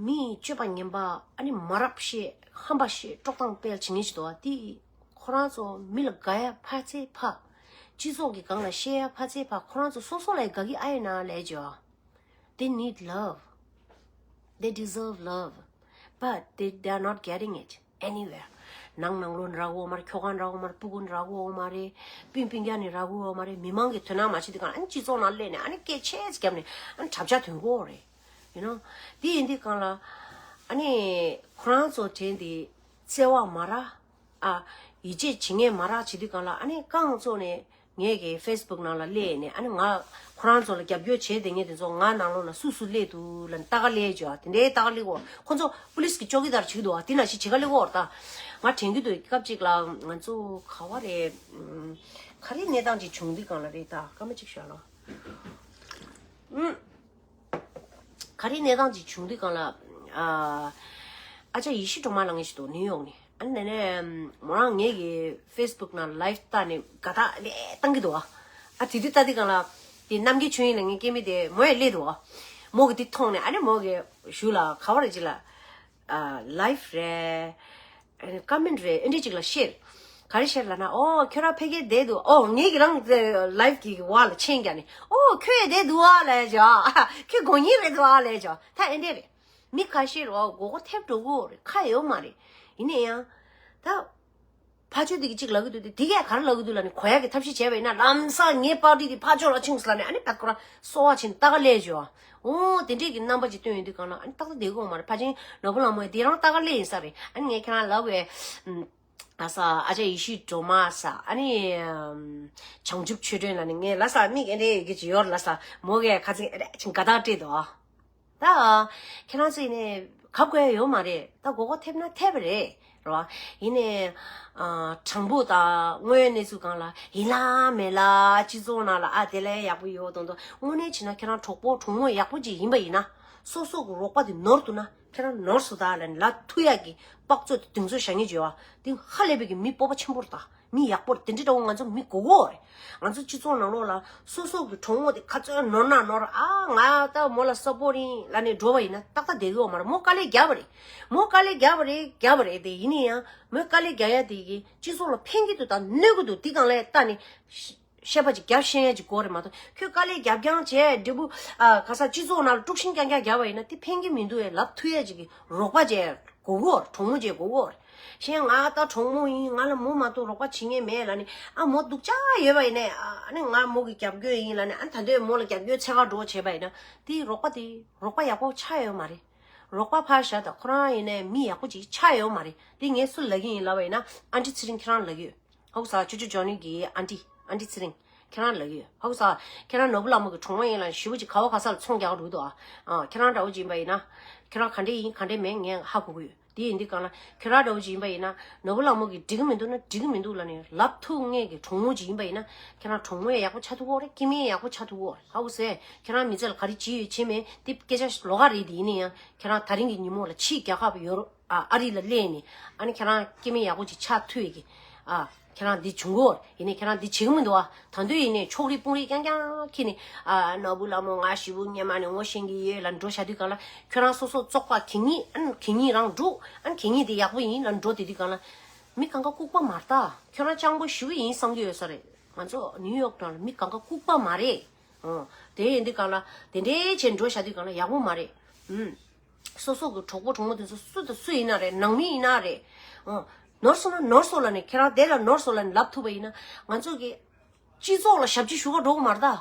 མིའི་སྤྱོད་པ་ངན་པ་ཨ་ནི་མ་རབས་བཤད་ཧམ་པ་བཤད་དཀྲོག་གཏམ་སྤེལ་བྱེད་མཁན་ཞིག་འདུག་བ། དེ་ཁོ་རང་ཚོ་མི་ལ་དགའ་ཡ་ཕར་ཚད་ཕར། སྤྱི་ཚོགས་ཀྱི་སྒང་ལ་བཤད་ཡ་ཕར་ཚད་ཕར། ཁོ་རང་ཚོ་སོ་སོ་ལ་ཡ་དགའ་གི་ཨ་ཡིན་ན་ལས་བྱོས། They need love. They deserve love. But they, they are not getting it anywhere. ནང་ནང་ལོགས་འདྲ་གི་ཡོད་མ་རེད། ཁྱོ་ག་འདྲ་གི་ཡོད་མ་རེད། སྤུ་གུ་འདྲ་གི་ཡོད་མ་རེད། སྤུན་སྤུན་ཀྱག་ནི་འདྲ་གི་ཡོད་མ་རེད། མི་མང་གིས་དོ་སྣང་མ་བྱེད་དུས་སྒང་ལ་ཨ་ནི་སྤྱི་ཚོགས་ནང་སླེབས་ནས་ཨ་ནི་སྐད་ཆེ་ཙམ་བརྒྱབ་ནས་ཨ་ནི་དྲ་བྱ་ཐོན་གྱི་ཡོད་རེད། You know? དེ་ཡིན་དུས་སྒང་ལ་ཨ་ནི་ཁོ་རང་ཚོ་དྲན་དེ་བརྩེ་བ་མ་རག་ཨ་ཡིད་ཆེས་བྱེད་མཁན་མ་རག་བྱེད་དུས་སྒང་ལ་ཨ་ནི་རྐང་བཙུགས་ནས་ངེད་ཀྱི་Facebook ནང་ལ་སླེབས་ནས་ཨ་ནི་ང་ཁོ་རང་ཚོ་ལ་རྒྱབ་སྐྱོར་བྱས་བསྡད་མཁན་དེ་ཚོ་ང་ནང་ལོགས་ལ་སུ་སུ་སླེབས་འདུག་ལབ་ནས་ལྟ་ག་སླེབས་བྱས། དེ་འདྲའི་ལྟ་ག་སླེབས་གོ། ཁོ་ཚོ་པུ་ལིས་ཀྱི་ཅོ་ཀི་དར་བྱེད་ཀྱི་འདུག་བ། དེ་ནང་བཞིན་བྱེད་ག་སླེབས་གོ་ད། ང་དྲན་གྱི་འདུག་སྐབས་གཅིག་ལ་ང་ཚོ་ག་བ་རེད། ཨམ། ག་རེ་གནས་སྟངས་ཅིག་བྱུང་དུས་སྒང་ལ་རེད། ད་སྐར་མ་གཅིག་ཞོག་ལ། ཨམ། ག་རེ་གནས་སྟངས་ཅིག་བྱུང་དུས་སྒང་ལ། ཨ། ཨ་ཅག་ཡེ་ཤེས་སྒྲོལ་མ་ལབ་མཁན་ཞིག་འདུག་ནིའུ་ཡོག་ནས། ཨ་ནི་ནས་མོ་རང་ངེད་ཀྱི་ཕེ་སི་བུག་ནང་ལའེབ་ལྟ་ནས་དགའ་ཐག་ལས་བཏང་གི་འདུག་ཨ། དེ་དུས་ལྟ་དུས་སྒང་ལ་དེ་རྣམ་རྒྱལ་ཆོས་དབྱིངས་ལབ་མཁན་སྐྱེ་དམན་དེ་མོ་ཡང་སླེབས་འདུག་ཨ། མོ་གིས་དེ་མཐོང་ནས་ཨ་ནི་མོ་གིས་གཞུག་ལ་ག་བ་རེད་ཅིག་ལ། ཨ། ལའེབ་རེད། ཨ་ནི་ཀོ་མེན་ཊི་རེད། ཨེ་འདྲ་ཅིག་ལ་ཤེར། ག་རེ་ཤེར་ལབ་ན། ཨོ་ཁྱོད་རང་ཕ་གིར་བསྡད་འདུག་ཨོ་ངེད་ཀྱི་རང་ལའེབ་ཀྱི་བར་ལ་མཆན་རྒྱག་ནས། ཨོ་ཁྱོད་ཡང་བསྡད་འདུག་ཨ་ལབ་བྱས། ཁྱོད་དགོས་མཁོ་རེད་འདུག་ཨ་ལབ་བྱས། ད་ཨེ་འདྲ་རེད། མི་ཁ་ཤས་རེད་བ། མགོ་སྐོར་ཐེབས་འགྲོ་གི་རེད། ཁ་ཡོད་མ་རེད། ཡིན་ན་ཡང་། ད། ཕར་ཕྱོགས་དེ་གིས་གཅིག་ལབ་ཀྱི་འདུག་སྟེ། དེ་གས་ག་རེ་ལབ་ཀྱི་འདུག་ལབ་ནས་གོ་ཡག་གི་ཐབས་ཤེས་བྱས་པ་ཡིན་ན། ལམ་སང་ངའི་པར་ཊི་དེ་ཕར་ཕྱོགས་ལ་ཕྱིན་སོང་ལབ་ནས་ཨ་ནི་ད་ཁོ་རང་སོ་བ་བྱས་ནས་ལྟ་ག་སླེབས་བྱས། ཨོ་དེ་འདྲས་ཀྱི་རྣམ་པ་ཅིག་སྟོན་ཡོང་དུས་སྒང་ལ་ཨ་ནི་ཏག་ཏག་བསྡད་ཀྱི་ཡོད་མ་རེད། ཕལ་ཆེར་ནོར་བུ་ལྷ་མོ་དེ་རང་ལྟ་ག་སླེབས་ཡིན་ས་རེད། ཨ་ནི་ངས་ཁྱེད་རང་ལབ་པའི། ཨམ། ལ་ས་ཨ་ཅག་ཡེ་ཤེས་སྒྲོལ་མ་ས་ཨ་ནི་བྱང་ཆུབ་ཆོས་སྒྲོན་ལ་ནི་ངས་ལ་ས་མིག་ཨེ་འདྲ་ཡོད་ཀྱི་ཅི་ཡོར་ལ་ས་མོ་གས་ཁ་ཚིག་ཨེ་འདྲ་ཅིག་དགའ་ཐག་སྤྲད་དོ། ད་ཁྱེད་རང་ཚོ་ཡིན་ནས་གབ་དགོས་ཡ་ཡོད་མ་རེད། ད་མགོ་སྐོར་ཐེབས་ན་ཐེབས་པ་རེད་རོ། ཡིན་ནས་ཨ་དྲང་པོ་དང་དངོས་ཡོད་གནས་ཚུལ་སྒང་ལ་ཡིན་ལ་མེད་ལ་སྤྱི་ཚོགས་ནང་ལ་ཨ་དེ་ལས་ཡག་པོ་ཡོད་དང་དུ་དངོས་གནས་བྱས་ན་ཁྱེད་རང་གྲོགས་པོ་གྲོགས་མོ་ཡག་པོ་ཅིག་ཡིན་པ་ཡིན་ན་སོ་སོ་གི་རོགས་པ་དེ་ནོར་འདུག་ན་ཁྱེད་རང་ནོར་སོང་ད་ལབ་ནས་ལབ་ཐུབ་ཡ་གི་དཔག་ཚོད་དེ་དེང་ཚོད་བཞག་ངེས་བྱོས་བ་དེ་ཧ་ལས་པའི་གི་མི་སྤོབས་པ་ཆེན་པོ་རེད་ད། མི་ཡག་པོ་རེད། དེ་འདྲ་འདྲ་བོ་ང་ཚོ་མི་དགོས་གོ་རེད། ང་ཚོ་སྤྱི་ཚོགས་ནང་ལོགས་ལ་སོ་སོ་གི་གྲོགས་མོ་དེ་ག་ཚོད་ནོར་ན་ནོར་ཨ་ང་ད་མོ་ལ་སཔོར་ཡིན་ལབ་ནས་འགྲོ་བ་ཡིན་ན་ཏག་ཏག་བསྡད་ཀྱི་ཡོད་མ་རེད། མོ་དཀའ་ལས་རྒྱབ་པ་རེད། མོ་དཀའ་ལས་རྒྱབ་པ་རེད་རྒྱབ་པ་རེད་དེ་ཡིན་ན་ཡང་མོས་དཀའ་ལས་རྒྱག་ཡ་དེ་གི་སྤྱི་ཚོགས་ལ་ཕན་གྱི་འདུག་ད་གནོད་ཀྱི་འདུག་དེ་སྒང་ལ་ལྟ་ནས་ཤ་བཤད་པ་ཅིག་རྒྱབ་ཤེས་ཡ་ཅིག་དགོས་རེད་མ་གཏོགས་ཁྱོད་དཀའ་ལས་རྒྱབ་རྐྱང་བྱས་འབྲས་བུ་ཨ་ག་ས་སྤྱི་ཚོགས་ནང་ལ་དཀྲུག་ཤིང་རྐྱང་རྐྱང་རྒྱབ་པ་ཡིན་ན་དེ་ཕན་གྱི་མི་འདུག་ཨེ། ལབ་ཐུབ་ཡ་ཅིག་གི་རོགས་པ་བྱས་དགོས་གོ་གྲོགས་མོ་བྱས་དགོས་གོ་རེད། གཞན་ང་ད་གྲོགས་མོ་ཡིན། ང་ལ་མོ་མ་གཏོགས་རོགས་པ་བྱེད་མཁན་མེད་ལབ་ནས་ཨ་མོ་སྡུག་ཅག་ཡོད་པ་ཡིན་ནའི་ཨ་ནི་ང་མོ་གི་རྒྱབ་སྐྱོར་ཡིན་ལབ་ནས་ཨ་ད་འདོད་མོ་ལ་རྒྱབ་སྐྱོར་ཚད་ག་འགྲོ་བྱས་པ་ཡིན་ན་དེ་རོགས་པ་དེ་རོགས་པ་ཡག་པོ་ཆགས་ཡོད་མ་རེད། རོགས་པ་ཕར་བཞག་ད་ཁོ་རང་ཡིན་ནའི་མི་ཡག་པོ་ཅིག་ཆགས་ཡོད་མ་རེད། དེ་ངས་སུ་ལབ་ཀྱི་ཡིན་ལབ་པ་ཡིན་ན་ཨན་ཊི་ཚེ་རིང་ཁྱེད་རང་ལབ་ཀྱི་ཡོད། ཧ་གོ་ས། ཅོ་ཅོ་ཇོ་ནི་གི་ཨན་ཊི་ཨན་ཊི་ཚེ་རིང་ཁྱེད་རང་ལབ་ཀྱི་ཡོད། ཧ་གོ་ས། ཁྱེད་རང་ནོར་བུ་ལྷ་མོ་གི་གྲོགས་མོ་ཡིན་ལ་ཞེ་པོ་ཅིག་ག་བ་ག་ས་ལ་ཚོང་རྒྱག་འགྲོ་འདུག་ཨ། ཨ་ཁྱེད་རང་འདྲ་བོ་ཅིག་ཡིན་པ་ཡིན་ན། ཁྱེད་རང་ག་འདྲས་ཡིན་ག་འདྲས་མེད་ངས་ཧ་གོ་གི་ཡོད། དེ་ཡིན་དུས་གང་ལ་ཁྱེད་རང་འདྲ་བོ་ཅིག་ཡིན་པ་ཡིན་ན་ནོར་བུ་ལྷ་མོ་གི་འགྲིག་གི་མི་འདུག་ན་འགྲིག་གི་མི་འདུག་ལབ་ནས་ལབ་ཐུབ་མཁན་གི་གྲོགས་མོ་ཅིག་ཡིན་པ་ཡིན་ན་ཁྱེད་རང་གྲོགས་མོ་ཡག་པོ་ཆགས་ཐུབ་ཀྱི་ཡོད་རེད། སྐྱེ་དམན་ཡག་པོ་ཆགས་ཐུབ་ཀྱི་ཡོད་རེད། ཧ་གོ་སོང་། ཁྱེད་རང་མི་ཚེ་ལ་ག་རེ་བྱེད་ཡོད་བྱེད་མེད་དེ་སྐད་ཆ་ལོགས་ཀ་རེད། དེ་ཡིན་ན་ཡང་ཁྱེད་རང་ད་རིང་གི་ཉིན་མོ་ལ་ཕྱིའི་རྒྱལ་ཁབ་ཡོ་རོབ་ཨ་ཨ་རི་ལ་སླེབས་ནས་ཨ་ནི་ཁྱེད་རང་སྐྱེ་དམན་ཡག་པོ་ཅིག་ཆགས་ཐུབ་ཡོད་ཀྱི་ཨ། ཁྱེད་རང་འདི་བྱུང་གོ། ཡིན་ནའི་ཁྱེད་རང་འདི་བྱེད་ཀྱི་མི་འདུག་ཨ། ད་དུང་ཡིན་ནའི་ཕྱོགས་རིས་དཔུང་རིས་རྐྱང་རྐྱང་ཁྱེར་ནས་ཨ་ནོར་བུ་ལྷ་མོ་ང་ཞེ་པོ་སྔོན་མ་ནས་ངོ་ཤེས་ཀྱི་ཡོད་ལབ་འགྲོ་བཞག་དུས་གང་ལ་ཁྱོད་རང་སོ་སོ་བཙོག་པ་གད་སྙིགས་ཨ་གད་སྙིགས་རང་འགྲོ་ཨ་གད་སྙིགས་འདི་ཡག་པོ་ཡིན་ལབ་འགྲོ་དེ་དུས་གང་ལ་མི་གང་ག་ལྐུགས་པ་མ་རེད་ད། ཁྱོད་རང་སྤྱང་པོ་ཞེ་པོ་ཡིན་བསམ་གྱི་ཡོད་ས་རེད། ང་ཚོ་ནིའུ་ཡོག་ནང་ལ་མི་གང་ག་ལྐུགས་པ་མ་རེད། ཨོ། དེ་ཡིན་དུས་གང་ལ་དེ་འདྲའི་བྱས་འགྲོ་བཞག་དུས་གང་ལ་ཡག་པོ་མ་རེད། ཨུམ། སོ་སོ་གི་གྲོགས་པོ་གྲོགས་མོ་དེ་ཚོ་སུ་དང་སུ་ཡིན་ན་རེད། ནང་མི་ཡིན་ན་རེད། ཨོ། ནོར་སོང་ན་ནོར་སོང་ལབ་ནས་ཁྱེད་རང་དེ་ལ་ནོར་སོང་ལབ་ནས་ལབ་ཐུབ་པ་ཡིན་ན་ང་ཚོ་གི་སྤྱི་ཚོགས་ལ་ཞབས་ཕྱི་ཞུ་ག་འགྲོ་གི་མ་རེད་ད།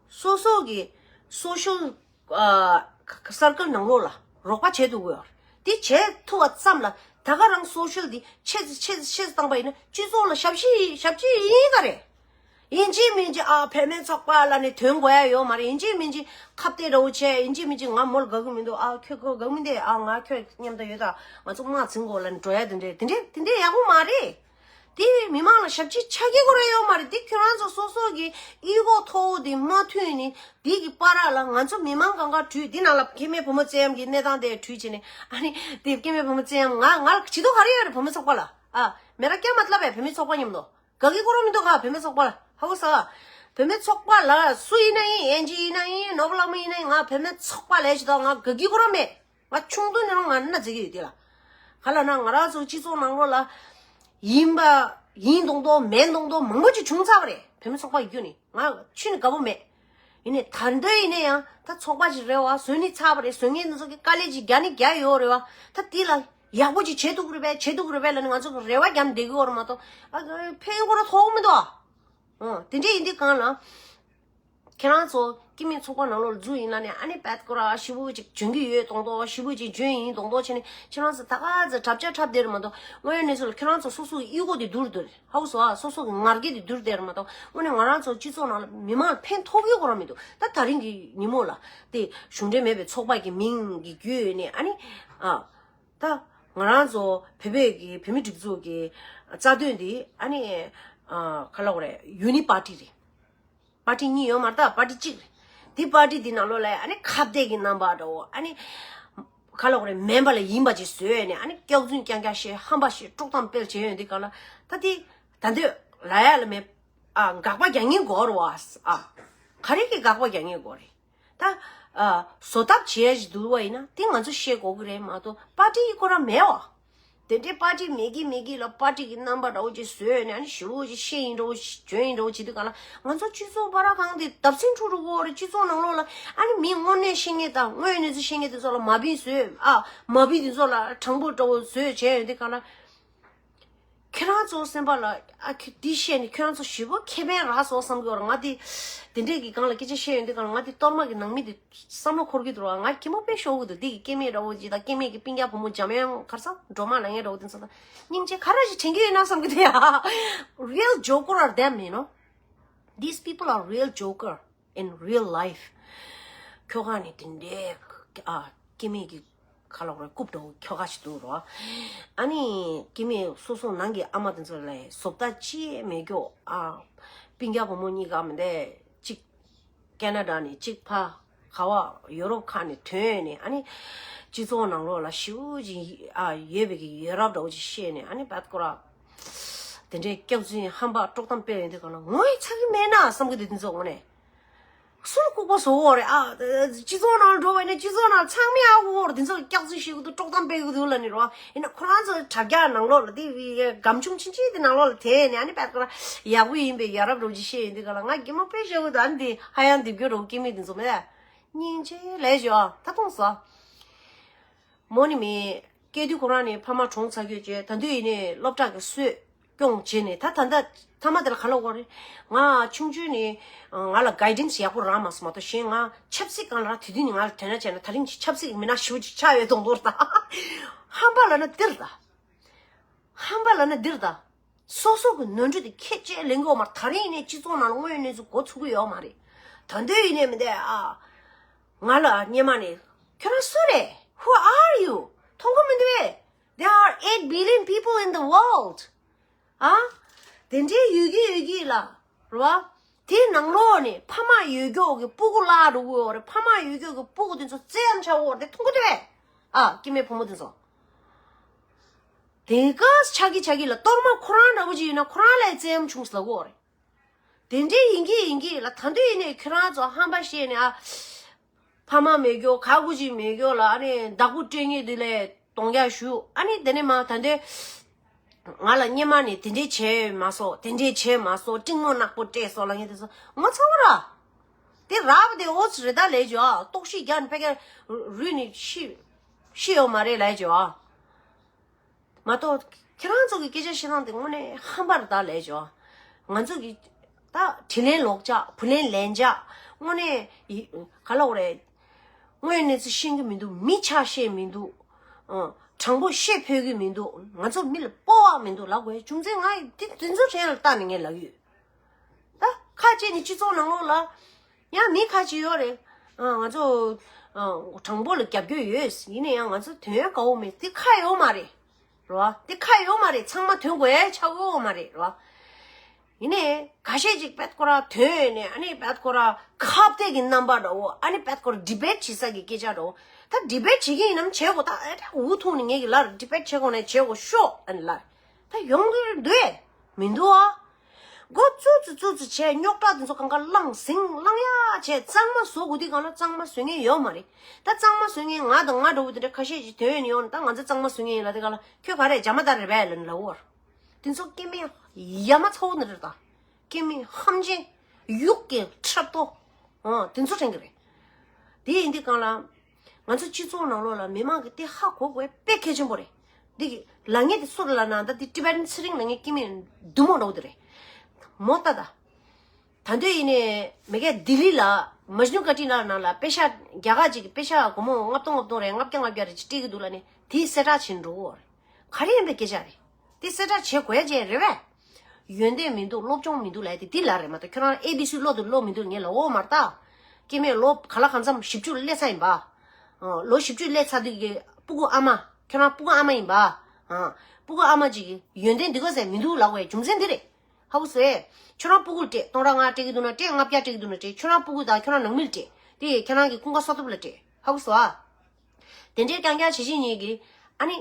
སོ་སོ་གི་སོ་ཤལ་ཨ་སར་ཀལ་ནང་ལོགས་ལ་རོགས་པ་བྱེད་ཐུབ་དགོས་ཡོད་རེད། དེ་བྱེད་ཐུབ་པ་ཙམ་ལ་ད་ག་རང་སོ་ཤལ་དེ་ཆེ་ཙམ་ཆེ་ཙམ་ཆེ་ཙམ་བཏང་པ་ཡིན་ན་སྤྱི་ཚོགས་ལ་ཞབས་ཕྱི་ཞབས་ཕྱི་ཡིན་ག་རེད། ཡིན་གཅིག་མིན་གཅིག་ཨ་བུད་མེད་ཚོགས་པ་ལབ་ནས་ཐོན་དགོས་ཡ་ཡོད་མ་རེད། ཡིན་གཅིག་མིན་གཅིག་ཁ་གཏད་འདྲ་བོ་བྱས། ཡིན་གཅིག་མིན་གཅིག་ང་མོ་ལ་དགའ་གི་མི་འདུག་ཨ་ཁྱོད་ཁོ་དགའ་མི་འདུག་ཨ་ང་ཁྱོད་མཉམ་དུ་ཡོད་ད་ང་ཚོ་དམག་འཛིང་དགོས་ལབ་ནས་འགྲོ་ཡ་དེ་འདྲས་དེ་འདྲས་དེ་འདྲས་ཡག་པོ་མ་རེད། དེ་མི་མང་ལ་ཞབས་ཕྱི་ཆགས་ཀྱི་ཁོ་རང་ཡོད་མ་རེད། དེ་ཁྱོད་རང་ཚོ་སོ་སོ་གི་ཨི་གོ་མཐོ་བོ་དེ་མ་མཐུན་ནས་དེ་གི་བར་ལ་ང་ཚོ་མི་མང་གང་ག་བྲུས། དེ་ནང་ལ་སྐྱེ་དམན་བུ་མོ་བཙན་གཡེམ་གྱི་གནས་སྟངས་དེ་བྲུས་བྱས་ནས་ཨ་ནི་དེ་སྐྱེ་དམན་བུ་མོ་བཙན་གཡེམ་ང་ང་ལ་བྱེད་དོ་ག་རེ་ཡོད་རེད། བུ་མོ་ཚོགས་པ་ལ་ཨ་མེ་ར་སྐྱ་མ་ལབ་པས་བུད་མེད་ཚོགས་པ་མཉམ་དུ། དགའ་གི་ཁོ་རང་མི་འདུག་ང་བུད་མེད་ཚོགས་པ་ལ་ཧ་གོ་ས། བུད་མེད་ཚོགས་པ་ལ་སུ་ཡིན་ན་ཡིན། ཨེན་ཇི་ཡིན་ན་ཡིན། ནོར་བུ་ལྷ་མོ་ཡིན་ན་ཡིན། ང་བུད་མེད་ཚོགས་པ་ལས་ཞིག་དང་ང་དགའ་གི་ཁོ་རང་མེད། ང་ཆུང་དུས་ནས་རང་ང་ན་ཟེར་གི་ཡོད་དེ་ལ། ག་ལ་ན་ང་རང་ཚོ་སྤྱི་ཚོགས་ནང་ལོགས་ལ་ཡིན་པ་ཡིན་མདོག་མདོག་མེད་མདོག་མདོག་མང་པོ་ཅིག་བྱུང་ཚར་བ་རེད། བུད་མེད་ཚོགས་པ་ཡི་བརྒྱུད་ནས་ང་ཆུང་ནས་དགའ་པོ་མེད། ཡིན་ནའི་ད་འདོད་ཡིན་ནའི་ཡང་ད་ཚོགས་པ་ཅིག་རེད་བ། བཟོས་ནི་ཚར་བ་རེད། བཟོ་མཁན་དེ་ཚོ་གི་དཀའ་ལས་ཅིག་རྒྱག་ནི་རྒྱག་ཡོད་རེད་བ། ད་དེ་ལ་ཡག་པོ་ཅིག་བྱེད་ཐུབ་ཀྱི་རེད་པས། བྱེད་ཐུབ་ཀྱི་རེད་པས་ལབ་ནི་ང་ཚོ་གི་རེ་བ་རྒྱབ་བསྡད་ཀྱི་ཡོད་རེད་མ་གཏོགས་ཨ་ཕན་ཁོ་རང་ཐོགས་མི་འདུག་ཨ། ཨོ་དེ་འདྲས་ཡིན་དུས་གང་ལ། ཁྱེད་རང་ཚོ་སྐྱེ་དམན་ཚོགས་པ་ནང་ལོགས་ལ་འཛུལ་ཡིན་ལབ་ནས་ཨ་ནི་བད་ཀོ་ར་ཞེ་པོ་ཅིག་འཇོན་གྱི་ཡོད་མདོག་མདོག་ཞེ་པོ་ཅིག་འཇོན་ཡིན་མདོག་མདོག་བྱས་ནས་ཁྱེད་རང་ཚོ་ད་ག་ཚོད་འཁྲབ་ཆ་འཁྲབ་བསྡད་རེད་མ་གཏོགས་དངོས་ཡོད་གནས་ཚུལ་ལ་ཁྱེད་རང་ཚོ་སོ་སོ་གི་ཨི་གོ་དེ་བསྡུར་བསྡུར་ཧ་གོ་སོང་ཨ། སོ་སོ་གི་ང་རྒྱལ་དེ་བསྡུར་བསྡད་རེད་མ་གཏོགས་དངོས་གནས་ང་རང་ཚོ་སྤྱི་ཚོགས་ནང་ལ་མི་མང་ལ་ཕན་ཐོགས་ཀྱི་ཁོ་རང་མི་འདུག་ད་ད་རིང་གི་ཉིན་མོ་ལ་དེ་གཞུང་འབྲེལ་མེད་པའི་ཚོགས་པ་གི་མིང་གི་བརྒྱུད་ནས་ཨ་ནི་ཨ་ད་ང་རང་ཚོ་བོད་པའི་གི་བོད་མི་སྒྲིག་འཛུགས་ཀྱི་རྩ་དོན་དེ་ཨ་ནི་ཨ་ག་ལབ་དགོས་རེད། ཡུ་ནི་པར་ཊི་རེད། པར་ཊི་གཉིས་ཡོད་མ་རེད་ད། པར་ཊི་གཅིག་རེད། འདི་པར་ཊི་འདི་ནང་ལོགས་ལ་ཨ་ནི་ཁ་གཏད་ཀྱི་རྣམ་པ་འདྲ་བོ་ཨ་ནི་ག་ལབ་དགོས་རེད། མེད་པ་ལ་ཡིན་པ་ཅིག་བཟོས་ནས་ཨ་ནི་སྐྱག་རྫུན་རྐྱང་རྐྱང་བཤད། ཧམ་པ་བཤད། དཀྲུག་གཏམ་སྤེལ་བྱས་ཡོང་དུས་གང་ལ་ད་འདི་ད་འདོད་ལབ་ཡ་ལ་མེད་ཨ། དགག་པ་རྒྱག་མཁན་དགོས་རེད་བ་ཨ། ག་རེ་གི་དགག་པ་རྒྱག་མཁན་དགོས་རེད། ད་ཨ་བཟོ་ཐབས་བྱས་ཞིག་འདུག་པ་ཡིན་ན་དེ་ང་ཚོ་ཤེས་དགོས་ཀྱི་རེད་མ་གཏོགས་པར་ཊི་ཁོ་རང་མེད་བ། དེ་འདྲའི་པར་ཊི་མེད་ཀི་མེད་ཀི་ལ་པར་ཊི་གི་རྣམ་པ་འདྲ་བོ་ཅིག་བཟོས་ནས་ཨ་ནི་ཞེ་པོ་ཅིག་བཤད་ཡིན་འདྲ་བོ་ཞིག་བྱོན་ཡིན་འདྲ་བོ་བྱེད་དུས་གང་ལ་ང་ཚོ་སྤྱི་ཚོགས་བར་གང་དེ་བརྡབ་གསིག་འཁྲུག་འགྲོ་གི་ཡོད་རེད། སྤྱི་ཚོགས་ནང་ལོགས་ལ་ཨ་ནི་མི་དངོས་གནས་ཤེས་མཁན་དང་དངོས་ཡོད་གནས་ཚུལ་ཤེས་མཁན་དེ་ཚོ་ལ་མ་བི་བཟོས་ཨ་མ་བི་དེ་ཚོ་ལ་དྲང་པོ་འདྲ་བོ་བཟོས་བྱས་ཡོང་དུས་གང་ལ། ཁྱེད་རང་ཚོ་སེམས་པ་ལ་ཨ་ཁྱོད་འདི་བཤད་ནས་ཁྱོད་རང་ཚོ་ཞེ་པོ་ཁེ་ཕན་རག་སོང་བསམ་གི་ཡོད་རེད། ང་དེ་དེ་འདྲས་ཀྱི་སྒང་ལ་སྐད་ཆ་བཤད་ཡོང་དུས་སྒང་ལ་ང་དེ་གཏོར་མ་གི་ནང་མི་དེ་བསམ་བློ་འཁོར་གི་འདུག་ར། ང་གད་མོ་དཔེ་ཤོར་གི་འདུག་དེ་གི་སྐྱེ་དམན་འདྲ་བོ་ཅིག་དང་། སྐྱེ་དམན་གི་སྤུན་ཀྱག་བུ་མོ་འཇམ་དབྱངས་ག་རེ་ཟེར། སྒྲོལ་མ་ལབ་མཁན་འདྲ་བོ་དེ་ཚོ་དང་སྙིང་རྗེ་ག་རེ་ཞིག་དྲན་གི་ཡོད་ན་བསམ་གི་འདུག་ཡ། Real joker are them, you know. These people are real joker in real life. ཁྱོ་ག་ནི་དེ་འདྲའི་ཨ་སྐྱེ་དམན་གྱི་ཁ་ལོག་རེ་རྐུབ་འདྲ་བོ་ཁྱོ་ག་ཞིག་འདུག་རོ། ཨ་ནི་སྐྱེ་དམན་སོ་སོ་ནང་གི་ཨ་མ་དེ་ཚོ་ལ་བཟོ་ལྟ་ཅི་ཡང་མེད་ཀྱོག་ཨ་སྤུན་ཀྱག་བུ་མོ་གཉིས་ཀ་མི་འདྲ་གཅིག་ཀེ་ན་ཌ་ནས་གཅིག་ཕ་ག་བ་ཡོ་རོབ་ཁག་ནས་ཐོན་ནས། ཨ་ནི་སྤྱི་ཚོགས་ནང་ལོགས་ལ་ཞེ་པོ་ཅིག་ཨ་ཡོད་པའི་གི་ཡོད་རབས་འདྲ་བོ་ཅིག་བཤད་ནས། ཨ་ནི་བད་ཀོ་ར་དེ་འདྲའི་སྐྱག་རྫུན་ཧམ་པ་དཀྲོག་གཏམ་སྤེལ་ཡོང་དུས་སྒང་ལ་ངོ་ཡི་ཚ་གི་མེད་ན་བསམ་གི་འདུག་དེ་ཚོ་དངོས་གནས་སུ་ལ་ལྐུགས་པ་བཟོ་འོ་རེད་ཨ། སྤྱི་ཚོགས་ནང་འགྲོ་བ་ཡིན་ན་སྤྱི་ཚོགས་ནང་ཚང་མས་ཨ་འོ་རེད། དེ་ཚོ་སྐྱག་རྫུན་བཤད་གི་འདུག་དཀྲོག་གཏམ་སྤེལ་གི་འདུག་ལབ་ནི་རོ། ཡིན་ན་ཁོ་རང་ཚོ་དྲ་རྒྱ་ནང་ལོགས་ལ་དེ་སྒམ་ཆུང་ཆུང་ཆུང་དེ་ནང་ལོགས་ལ་དེད་ནས། ཨ་ནི་བད་ཀོ་ར་ཡག་པོ་ཡིན་པའི་ཡ་རབས་རོ་ཅིག་བཤད་ཡོང་དུས་སྒང་ལ་ང་གད་མོ་དཔེ་ཤོར་གི་འདུག་ཨ་ནི་དེ་ཧ་ཡང་རྡིབ་རྒྱུ་རོ་སྐྱེ་དམན་དེ་ཚོ་མེད། སྙིང་རྗེ་ལས་བྱོས་ཨ། ད་མཐོང་སོང་། མོ་ནི་མི་སྐྱེ་དུས་ཁོ་རང་ནི་ཕ་མ་གྲོངས་ཚར་གྱི་ཡོད་ཅེ། ད་དུང་ཡིན་ནའི་སློབ་གྲྭ་གི་སྲོལ་སྐྱོང་བྱས་ནས། ད་ད་ལྟ་ཐ་མ་དེ་ལ་ག་ལ་གོ་རེད། ང་ཆུང་ཆུང་ནས་ང་ལ་གའི་ཌེན་སི་ཡག་པོ་རག་མ་སོང་མ་གཏོགས། གཞན་ང་ཆབ་སྲིད་སྒང་ལ་ར་དེ་དུས་ནས་ང་ལ་དོ་སྣང་བྱས་ན་ད་རིང་ཆབ་སྲིད་མི་སྣ་ཞེ་པོ་ཅིག་ཆགས་ཡོད་མདོག་མདོག་རེད་ད། ཧམ་པ་ལབ་ན་འདིར་ད། ཧམ་པ་ལབ་ན་འདིར་ད། སོ་སོ་གི་ནོར་འཁྲུལ་དེ་ཁས་ཆེ་ལེན་གི་ཡོད་མ་རེད། ད་རིང་ཡིན་ནའི་སྤྱི་ཚོགས་ནང་ལ་དངོས་ཡོད་གནས་ཚུལ་གོ་ཚུགས་གི་ཡོད་མ་རེད། ད་དུང་ཡིན་ནའི་མི་འདུག་ཨ། ང་ལ་སྔོན་མ་ནས་ཁྱོད་རང་སུ་རེད། Who are you? མཐོང་གི་མི་འདུག་བས། There are eight billion people in the world. ཨ། དེ་འདྲའི་ཡོད་ཀྱི་ཡོད་ཀྱི་ལ་རེད་བ། དེའི་ནང་ལོགས་ནས་ཕ་མ་ཡོད་ཀྱོག་གི་སྤུ་གུ་བརླག་འགྲོ་གི་ཡོད་རེད། ཕ་མ་ཡོད་ཀྱོག་གི་སྤུ་གུ་དེ་ཚོ་བཙན་ཆགས་འོར་དེ་མཐོང་གི་འདུག་བས། ཨ། སྐྱེ་དམན་བུ་མོ་དེ་ཚོ། དེ་ག་ཆགས་ཀྱི་ཆགས་ཀྱི་ལ། གཏོར་མ་ཁོ་རང་འདྲ་བོ་ཅིག་ཡིན་ན་ཁོ་རང་ལས་བཙན་གཡེམ་བྱུང་ཟེར་ལབ་ཀྱི་ཡོད་རེད། དེ་འདྲའི་ཡིན་གྱི་ཡིན་གྱི་ལ། ད་དུང་ཡིན་ནའི་ཁྱོད་རང་ཚོ་ཧམ་པ་བཤད་ནས་ཨ། ཕ་མ་མེད་ཀྱོག་ག་གུ་ཅིག་མེད་ཀྱོག་ལ། ཨ་ནི་བདག་པོ་སྤྲད་མཁན་དེ་ལ་གདོང་རྒྱག་ཞུ། ཨ་ནི་དེ་ནས་མ་ད་འདི་ང་ལ་སྔོན་མ་ནས་དེ་འདྲས་བྱས་མ་སོང་། དེ་འདྲས་བྱས་མ་སོང་། སྤྲིང་མོ་ནག་པོ་སྤྲད་སོང་ལབ་མཁན་དེ་ཚོ་ངོ་ཚ་བོ་ར། དེ་རབ་དེ་ཨོ་ཙི་རེད་ད་ལས་ཀྱོ་ཨ། ལྟོགས་ཤི་རྒྱག་ནས་ཕ་གིར་རུལ་ནས་ཤི་ཤི་ཡོད་མ་རེད་ལས་ཀྱོ་ཨ། མ་གཏོགས་ཁྱེད་རང་ཚོ་གི་སྐད་ཆ་བཤད་སྟངས་དེ་དངོས་གནས་ཧམ་པ་རེད་ད་ལས་ཀྱོ་ཨ། ང་ཚོ་གི་ད་དྲིན་ལན་ལོག་འཇགས། བུ་ལོན་ལེན་འཇགས། དངོས་གནས་ཡི་ག་ལབ་དགོས་རེད། དངོས་ཡོད་གནས་ཚུལ་ཤེས་ཀྱི་མི་འདུག་མི་ཆ་ཤེས་མི་འདུག་ཨ། དྲང་པོ་བཤད་ཕོད་ཀྱི་མི་འདུག་ང་ཚོ་མི་ལ་སྤོབས་པ་མི་འདུག་ལབ་དགོས་རྒྱུ་མཚན་ང་དེ་དེ་ཚོ་དྲན་ལ་བལྟས་ནས་ངས་ལབ་ཡོད། ད་ཁ་ཅིག་ནི་སྤྱི་ཚོགས་ནང་ལོགས་ལ་ཡང་མི་ཁ་ཅིག་ཡོད་རེད། ཨ། ང་ཚོ་ཨ་དྲང་པོ་ལ་རྒྱབ་སྐྱོར་ཡོད། ཡིན་ན་ཡང་ང་ཚོ་དོན་དགའ་བོ་མེད། དེ་ཁ་ཡོད་མ་རེད། རེད་བ། དེ་ཁ་ཡོད་མ་རེད། ཚང་མ་དོན་དགོས་ཡ་ཆགས་ཡོད་མ་རེད། རེད་བ། ཡིན་ནའི་ཁ་ཤས་ཅིག་བད་ཀོ་ར་དོན་ཡོད་ནས། ཨ་ནི་བད་ཀོ་ར་ཁ་གཏད་ཀྱི་རྣམ་པ་འདྲ་བོ། ཨ་ནི་བད་ཀོ་ར་ཌི་བེཊ་བྱེད་ས་གི་སྐད་ཆ་འདྲ་བོ། ད་ཌི་བེཊ་བྱེད་ཀྱི་ཡིན་ནམ་བྱེད་དགོས། ད་ཨེ་ད་འུ་ཐུག་ནས་ངེད་ཀྱི་ལར་ཌི་བེཊ་བྱེད་དགོས་ནས་བྱེད་དགོས་ཤོག་ཨ་ནི་ལར་ད་ཡོང་གི་འདུག་ཨེ། མི་འདུག་ཨ། མགོ་བཙུགས་ཙི་བཙུགས་ཙི་བྱས། རྙོག་དྲ་དེ་ཚོ་གང་ག་བླངས་ཟིན་བླངས་ཡ་བྱས། གཙང་མ་བཟོ་དགོས་དུས་སྒང་ལ་གཙང་མ་བཟོ་མཁན་ཡོད་མ་རེད། ད་གཙང་མ་བཟོ་མཁན་ང་དང་ང་འདྲ་བོ་དེ་འདྲ་ཁ་ཤས་ཅིག་དོན་ཡོད་ནས་ཡོང་ནས། ད་ང་ཚོ་གཙང་མ་བཟོ་མཁན་ཡིན་ལབ་དུས་སྒང་ལ། ཁྱོད་ག་རེ་རྒྱ་མ་དར་རེད་པས་ལབ་ནས་ལབ་ཡོད་རེད། དེ་ཚོ་སྐྱེ་དམན་ཡ་མ་ཚ་བོ་ནི་རེད་ད། སྐྱེ་དམན་ཧམ་ཅན། ཡུག་གི་ཁྲབ་ཏོ། ཨ། དེ་ཚོ་དྲན་གི་རེད། དེ་ཡིན་དུས་སྒང་ལ་ང་ཚོ་སྤྱི་ཚོགས་ནང་ལོགས་ལ་མི་མང་གིས་དེ་ཧ་གོ་དགོས་དཔེ་གལ་ཆེན་པོ་རེད། འདི་གི་ལབ་མཁན་དེ་སུ་རེད་ལབ་ན། ད་དེ་ཊི་བེ་ཊན་ཚེ་རིང་ལབ་མཁན་སྐྱེ་དམན་བདུད་མོ་འདྲ་བོ་དེ་རེད། མོ་ལྟ་ད། ད་དུང་ཡིན་ནའི་མ་གི་ལྡི་ལི་ལ་མཇ་ནུ་ཀ་ཊི་ན་ནང་ལ་པེ་ས་རྒྱ་གར་ཅིག་གིས་པེ་ས་སྒོར་མོ་ལྔ་སྟོང་ལྔ་སྟོང་རེད། ལྔ་བརྒྱ་ལྔ་བརྒྱ་རེད་ཅིག་སྤྲད་ཀྱི་འདུག་ལབ་ནས་དེ་གསལ་བསྒྲགས་བྱེད་འགྲོ་གི་ཡོད་རེད། ག་རེ་ཡིན་པའི་སྐད་ཆ་རེད། དེ་གསལ་བསྒྲགས་བྱེད་དགོས་ཡ་ཅིག་རེད་པས། ཡོན་ཏན་མི་འདུག་སློབ་སྦྱོང་མི་འདུག་ལབ་ཡ་དེ་དེ་ལ་རེད་མ་གཏོགས། ཁྱོད་རང་ཨེ་བི་སི་ཀློག་དུ་ཀློག་མི་འདུག་ངས་ལབ་འོ་མ་རེད་ད། སྐྱེ་དམན་ལོ་ག་ལ་གང་འཚམ་བཞི་བཅུ་སླེབས་ཚར་ཡིན་པ། ཨ། ལོ་བཞི་བཅུ་སླེབས་ཚར་དུས་ཀྱི་སྤུ་གུ་ཨ་མ། ཁྱོད་རང་སྤུ་གུ་ཨ་མ་ཡིན་པ། ཨ། སྤུ་གུ་ཨ་མ་ཅིག་གིས་ཡོན་ཏན་འདི་ག་ཟེར་མི་འདུག་ལབ་དགོས་ཡ་རྒྱུ་མཚན་འདི་རེད། ཧ་གོ་སོང་ངས། ཁྱོད་རང་སྤུ་གུར་སྤྲད། སྟོང་ཕྲག་ལྔ་སྤྲད་ཀྱི་འདུག་ན་སྤྲད། ལྔ་བརྒྱ་སྤྲད་ཀྱི་འདུག་ན་སྤྲད། ཁྱོད་རང་སྤུ་གུ་དང་ཁྱོད་རང་ནང་མི་ལ་སྤྲད། དེ་ཁྱོད་རང་གི་ཀུན་དགའ་བསོད་སྟོབས་ལ་སྤྲད། ཧ་གོ་སོང་ཨ། དེ་འདྲའི་རྐྱང་རྐྱང་བྱེད་བྱེད་ཉིད་ཀྱིས་ཨ་ནི་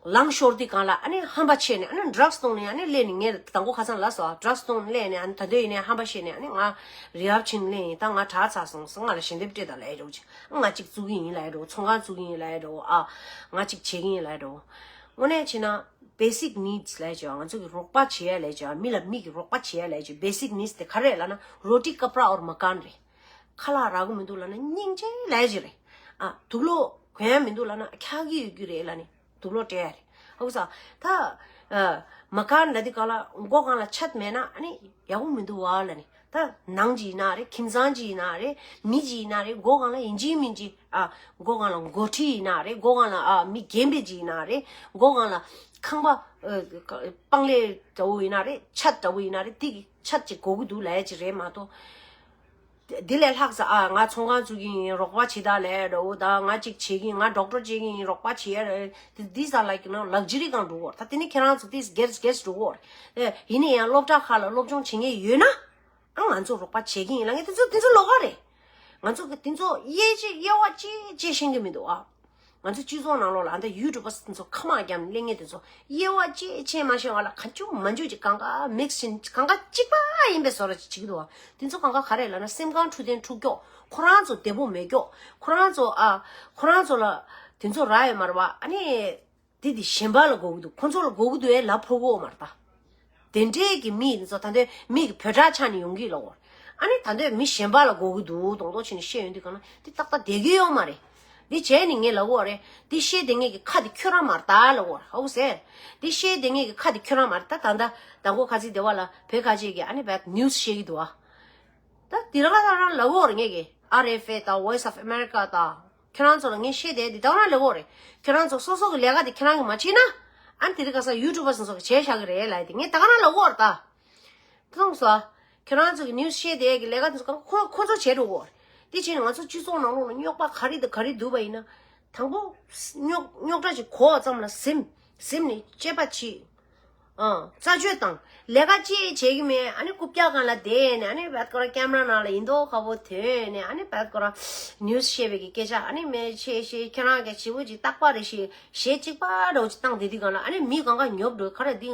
ལངས་ཤོར་དུས་སྒང་ལ་ཨ་ནི་ཧམ་པ་ཆེ་ནས། ཨ་ནི་ཌྲག་སི་བཏུང་ནས། ཨ་ནི་སླེབས་ནས་ངས་དང་པོ་ཁ་སང་ལབ་སོང་། ཌྲག་སི་བཏུང་ནས་སླེབས་ནས། ཨ་ནི་ད་དུང་ཡིན་ནའི་ཧམ་པ་བཤད་ནས། ཨ་ནི་ང་རི་ཧབ་ཕྱིན་སླེབས་ཡིན། ད་ང་དྲག་ཚར་སོང་ཟེར། ང་ལ་ཞལ་འདེབས་སྤྲད་དང་ལབ་ཡ་འདྲ་བོ་ཅིག་ང་གཅིག་བཙུགས་ཀྱི་ཡིན་ལབ་ཡ་འདྲ་བོ། ཚོང་ཁང་བཙུགས་ཀྱི་ཡིན་ལབ་ཡ་འདྲ་བོ། ཨ། ང་གཅིག་བྱེད་ཀྱི་ཡིན་ལབ་ཡ་འདྲ་བོ། དངོས་གནས་བྱས་ན་བེ་སིག་ནིཌ་སི་ལབ་ཡ་ཅིག་ང་ཚོ་གི་རོགས་པ་བྱེད་ཡ་ལབ་ཡ་ཅིག་མི་ལ་མི་གི་རོགས་པ་བྱེད་ཡ་ལབ་ཡ་ཅིག་བེ་སིག་ནིཌ་སི་དེ་ག་རེ་རེད་ལབ་ན། རོ་ཊི་ཀ་པྲ་ཨོར་མ་ཀཱན་རེད། ཁ་ལག་རག་གི་མི་འདུག་ལབ་ན་སྙིང་རྗེ་ལབ་ཡ་ཅིག་རེད། ཨ། དུག་ལོག་གོན་ཡ་མི་འདུག་ལབ་ན་འཁྱག་གི་ཡོད་རྒྱུ་རེད་ལབ་ནས་དུག་ལོག་སྤྲད་ཡ་རེད། ཧ་གོ་སོང་། ད་ ཨ། མ་ཁ་འདྲ་དེ་གང་ལ་མགོ་གང་ལ་ཆད་མེད་ན་ཨ་ནི་ཡག་པོ་མི་འདུག་བ་ལ་ནི། ད་ནང་གི་ཡིན་ན་རེད། ཁྱིམ་ཚང་གི་ཡིན་ན་རེད། མི་གི་ཡིན་ན་རེད། མགོ་གང་ལ་ཡིན་གཅིག་མིན་གཅིག་ཨ། མགོ་གང་ལ་མགོ་ཁྲིད་ཡིན་ན་རེད། མགོ་གང་ལ་ཨ་མི་རྒན་པའི་གི་ཡིན་ན་རེད། མགོ་གང་ལ་ཁང་པ་ཨ་སྤང་ལེབ་འདྲ་བོ་ཡིན་ན་རེད། ཆད་འདྲ་བོ་ཡིན་ན་རེད། དེ་གི་ཆད་ཅིག་དགོས་ཀྱི་འདུག་ལབ་ཡ་ཅིག་རེད་མ་གཏོགས། དེ་ལས་ལྷག་ས་ཨ་ང་ཚོང་ཁང་བཙུགས་ཀྱི་ཡིན། རོགས་པ་བྱེད་ད་ལས་འདྲ་བོ། ད་ང་ཅིག་བྱེད་ཀྱི་ཡིན། ང་ཌོག་ཊར་བྱེད་ཀྱི་ཡིན། རོགས་པ་བྱེད་ཡ་རེད། These are like, you know, luxury གང་འགྲོ་གོ། ད་དེ་ནི་ཁྱེད་རང་ཚོ་དེས་སྒེར་སྒེར་འགྲོ་གོ་རེད། ཡིན་ན་ཡང་སློབ་གྲྭ་ཁག་ལ་སློབ་སྦྱོང་བྱེད་མཁན་ཡོད་ན། ཨ་ང་ཚོ་རོགས་པ་བྱེད་ཀྱི་ཡིན་ལ། ངས་དེ་ཚོ་དེ་ཚོ་ལོགས་ཀ་རེད། ང་ཚོ་གི་དེ་ཚོ་དབྱེ་ཅི་དབྱེ་བ་ཅི་ཅི་ཤེས་ཀྱི་མི་འདུག་ཨ། ང་ཚོ་སྤྱི་ཚོགས་ནང་ལོགས་ལ་ཨ་ད་ཡུ་ཊུབ་པ་དེ་ཚོ་ཁ་མ་རྒྱབ་ནས་གླེང་མཁན་དེ་ཚོ་དབྱེ་བ་ཅི་ཕྱེ་མ་ཤེས་པ་ལ་གང་བྱུང་མང་བྱུང་ཅིག་གང་ག་མིག་སི་བྱས་གང་ག་གཅིག་པ་ཡིན་པའི་བཟོ་འདྲ་ཅིག་བྱེད་ཀྱི་འདུག་ཨ། དེ་ཚོ་གང་ག་ག་རེ་ལབ་ན་སེམས་ཁམས་འཕྲོད་བསྟེན་འཁྲུག་ཀྱོག་ཁོ་རང་ཚོ་བདེ་པོ་མེད་ཀྱོག་ཁོ་རང་ཚོ་ཨ་ཁོ་རང་ཚོ་ལ་དེ་ཚོ་རག་ཡོད་མ་རེད་པ། ཨ་ནི། དེ་དེ་གཞན་པ་ལ་དགོས་ཀྱི་འདུག་ཁོ་ཚོ་ལ་དགོས་ཀྱི་འདུག་ཨེ་ལབ་ཕོད་ཀྱི་ཡོད་མ་རེད་ད། དེ་འདྲའི་གི་མི་ཡིན་ཚོ་ད་ལྟའི་མི་གི་བོད་ཁྲག་ཆགས་ནས་ཡོང་གི་ལབ་ཀྱི་ཡོད་རེད། ཨ་ནི་ད་ལྟའི་མི་གཞན་པ་ལ་དགོས་ཀྱི་འདུག་མདོག་མདོག་བྱས་ནས་བཤད་ཡོང་དུས་གང་ན་དེ་ཏག་ཏག་བསྡད་ཀྱི་ཡོད་མ་རེད། འདི་བྱས་ནས་ངས་ལབ་ཀྱི་ཡོད་རེད། འདི་བཤད་བསྡད་མཁན་གྱི་ཁ་དེ་ཁྱོད་རང་མ་རེད་ད་ལབ་ཀྱི་ཡོད་རེད། ཧ་གོ་སོང་། འདི་བཤད་བསྡད་མཁན་གྱི་ཁ་དེ་ཁྱོད་རང་མ་རེད་ད། ད་ལྟ་དང་པོ་ཁ་ཚིག་དེ་བ་ལ་བོད་ཁ་ཆེ་གི་ཨ་ནི་བད་ནིའུ་སི་བཤད་ཀྱི་འདུག་ཨ། ད་དེ་རང་ལ་རང་ལབ་ཀྱི་ཡོད་རེད། ངས་ཀྱི་ཨར་ཨེཕ་ཨེ་དང་Voice of America དང་ཁྱེད་རང་ཚོ་ལ་ངས་བཤད་བསྡད་དེ་ད་རང་ལབ་ཀྱི་ཡོད་རེད། ཁྱེད་རང་ཚོ་སོ་སོ་གི་ལས་ཀ་དེ་ཁྱེད་རང་གིས་མ་བྱས་ན། ཨ་ནི་དེ་རིང་ཁ་སང་ཡུ་ཊུབ་པ་སོ་སོ་གིས་བྱས་བཞག་གི་རེད་ལབ་དེ་ངས་ད་ག་རང་ལབ་ཀྱི་ཡོད་རེད་ད། ད་མཐོང་སོང་། ཁྱེད་རང་ཚོ་གི་ནིའུ་སི་བཤད་བསྡད་ཀྱི་ལས་ཀ་དེ་ཚོ་གང་ཁོ་ཁོ་ཚོ་བྱས་འགྲོ་གི་ཡོད་རེད། དེ་བྱས་ནས་ང་ཚོ་སྤྱི་ཚོགས་ནང་ལོགས་ལ་རྙོག་པ་ག་རེ་དང་ག་རེ་འདུག་པ་ཡིན་ན། དང་པོ་རྙོག་རྙོག་དྲ་ཅིག་གོ་བ་ཙམ་ལ་གཟིམ་གཟིམ་ནས་དཔྱད་པ་བྱེད། ཨང་། རྩད་གཅོད་དང་ལས་ཀ་ཅི་བྱེད་ཀྱི་མེད། ཨ་ནི་རྐུབ་བཀྱག་སྒང་ལ་བསྡད་ནས་ཨ་ནི་བད་ཀོ་ར་ཀེམ་ར་ནང་ལ་ཡིན་མདོག་ཁ་པོ་ཐོན་ནས་ཨ་ནི་བད་ཀོ་ར་ནིའུ་སི་བཤད་པའི་གི་སྐད་ཆ་ཨ་ནི་མེད་བཤད་བཤད། ཁྱེད་རང་གི་བྱིའུ་ཅིག་རྟག་པ་རེད་ཞེས་གཞས་གཅིག་པ་འདྲ་བོ་ཅིག་བཏང་བསྡད་དུས་སྒང་ལ་ཨ་ནི་མི་གང་ག་ཉོབ་འགྲོ། ག་རེ་འདི་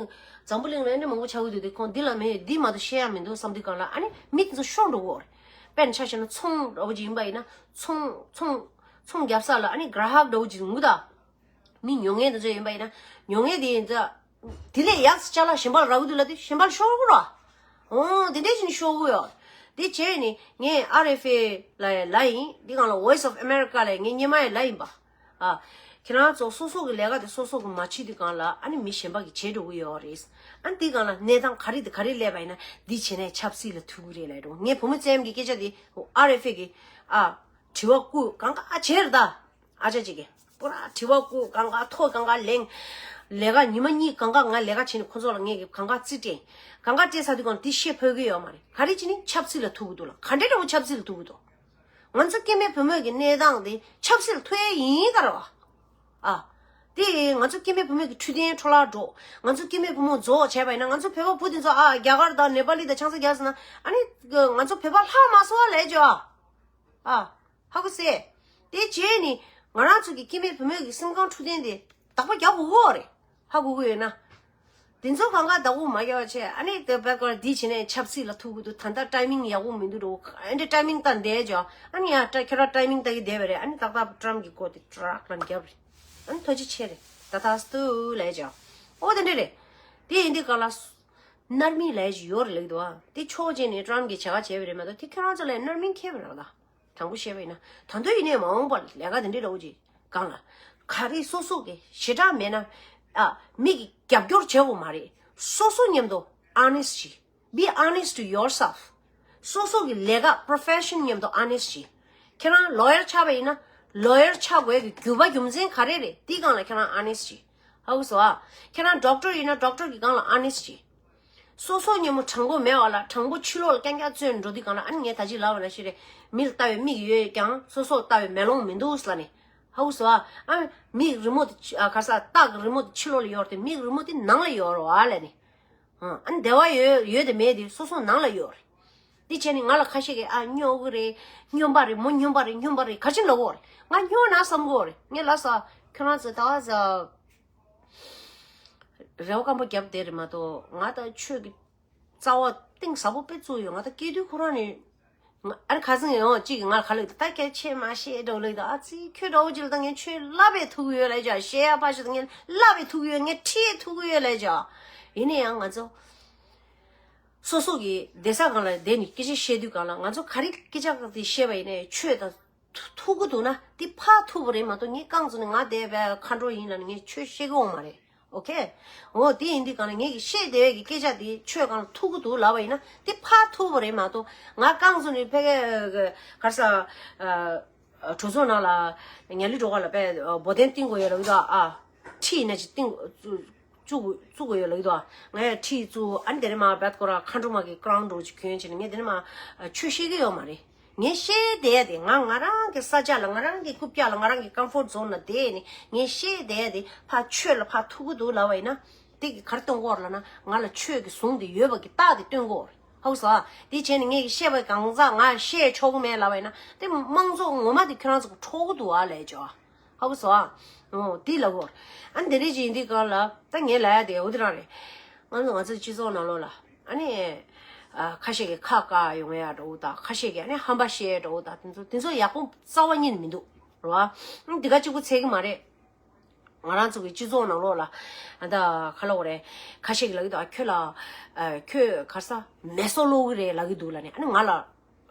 འཛམ་བུ་གླིང་ལ་ཨ་ནི་མང་པོ་ཆགས་ཀྱི་འདུག་དེ་ཁོང་འདི་ལ་མེད་འདི་མ་གཏོགས་བཤད་ཡ་མི་འདུག་བསམ་དུས་སྒང་ལ་ཨ་ནི་མི་དེ་ཚོ་ཤོར་འགྲོ་གི་ཡོད་རེད། དཔེར་ན་ཆ་བཞག་ན་ཚོང་འདྲ་བོ་ཅིག་ཡིན་པ་ཡིན་ན་ཚོང་ཚོང་ཚོང་རྒྱབ་ས་ལ་ཨ་ནི་གྷ་ར་ཧག་འདྲ་བོ་ཅིག་ཡོང་གི་ད། མི་ཉོ་མཁན་དེ་ཚོ་ཡིན་པ་ཡིན་ན་ཉོ་མཁན་དེ་ཡིན་ཙང་། དེ་ལས་ཡག་ཅ་ལག་གཞན་པ་ལ་རག་གི་འདུག་ལབ་དུས་གཞན་པ་ལ་ཤོར་གི་རེད། འོ་དེ་འདྲས་བྱས་ནས་ཤོར་གི་ཡོད། དེ་བྱས་ནས་ངས་ཨར་ཨེཕ་ཨེ་ལ་ཡང་ལབ་ཡིན། དེ་སྒང་ལ་Voice of America ལ་ངས་སྔོན་མ་ཡང་ལབ་ཡིན་པ། ཨ། ཁྱེད་རང་ཚོ་སོ་སོ་གི་ལས་ཀ་དེ་སོ་སོ་གིས་མ་བྱེད་དུས་སྒང་ལ་ཨ་ནི་མི་གཞན་པ་གིས་བྱེད་འགྲོ་གི་ཡོད་རེད། ཨ་ནི་དེ་སྒང་ལ་གནས་སྟངས་ག་རེ་དང་ག་རེ་སླེབས་པ་ཡིན་ན་འདི་བྱས་ན་ཆབ་སྲིད་ལ་ཐུག་གི་རེད་ལབ་འགྲོ། ངས་བུ་མོ་བཙན་གྱི་སྐད་ཆ་དེ་ཨར་ཨེཕ་ཨེ་གིས་ཨ་དྲི་བ་བཀོད་གང་ག་བྱས་རེད་ད། ཨ་ཅག་ཅིག་གིས་པུ་ར་དྲི་བ་བཀོད། གང་ག་ཐོ་གང་ག་ལེན། ལས་ཀ་ཉི་མ་གཉིས་གང་ག་ང་ལས་ཀ་བྱས་ནས་ཁོ་ཚོ་ལ་ངས་གི་གང་ག་རྩིས་སྤྲད། གང་ག་སྤྲད་ཚར་དུས་སྒང་དེ་བཤད་ཕོད་ཀྱི་ཡོད་མ་རེད། ག་རེ་བྱས་ནས་ཆབ་སྲིད་ལ་ཐུག་གི་འདུག་ལ། ག་འདྲ་འདྲ་བོ་ཆབ་སྲིད་ལ་ཐུག་གི་འདུག་ང་ཚོ་སྐྱེ་དམན་བུ་མོ་གི་གནས་སྟངས་དེ་ཆབ་སྲིད་ལ་ཐུག་ཡས་ཡིན་ག་རེད་བ། ཨ། དེ་ང་ཚོ་སྐྱེ་དམན་བུ་མོ་གི་འཕྲོད་བསྟེན་འཕྲོ་བརླག་འགྲོ། ང་ཚོ་སྐྱེ་དམན་བུ་མོ་རྫོགས་བྱས་པ་ཡིན་ན་ང་ཚོ་བོད་པ་བུ་དེ་ཚོ་ཨ་རྒྱ་གར་དང་ནེ་པ་ལི་དང་ཆང་ས་རྒྱག་ཟེར་ན་ཨ་ནི་ང་ཚོ་བོད་པ་ལྷག་མ་སོང་བ་ལས་ཅོ་ཨ། ཨ། ཧ་གོ་སོང་། དེ་བྱས་ནས་ང་རང་ཚོ་གི་སྐྱེ་དམན་བུ་མོ་གི་སེམས་ཁམས་འཕྲོད་བསྟེན་དེ་བདག་པོ་རྒྱག་དགོས་ཀྱི་ཡོད་རེད། ཧ་གོ་གི་ཡོད་ན། དེ་ཚོ་གང་ག་བདག་པོ་མ་རྒྱག་པ་བྱས་ཨ་ནི་དེ་བད་ཀོ་ར་འདི་བྱས་ནས་ཆབ་སྲིད་ལ་ཐུག་གི་འདུག་ད་ལྟ་ཊའི་མིང་ཡག་པོ་མི་འདུག་འགྲོ། ཨ་ནི་ཊའི་མིང་ལྟ་བསྡད་ཅོ། ཨ་ནི་ཡ་ཁྱོད་རང་ཊའི་མིང་ལྟ་གི་བསྡད་པ་རེད། ཨ་ནི་ཏག་ཏག་ཊྲམ་གྱི་སྐོར་དེ་ཏྲག་ལ་རྒྱབ་རེད། ཨ་ནི་ཐུགས་རྗེ་ཆེ་རེད། ད་ད་སྟུ་ལས་ཅོ། ཨོ་དེ་འདྲ་རེད། དེ་ཡིན་དུས་ག་ལ། མནར་མེད་ལས་ཅིག་ཡོད་རེད་ལབ་ཀྱི་འདུག་ཨ། དེ་ཕྱོགས་གཅིག་ནས་ཊྲམ་གྱིས་བྱ་དགའ་བྱས་པ་རེད་མ་གཏོགས་དེ་ཁྱོད་རང་ཚོ་ལ་མནར་མེད་ཁེལ་བ་རེད་ད། དྲང་པོ་བཤད་པ་ཡིན་ན། ད་དུང་ཡིན་ནའི་མ་འོངས་པར་ལས་ཀ་དེ་འདྲའི་འདྲ་བོ་ཅིག་སྒང་ལ། ག་རེ་སོ་སོ་གི་ཞེ་དྲག་མེད་ན། ཨ། མི་གི་རྒྱབ་སྐྱོར་བྱེད་དགོས་མ་རེད། སོ་སོ་མཉམ་དུ་honest བྱེད། Be honest to yourself. སོ་སོ་གི་ལས་ཀ་profession མཉམ་དུ་honest བྱེད། ཁྱེད་རང་ལོ་ཡར་ཆགས་པ་ཡིན་ན་ལོ་ཡར་ཆགས་དགོས་ཀྱི་རྒྱུ་བ་རྒྱུ་མཚན་ག་རེ་རེད་དེའི་སྒང་ལ་ཁྱེད་རང་honest བྱེད། ཧ་གོ་སོང་ཨ། ཁྱེད་རང་ཌོག་ཊར་ཡིན་ན་ཌོག་ཊར་གི་སྒང་ལ་honest བྱེད། སོ་སོ་མཉམ་པོ་དྲང་པོ་མེད་པ་ལ་དྲང་པོ་ཕྱི་ལོགས་ལ་རྐྱང་རྐྱང་བཙོན་འགྲོ་དུས་སྒང་ལ་ཨ་ནི་ངས་ད་ཅི་ལབ་པ་ནང་བཞིན་རེད། མི་ལ་ལྟ་བའི་མིག་ཡོད་ཀྱང་སོ་སོ་ལ་ལྟ་བའི་མེ་ལོང་མི་འདུག་ཟེར་ལབ་ནས། ཧ་གོ་སོང་ཨ། ཨ། མིག་རི་མོ་དེ་ཕྱི་ཨ་ག་ས་སྟག་གི་རི་མོ་དེ་ཕྱི་ལོགས་ལ་ཡོད་རེད་དེ་མིག་རི་མོ་དེ་ནང་ལ་ཡོད་རེད་བ་ལབ་ནས། ཨ་ནི་བདེ་བ་ཡོད་ཡོད་དེ་མེད་དེ་སོ་སོ་ནང་ལ་ཡོད་རེད། འདི་བྱས་ནས་ང་ལ་ཁ་ཤས་ཀྱིས་ཨ་སྨྱོ་གི་རེད། སྨྱོན་པ་རེད། མོ་སྨྱོན་པ་རེད། སྨྱོན་པ་རེད། ག་ཅི་ལབ་ཀྱི་ཡོད་རེད། ང་སྨྱོ་ན་བསམ་གྱི་ཡོད་རེད། ངས་ལབ་ས། ཁྱོད་རང་ཚོ་ད་ག་ས། རེ་བ་སྐམ་པོ་བརྒྱབ་བསྡད་རེད་མ་གཏོགས་ང་ད་ཆོས་ཀྱི་རྩ་བ་གཏིང་ཟབ་པོ་དཔེ་བཙུགས་ཡོད། ང་ད་སྐྱེས་དུས་ཁོ་རང་ནས་ང་ཨ་རེ་ཁ་སང་ཡང་གཅིག་གིས་ང་ལ་ག་ལབ་ད་སྐད་ཆ་མ་བཤད་འདྲ་བོ་ལབ་ད། ཨ་ཙི་ཁྱོད་འདྲ་བོ་ཅིག་ལ་ད་ངས་ཆོས་བསླབ་པའི་ཐུག་ཡོད་ལབ་ཅག་བཤད་ཡ་ཕར་ཞོག་ད་ངས་བསླབ་པའི་ཐུག་ཡོད། ངས་ཁྲིད་ཐུག་ཡོད་ལབ་ཅག་ཡིན་ན་ཡང་ང་ཚོ་སོ་སོ་གི་བསྡད་ས་སྒང་ལ་བསྡད་ནས་སྐད་ཆ་བཤད་དུས་སྒང་ལ་ང་ཚོ་ག་རེ་སྐད་ཆ་དེ་བཤད་པ་ཡིན་ནའི་ཆོས་དང་ཐུག་གི་འདུག་ན་དེ་ཕར་ཐུག་པ་རེད་མ་གཏོགས་ངས་རྐང་བཙུགས་ནས་ང་བསྡད་པའི་མཁའ་འགྲོ་ཡིན་ལབ་ནས་ངས་ཆོས་བཤད་གི་ཡོད་མ་རེད། ཨོ་ཁེ། འོ་དེ་ཡིན་དུས་གང་ལ་ངེད་ཀྱི་བཤད་བསྡད་ཡས་ཀྱི་སྐད་ཆ་དེ་ཆོས་གང་ལ་ཐུག་གི་འདུག་ལབ་པ་ཡིན་ན་དེ་ཕར་ཐུག་པ་རེད་མ་གཏོགས། ང་རྐང་བཙུགས་ནས་ཕ་གི་ག་རེ་ཟེར། ཨ་གྲོས་ཚོགས་ནང་ལ་ཉ་ལི་སྒྲོལ་དཀར་ལ་དཔེ་འབོལ་གདན་བཏིང་དགོས་ཡོད་ལབ་ཀྱི་འདུག་ཨ་ཁྲི་ཡིན་ན་ཅིག་བཏིང་བཙུགས་བཙུགས་དགོས་ཡོད་ལབ་ཀྱི་འདུག་ང་ཡང་ཁྲི་བཙུགས། ཨ་ནི་དེ་རིང་མ་བད་ཁོ་ར་མཁའ་འགྲོ་མ་གི་ཀ་རའུན་ཌི་འདྲ་བོ་ཅིག་གྱོན་བྱས་ནས་ངས་དེ་རིང་མ་ཆོས་བཤད་ཀྱི་ཡོད་མ་རེད། ངས་བཤད་བསྡད་ཡ་དེ་ང་ང་རང་གི་ས་ཆ་ལ། ང་རང་གི་རྐུབ་བཀྱག་ལ། ང་རང་གི་ཀམ་ཕོར་ཛོན་ལ་བསྡད་ནས་ངས་བཤད་བསྡད་ཡ་དེ་ཕར་ཆོས་ལ་ཕར་ཐུག་གི་འདུག་ལབ་པ་ཡིན་ན། དེ་གི་ག་རེ་སྟོན་གྱི་ཡོད་རེད་ལབ་ན། ང་ལ་ཆོས་ཀྱི་ཟུང་དེ་ཡོད་པ་གི་རྟགས་དེ་སྟོན་གྱི་ཡོད་རེད། ཧ་གོ་སོང་ཨ། དེ་བྱས་ནས་ངས་བཤད་པ་གང་ཟག་ང་བཤད་ཆོག་གི་མེད་ལབ་པ་ཡིན་ན། དེ་དམངས་གཙོ་ངོ་མ་དེ་ཁྱོད་རང་ཚོ་གི་འཕྲོག་གི་འདུག་ཨ་ལབ་ཀྱི་ཡོད། ཧ་གོ་སོང་ཨ། འོ་དེ་ལབ་ཀྱི་ཡོད་རེད། ཨ་ནི་དེ་འདྲ་ཅིག་ཡིན་དུས་གང་ལ་ད་ངས་ལབ་ཡ་དེ་འོ་དེ་རང་རེད། ང་ཚོ་ང་ཚོའི་སྤྱི་ཚོགས་ནང་ལོགས་ལ་ཨ་ནི་ཨ་ཁ་ཤས་ཀྱིས་ཁ་བཀག་ཡོང་ཡ་འདྲ་བོ་དང་། ཁ་ཤས་ཀྱིས་ཨ་ནི་ཧམ་པ་བཤད་འདྲ་བོ་དང་། དེ་ཚོ་དེ་ཚོ་ཡག་པོ་རྩ་བ་ཉིད་ནས་མི་འདུག་རེད་བ། ཨ་ནི་དེ་ག་གཅིག་པུ་ཚད་ཀྱི་མ་རེད། ང་རང་ཚོ་གི་སྤྱི་ཚོགས་ནང་ལོགས་ལ་ཨ་ད་ག་ལབ་དགོས་རེད། ཁ་ཤས་ཀྱིས་ལབ་ཀྱི་འདུག་ཨ་ཁྱོད་ལ་ཨ་ཁྱོད་ག་རེ་ཟེར་མེ་སོ་ཀློག་གི་རེད་ལབ་ཀྱི་འདུག་ལབ་ནས། ཨ་ནི་ང་ལ་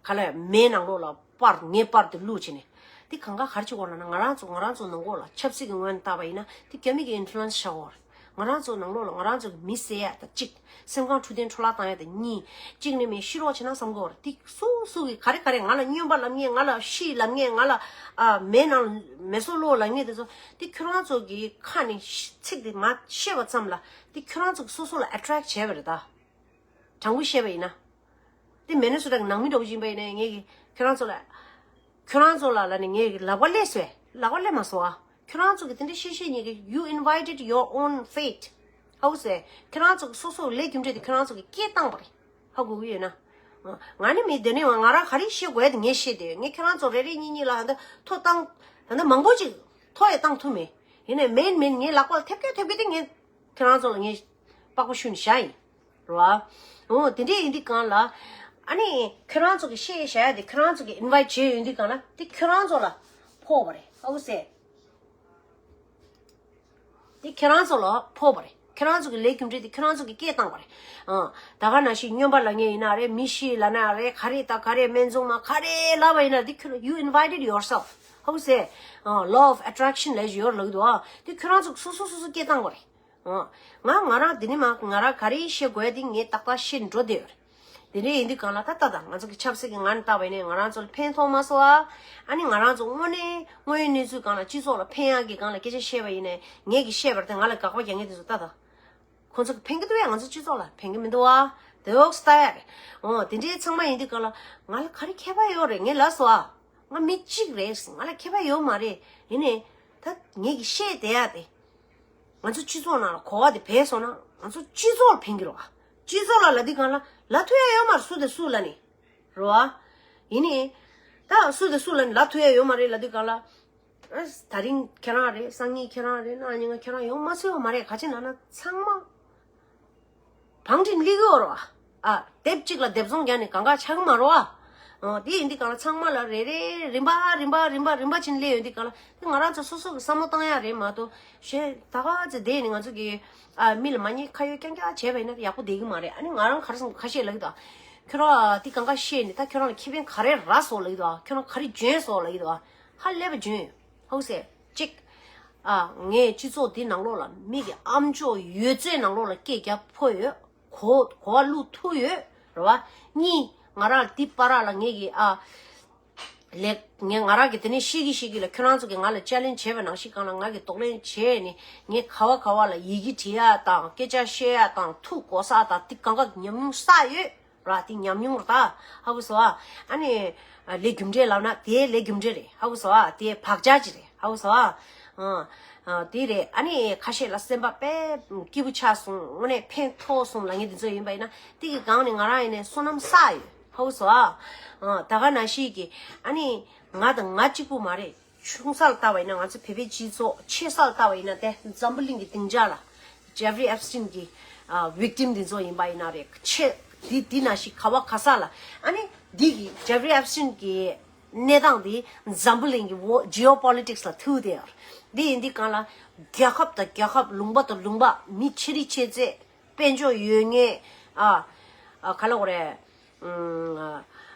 ག་ལབ་མེ་ནང་ལོགས་ལ་པར་ངའི་པར་དེ་བླུགས་བྱས་ནས། དེ་གང་ག་ག་རེ་བྱེད་ཀྱི་ཡོད་རེད་ལབ་ན། ང་རང་ཚོ་ང་རང་ཚོ་ནང་ལོགས་ལ་ཆབ་སྲིད་ཀྱི་ངོས་ནས་བལྟས་པ་ཡིན་ན་དེ་རྒྱ་མི་གི་ཨིན་ཕུ་ལུ་ཨེན་སི་ཆགས་ཀྱི་ཡོད་རེད། ང་རང་ཚོ་ནང་ལོགས་ལ་ང་རང་ཚོ་གི་མི་བསད་ཡ་དང་གཅིག་སེམས་ཁམས་འཕྲོད་བསྟེན་འཕྲོ་བརླག་བཏང་ཡ་དང་གཉིས། གཅིག་ནི་མི་ཤི་རོགས་བྱེད་ན་བསམ་གྱི་ཡོད་རེད། དེ་སུ་སུ་གིས་ག་རེ་ག་རེ་ང་ལ་སྨྱོན་པ་ལབ་མཁན། ང་ལ་ཤི་ལབ་མཁན། ང་ལ་ཨ་མེ་ནང་མེ་སོ་ཀློག་ལབ་མཁན་དེ་ཚོ་དེ་ཁྱོད་རང་ཚོ་གི་ཁ་ནས་ཤི་ཚིག་དེ་མ་བཤད་པ་ཙམ་ལ་དེ་ཁྱོད་རང་ཚོ་གི་སོ་སོ་ལ་ཨེ་ཊེག་བྱས་པ་རེད་ད། དྲང་པོ་བཤད་པ་ཡིན་ན། དེ་མི་ནི་སོ་ཊ་གི་ནང་མི་འདྲ་བོ་ཡིན་པ་ཡིན་ནའི་ངས་ཀྱི་ཁྱོད་རང་ཚོ་ལ་ཁྱོད་རང་ཚོ་ལ་ལབ་ནས་ངས་ཀྱི་ལག་པ་སླེབས་སོང་། ལག་པ་སླེབས་མ་སོང་ཨ། ཁྱོད་རང་ཚོ་གི་དེ་འདྲ་བཤད་བཤད་ཉེས་ཀྱི། you invited your own fate. ཧ་གོ་སོང་། ཁྱོད་རང་ཚོ་གི་སོ་སོ་ལས་རྒྱུ་འབྲས་དེ་ཁྱོད་རང་ཚོ་གི་སྐད་བཏང་པ་རེད། ཧ་གོ་གི་ཡོད་ན། ང་ནི་མི་དེ་ནས་ང་རང་ག་རེ་བཤད་དགོས་དེ་ངས་བཤད་དེ། ངས་ཁྱོད་རང་ཚོ་རེ་རེ་གཉིས་གཉིས་ལ་ད་ལྟ་ཐོ་བཏང་། ད་ལྟ་མང་པོ་ཅིག་ཐོ་ཡང་བཏང་ཐུབ་མེད། ཡིན་ནའི་མིན་མིན་ངས་ལག་པ་ལ་ཐེབས་ཀྱི་ཐེབས་ཀྱི་དེ་ངས་ཁྱོད་རང་ཚོ་ལ་ངས་པགས་པ་བཤུས་ནས་བཞག་ཡིན། རེད་བ། འོ་དེ་འདྲས་ཡིན་དུས་གང་ལ། ཨ་ནི་ཁྱོད་རང་ཚོ་གི་བཤད་བཞག་ཡ་དེ་ཁྱོད་རང་ཚོ་གི་ཨིན་ཝའིཊ་བྱས་ཡོང་དུས་གང་ལ་དེ་ཁྱོད་རང་ཚོ་ལ་ཕོག་པ་རེད། ཧ་གོ་སོང་། དེ་ཁྱོད་རང་ཚོ་ལ་ཕོག་པ་རེད། ཁྱོད་རང་ཚོ་གི་ལས་རྒྱུ་འབྲས་དེ་ཁྱོད་རང་ཚོ་གི་སྐད་བཏང་པ་རེད། ཨ། ད་ག་ནང་བཞིན་སྨྱོན་པ་ལབ་མཁན་ཡིན་ན་རེད། མི་ཤི་ལབ་ན་རེད། ག་རེ་དང་ག་རེ་སྨན་བཙོང་མ་ག་རེ་ལབ་པ་ཡིན་ན་དེ་ཁྱོད། you invited yourself. ཧ་གོ་སོང་། ཨ། law of attraction ལབ་ཡོད་ལབ་ཀྱི་འདུག་ཨ། དེ་ཁྱོད་རང་ཚོ་གི་སོ་སོ་སོ་སོ་སྐད་བཏང་པ་རེད། ཨ། ང་ང་རང་དེ་ནི་མ་ང་རང་ག་རེ་བཤད་དགོས་ཡ་དེ་ངས་ཏག་ཏག་བཤད་འགྲོ་བསྡད་ཡོད་རེད། དེ་འདྲ་ཡིན་དུས་གང་ལ་ད་ལྟ་དང་ང་ཚོ་གི་ཆབ་སྲིད་ཀྱི་ངང་ནས་བལྟས་པ་ཡིན་ནའི་ང་རང་ཚོ་ལ་ཕན་ཐོགས་མ་སོང་ཨ། ཨ་ནི་ང་རང་ཚོ་དངོས་གནས་དངོས་ཡོད་གནས་ཚུལ་སྒང་ལ་སྤྱི་ཚོགས་ལ་ཕན་ཡག་གི་སྒང་ལ་སྐད་ཆ་བཤད་པ་ཡིན་ནའི་ངས་ཀྱི་བཤད་པར་དེ་ང་ལ་དགག་པ་རྒྱག་མཁན་དེ་ཚོ་ད་ལྟ་ཁོང་ཚོ་གི་ཕན་གྱི་འདུག་ཡ། ང་ཚོ་སྤྱི་ཚོགས་ལ་ཕན་གྱི་མི་འདུག་ཨ། དེ་འོག་སྟ་ཡ་རེད། འོ་དེ་འདྲའི་ཚང་མ་ཡིན་དུས་གང་ལ་ང་ལ་ག་རེ་ཁྱད་པར་ཡོད་རེད། ངས་ལབ་སོང་ཨ། ང་མི་གཅིག་རེད། ང་ལ་ཁྱད་པར་ཡོད་མ་རེད། ཡིན་ནའི་ད་ངས་ཀྱི་བཤད་བསྡད་ཡ་དེ། ང་ཚོ་སྤྱི་ཚོགས་ནང་ལ་གོ་བ་དེ་སྦས་སོང་ན་ང་ཚོ་སྤྱི་ཚོགས་ལ་ཕན་གྱི་རེད་བ། སྤྱི་ཚོགས་ལ་ལབ་དུས་གང་ལ་ལབ་ཐུབ་ཡ་ཡོད་མ་རེད། སུ་དེ་སུ་ལབ་ནི་རེད་བ། ཡིན་ནའི་ད་སུ་དེ་སུ་ལབ་ནི་ལབ་ཐུབ་ཡ་ཡོད་མ་རེད་ལབ་དུས་གང་ལ། ཨ། ད་རིང་ཁྱེད་རང་རེད། སང་ཉིན་ཁྱེད་རང་རེད། གནངས་ཉིན་ང་ཁྱེད་རང་ཡོང་མ་སྲིད་པ་མ་རེད། ག་ཅི་ལབ་ན་ཚང་མ་བང་སྒྲིག་སླེབས་ཀྱི་ཡོད་རེད་བ། ཨ། དེབ་གཅིག་ལ་དེབ་ཚོང་རྒྱག་ནས་གང་ག་ཆགས་ཀྱི་མ་རེད་བ། ཨོ། དེ་ཡིན་དུས་གང་ལ་ཚང་མ་ལ་རེ་རེ་རིམ་པ་རིམ་པ་རིམ་པ་རིམ་པ་བྱས་ནས་སླེབས་ཡོང་དུས་གང་ལ་དེ་ང་རང་ཚོ་སོ་སོ་གི་བསམ་བློ་བཏང་ཡ་རེད་མ་གཏོགས། གཞན་ད་ག་ཚོད་བསྡད་ནས་ང་ཚོ་གི་ཨ་མི་ལ་མ་ཉེས་ཁ་གཡོག་རྐྱང་རྐྱང་བྱས་པ་ཡིན་ན་ཡག་པོ་བསྡད་ཀྱི་མ་རེད། ཨ་ནི་ང་རང་ག་རེ་བསམ། ཁ་ཤས་ལབ་ཀྱི་འདུག་ཁྱོད་རང་དེ་གང་ག་བཤད་ནས་ད་ཁྱོད་རང་ལ་ཁེ་ཕན་ག་རེ་རག་སོང་ལབ་ཀྱི་འདུག་ཁྱོད་རང་ག་རེ་འཇོན་སོང་ལབ་ཀྱི་འདུག་ཧ་ལས་པ་འཇོན་ཡོད། ཧ་གོ་སོང་། གཅིག་ཨ། ངས་སྤྱི་ཚོགས་འདི་ནང་ལོགས་ལ་མི་གི་ཨ་མཆོག་ཡོད་ཚད་ནང་ལོགས་ལ་སྐད་རྒྱག་ཕོད་ཡོད། གོ་གོ་བ་བླུག་ཐུབ་ཡོད་རེད་བ། གཉིས། ང་རང་འདི་བར་ལ་ངས་ཀྱི་ཨ། ལས་ངས་ང་རང་གི་དེ་ནས་ཤེས་ཀྱི་ཤེས་ཀྱི་ལ་ཁྱོད་རང་ཚོ་གིས་ང་ལ་ཅལ་ལེན་བྱས་པ་ནང་བཞིན་སྒང་ལ་ང་གིས་གདོང་ལེན་བྱས་ནས་ངས་ག་བ་ག་བ་ལ་ཡི་གེ་བྲིས་ཡ་དང་སྐད་ཆ་བཤད་ཡ་དང་ཐུག་གོ་ས་དང་དེ་གང་ག་ཉམས་མྱོང་བསགས་ཡོད། ར་དེ་ཉམས་མྱོང་ར་ད། ཧ་གོ་སོང་ཨ། ཨ་ནི་ལས་རྒྱུ་འབྲས་ལབ་ན་དེ་ལས་རྒྱུ་འབྲས་རེད། ཧ་གོ་སོང་ཨ། དེ་བག་ཆགས་ཅིག་རེད། ཧ་གོ་སོང་ཨ། ཨ། ཨ། དེ་རེད། ཨ་ནི་ཁ་ཤས་ལ་སེམས་པ་དཔེ་སྐྱིད་པོ་ཆགས་སོང་། དངོས་གནས་ཕན་ཐོགས་སོང་ལབ་མཁན་དེ་ཚོ་ཡིན་པ་ཡིན་ན་དེ་གི་སྒང་ནས་ང་རང་ཡིན་ནའི་བསོད་ནམས་བསགས་ཡོད། ཧ་གོ་སོང་ཨ། ཨ། ད་ག་ནང་བཞིན་གྱི་ཨ་ནི་ང་དང་ང་གཅིག་པུ་མ་རེད། ཆུང་ས་ལ་ལྟ་བ་ཡིན་ན་ང་ཚོ་བོད་པའི་སྤྱི་ཚོགས། ཆེ་ས་ལ་ལྟ་བ་ཡིན་ན་དེ་འཛམ་བུ་གླིང་གི་སྡིངས་ཆ་ལ་ཇེ་ཕི་རི་ཨེབ་སི་ཊིན་གྱི་ཨ་ཝིག་ཊིམ་འདི་ཚོ་ཡིན་པ་ཡིན་ན་རེད། ཆེ་འདི་འདི་ན་ཞིག་ག་བ་ག་ས་ལ། ཨ་ནི་འདི་གི་ཇེ་ཕི་རི་ཨེབ་སི་ཊིན་གྱི་གནས་སྟངས་འདི་འཛམ་བུ་གླིང་གི་ཇི་ཨོ་པོ་ལི་ཊིག་སི་ལ་ཐུག་བསྡད་ཡོད་རེད། འདི་ཡིན་དུས་གང་ལ་རྒྱལ་ཁབ་དང་རྒྱལ་ཁབ། ལུང་པ་དང་ལུང་པ། མི་ཆེ་རིགས་ཆེ་ཚད། དཔལ་འབྱོར་ཡོད་མཁན། ཨ། ཨ། ག་ལབ་དགོས་རེད། ཨུམ། ཨ།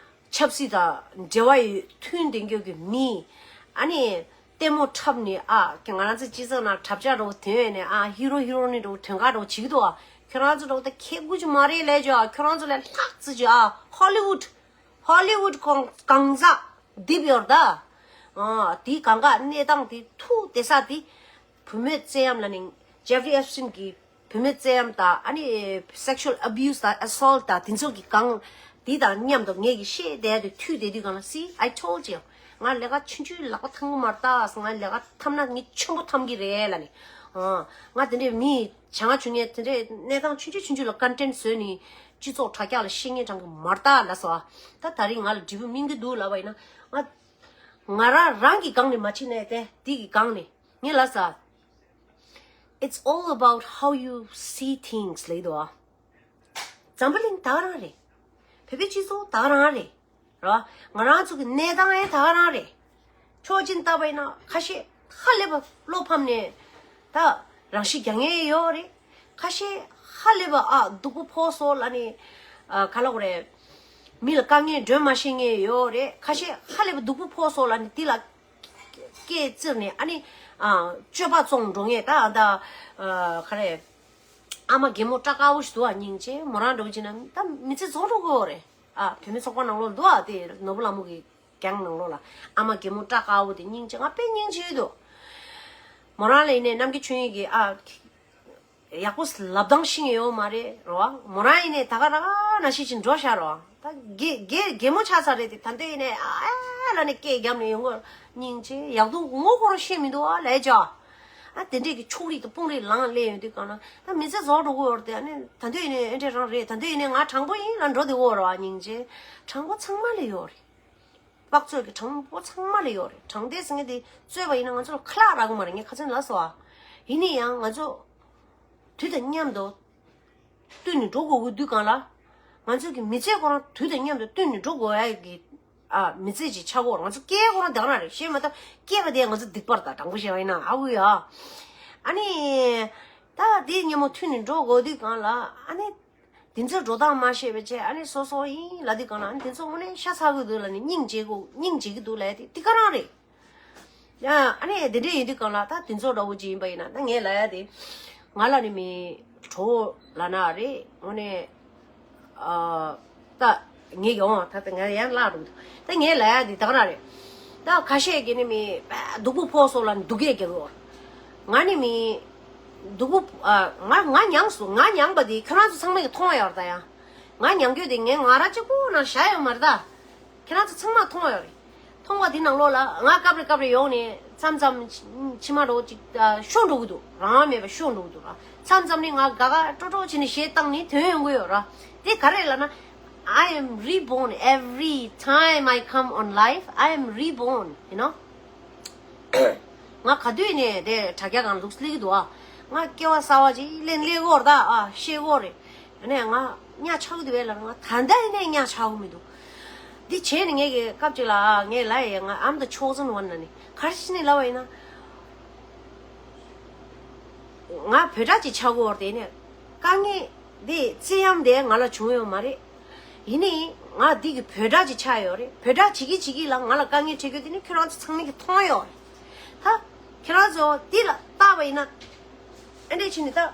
ཆབ་སྲིད་དང་འབྲེལ་བ་ཡོད་མཐུན་ལྡན་རྒྱུ་གི་མི། ཨ་ནི་ ལྟད་མོ་འཁྲབ་ནས་ཨ། ང་རང་ཚོའི་སྤྱི་ཚོགས་ནང་འཁྲབ་ཆ་འདྲ་བོ་ཐོན་ཡོད་ནས་ཨ། ཧི་རོ་ཧི་རོ་ནི་འདྲ་བོ་དོན་ཁ་འདྲ་བོ་བྱེད་ཀྱི་འདུག་ཨ། ཁྱོད་རང་ཚོ་འདྲ་བོ་ད་ཁེ་དགུ་ཅིག་མ་རེད་ལས་ཅོ་ཨ། ཁྱོད་རང་ཚོ་ལས་ལྷག་ཙི་ཅིག་ཨ། ཧོ་ལི་ཝུད། ཧོ་ལི་ཝུད་གང་གང་ཟག་འདི་བར་ད། ཨ། དེའི་གང་ག་གནས་སྟངས་དེ་ཐུག་བསྡད་ས་དེ། བུད་མེད་བཙན་གཡེམ་ལ་ནི་ཇེ་ཧྥ་རི་ཨེབ་སི་ཊིན་གྱི་བུད་མེད་བཙན་གཡེམ་དང་ཨ་ནི་sexual abuse དང་assault དང་དེ་ཚོ་གི་སྒང་དེ་དང་མཉམ་དུ་ངས་ཀྱི་བཤད་བསྡད་དེ་ཐུག་བསྡད་དུས་གང་ལ། See, I told you. ང་ལས་ཀ་ཆུང་ཆུང་ལག་པ་འཐམ་གི་མ་རེད་ད། ང་ལས་ཀ་འཐམ་ན་ངས་ཆེན་པོ་འཐམ་གི་རེད་ལབ་ནས། ཨ། ང་དེ་འདྲའི་མི་བྱང་ཆུང་ངས་དེ་འདྲའི་གནས་སྟངས་ཆུང་ཆུང་ཆུང་ཆུང་ལ་ཀོན་ཊེན་ཊི་བཟོས་ནས་སྤྱི་ཚོགས་དྲ་རྒྱ་ལ་བཤད་ངས་དྲང་གི་མ་རེད་ད་ལབ་སོང་། ད་ད་རིང་ང་ལ་འབྲས་བུ་སྨིན་གི་འདུག་ལབ་པ་ཡིན་ན། ང་ང་རང་རང་གི་སྒང་ནས་མ་བྱེད་ནས་དེ་དེ་གི་སྒང་ནས་ངས་ལབ་ས། It's all about how you see things ལབ་ཀྱི་འདུག་ཨ། འཛམ་བུ་གླིང་ད་ག་རང་རེད། བོད་པའི་སྤྱི་ཚོགས་ད་ག་རང་རེད། རོ། ང་རང་ཚོ་གི་གནས་སྟངས་ཡང་ད་ག་རང་རེད། ཕྱོགས་གཅིག་ནས་བལྟས་པ་ཡིན་ན་ཁ་ཤས་ཧ་ལས་པ་བློ་ཕམ་ནས་ད་རང་ཤི་རྒྱག་མཁན་ཡོད་རེད། ཁ་ཤས་ཧ་ལས་པ་ཨ་སྡུག་པོ་ཕོག་སོང་ལབ་ནས། ཨ། ག་ལབ་དགོས་རེད། མི་ལ་དཀའ་ངལ་སྒྲོལ་མ་ཤེས་མཁན་ཡོད་རེད། ཁ་ཤས་ཧ་ལས་པ་སྡུག་པོ་ཕོག་སོང་ལབ་ནས་དེ་ལ་སྐད་བཙིར་ནས་ཨ་ནི། ཨ། སྤྱོད་པ་བཙོང་འགྲོ་མཁན་ད་ད། ཨ། ག་རེ། ཨ་མ་རྒན་མོ་སྐྲ་དཀར་པོ་ཞིག་འདུག་ཨ། སྙིང་རྗེ། མོ་རང་འདྲ་བོ་བྱས་ན་ད་མི་ཚེ་རྫོགས་འགྲོ་གི་ཡོད་རེད། ཨ། བུད་མེད་ཚོགས་པ་ནང་ལོགས་འདུག་ཨ། དེ་ནོར་བུ་ལྷ་མོ་གི་གྱང་ནང་ལོགས་ལ་ཨ་མ་རྒན་མོ་སྐྲ་དཀར་པོ་དེ་སྙིང་རྗེ། ང་དཔེ་སྙིང་རྗེ་ཡོད་འདུག་མོ་རང་ལ་ཡིན་ནའི་རྣམ་རྒྱལ་ཆོས་དབྱིངས་ཀྱིས་ཨ། ཡག་པོ་ལབ་སྟངས་ཤེས་ཀྱི་ཡོད་མ་རེད་རོ། མོ་རང་ཡིན་ནའི་ད་ག་རང་ནང་བཞིན་ཅིག་འགྲོ་ཤག་རོ། ད་རྒན་རྒན་རྒན་མོ་ཆགས་ཚར་རེད་དེ། ད་འདོད་ཡིན་ནའི་ཨ་ཨ་ལབ་ནས་སྐད་བརྒྱབ་ནས་ཡོང་གི་ཡོད། སྙིང་རྗེ། ཡག་སྡུག་ངོ་ཁོ་རང་ཤེས་མི་འདུག་ཨ་ལས་ཅོ། ཨ། དེ་འདྲས་ཀྱི་ཕྱོགས་རིས་དང་དཔུང་རིས་ལངས་སླེབས་ཡོང་དུས་གང་ན་ད་མི་ཚེ་རྫོགས་འགྲོ་གི་ཡོད་རེད་དེ། ཨ་ནི་ད་འདོད་ཡིན་ནའི་ཨེ་འདྲས་རང་རེད། ད་འདོད་ཡིན་ནའི་ང་དྲང་པོ་ཡིན་ལབ་འགྲོ་བསྡད་ཡོད་རེད་བ། སྙིང་རྗེ། དྲང་པོ་ཚང་མ་ལ་ཡོད་རེད། དཔག་ཚོད་ཀྱི་དྲང་པོ་ཚང་མ་ལ་ཡོད་རེད། དྲང་བདེན་ཟེར་མཁན་དེ་རྩོད་པ་ཡིན་ན་ང་ཚོ་ལ་ཁ་ལག་རག་གི་མ་རེད། ངས་ཁ་སང་ལབ་སོང་ཨ། ཡིན་ན་ཡང་ང་ཚོ་དུས་དང་མཉམ་དུ་བསྟུན་ནས་འགྲོ་དགོས་ཀྱི་དུས་གང་ལ། ང་ཚོ་གི་མི་ཚེ་ཁོ་རང་དུས་དང་མཉམ་དུ་བསྟུན་ནས་འགྲོ་དགོས་ཡ་གི། ཨ། མི་ཚེ་ཅིག་ཆགས་ཀྱི་ཡོད་རེད། ང་ཚོ་སྐྱེས་ཁོ་རང་དེ་ག་རང་རེད། ཤེས་མ་ཐག་སྐྱེས་པ་དེ་ང་ཚོ་སྡིག་པ་རེད། ད་དྲང་པོ་བཤད་པ་ཡིན་ན་ཨ་ཁུ་ཡ། ཨ་ནི། ད་དེ་མཉམ་པོ་མཐུད་ནས་འགྲོ་དགོས་དུས་གང་ལ། ཨ་ནི། དེ་ཚོའི་འགྲོ་སྟངས་མ་ཤེས་པ་བྱས། ཨ་ནི་སོ་སོ་ཡིན་ལབ་དུས་གང་ལ། ཨ་ནི་དེ་ཚོ་དངོས་གནས་ཤ་ཚ་གི་འདུག་ལབ་ནས་སྙིང་རྗེ་གི་སྙིང་རྗེ་གི་འདུག་ལབ་ཡ་དེ་དེ་ག་རང་རེད། ཡ། ཨ་ནི་དེ་འདྲ་ཡིན་དུས་གང་ལ་ད་དེ་ཚོ་འདྲ་བོ་ཅིག་ཡིན་པ་ཡིན་ན། ད་ངས་ལབ་ཡ་དེ། ང་ལ་ནི་མི་གྲོགས་ལབ་ན་རེད། དངོས་གནས། ཨ། ད་ངས་ཡོང་ད་ད་ང་ཡང་བརླག་འགྲོ་གི་འདུག་ད་ངས་ལབ་ཡ་འདི་ད་ག་རང་རེད། ད་ཁ་ཤས་ཀྱིས་ནི་མི་སྡུག་པོ་ཕོག་སོང་ལབ་ནས་སྡུག་སྐད་རྒྱག་གི་ཡོད། ང་ནི་མི་སྡུག་པོ། ཨ། ང་ང་མྱངས་སོང་། ང་མྱངས་པ་འདི་ཁྱོད་རང་ཚོ་ཚང་མས་ཀྱིས་མཐོང་ཡོད་རེད་ད། ཡང་ང་མྱངས་རྒྱུ་དེ་ངས་ང་རང་གཅིག་པུ་ནང་བཞག་ཡོད་མ་རེད་ད། ཁྱེད་རང་ཚོ་ཚང་མ་མཐོང་ཡོད་རེད། མཐོང་བ་འདི་ནང་ལོགས་ལ་ང་སྐབས་རེ་སྐབས་རེ་ཡོང་ནས་མཚམས་མཚམས་མཆི་མ་འདྲ་བོ་ཅིག་ཤོར་འགྲོ་གི་འདུག་རང་དབང་མེད་པ་ཤོར་འགྲོ་གི་འདུག་ར། མཚམས་མཚམས་ནི་ང་དགའ་དགའ་སྤྲོ་སྤྲོ་བྱས་ནས་གཞས་བཏང་ནས་ཐོན་ཡོང་གི་ཡོད་ར། དེ་ག་རེ་ལབ་ན། I am reborn. Every time I come on live, I am reborn, you know. ང་ག་དུས་ནས་དེ་དྲ་རྒྱ་སྒང་ལ་འདུག་སླེབས་ཀྱི་འདུག་ཨ། ང་སྐྱེ་བ་གསར་བ་ཅིག་ལེན་སླེབས་ཀྱི་ཡོད་རེད་ད། ཨ། ཤེས་ཀྱི་ཡོད་རེད། ཡིན་ནའི་ང་གཉའ་ཆག་གི་འདུག་བས་ལབ་ན། ང་ད་ལྟ་ཡིན་ནའི་གཉའ་ཆག་གི་མི་འདུག་འདི་བྱས་ནས་ངས་ཀྱི་སྐབས་ཅིག་ལ་ཨ། ངས་ལབ་ཡ། ང་I'm the chosen one ལབ་ནས། ག་རེ་བྱས་ནས་ལབ་པ་ཡིན་ན། ང་བོད་གྲྭ་ཅིག་ཆགས་ཀྱི་ཡོད་རེད། ཡིན་ནའི་དཀའ་ངལ་འདི་བཙན་གཡེམ་དེ་ང་ལ་བྱུང་ཡོད་མ་རེད། ཡིན་ནའི་ང་འདི་གི་བོད་གྲྭ་ཅིག་ཆགས་ཡོད་རེད། བོད་གྲྭ་བྱེད་ཀྱི་བྱེད་ཀྱི་ལ་ང་ལ་དཀའ་ངལ་འཕྲད་རྒྱུ་དེ་ནི་ཁྱོད་རང་ཚོ་ཚང་མས་ཀྱིས་མཐོང་ཡོད་རེད། ད་ཁྱོད་རང་ཚོ་འདི་ལ་བལྟས་པ་ཡིན་ན། ཨེ་འདྲས་བྱས་ནས་ད།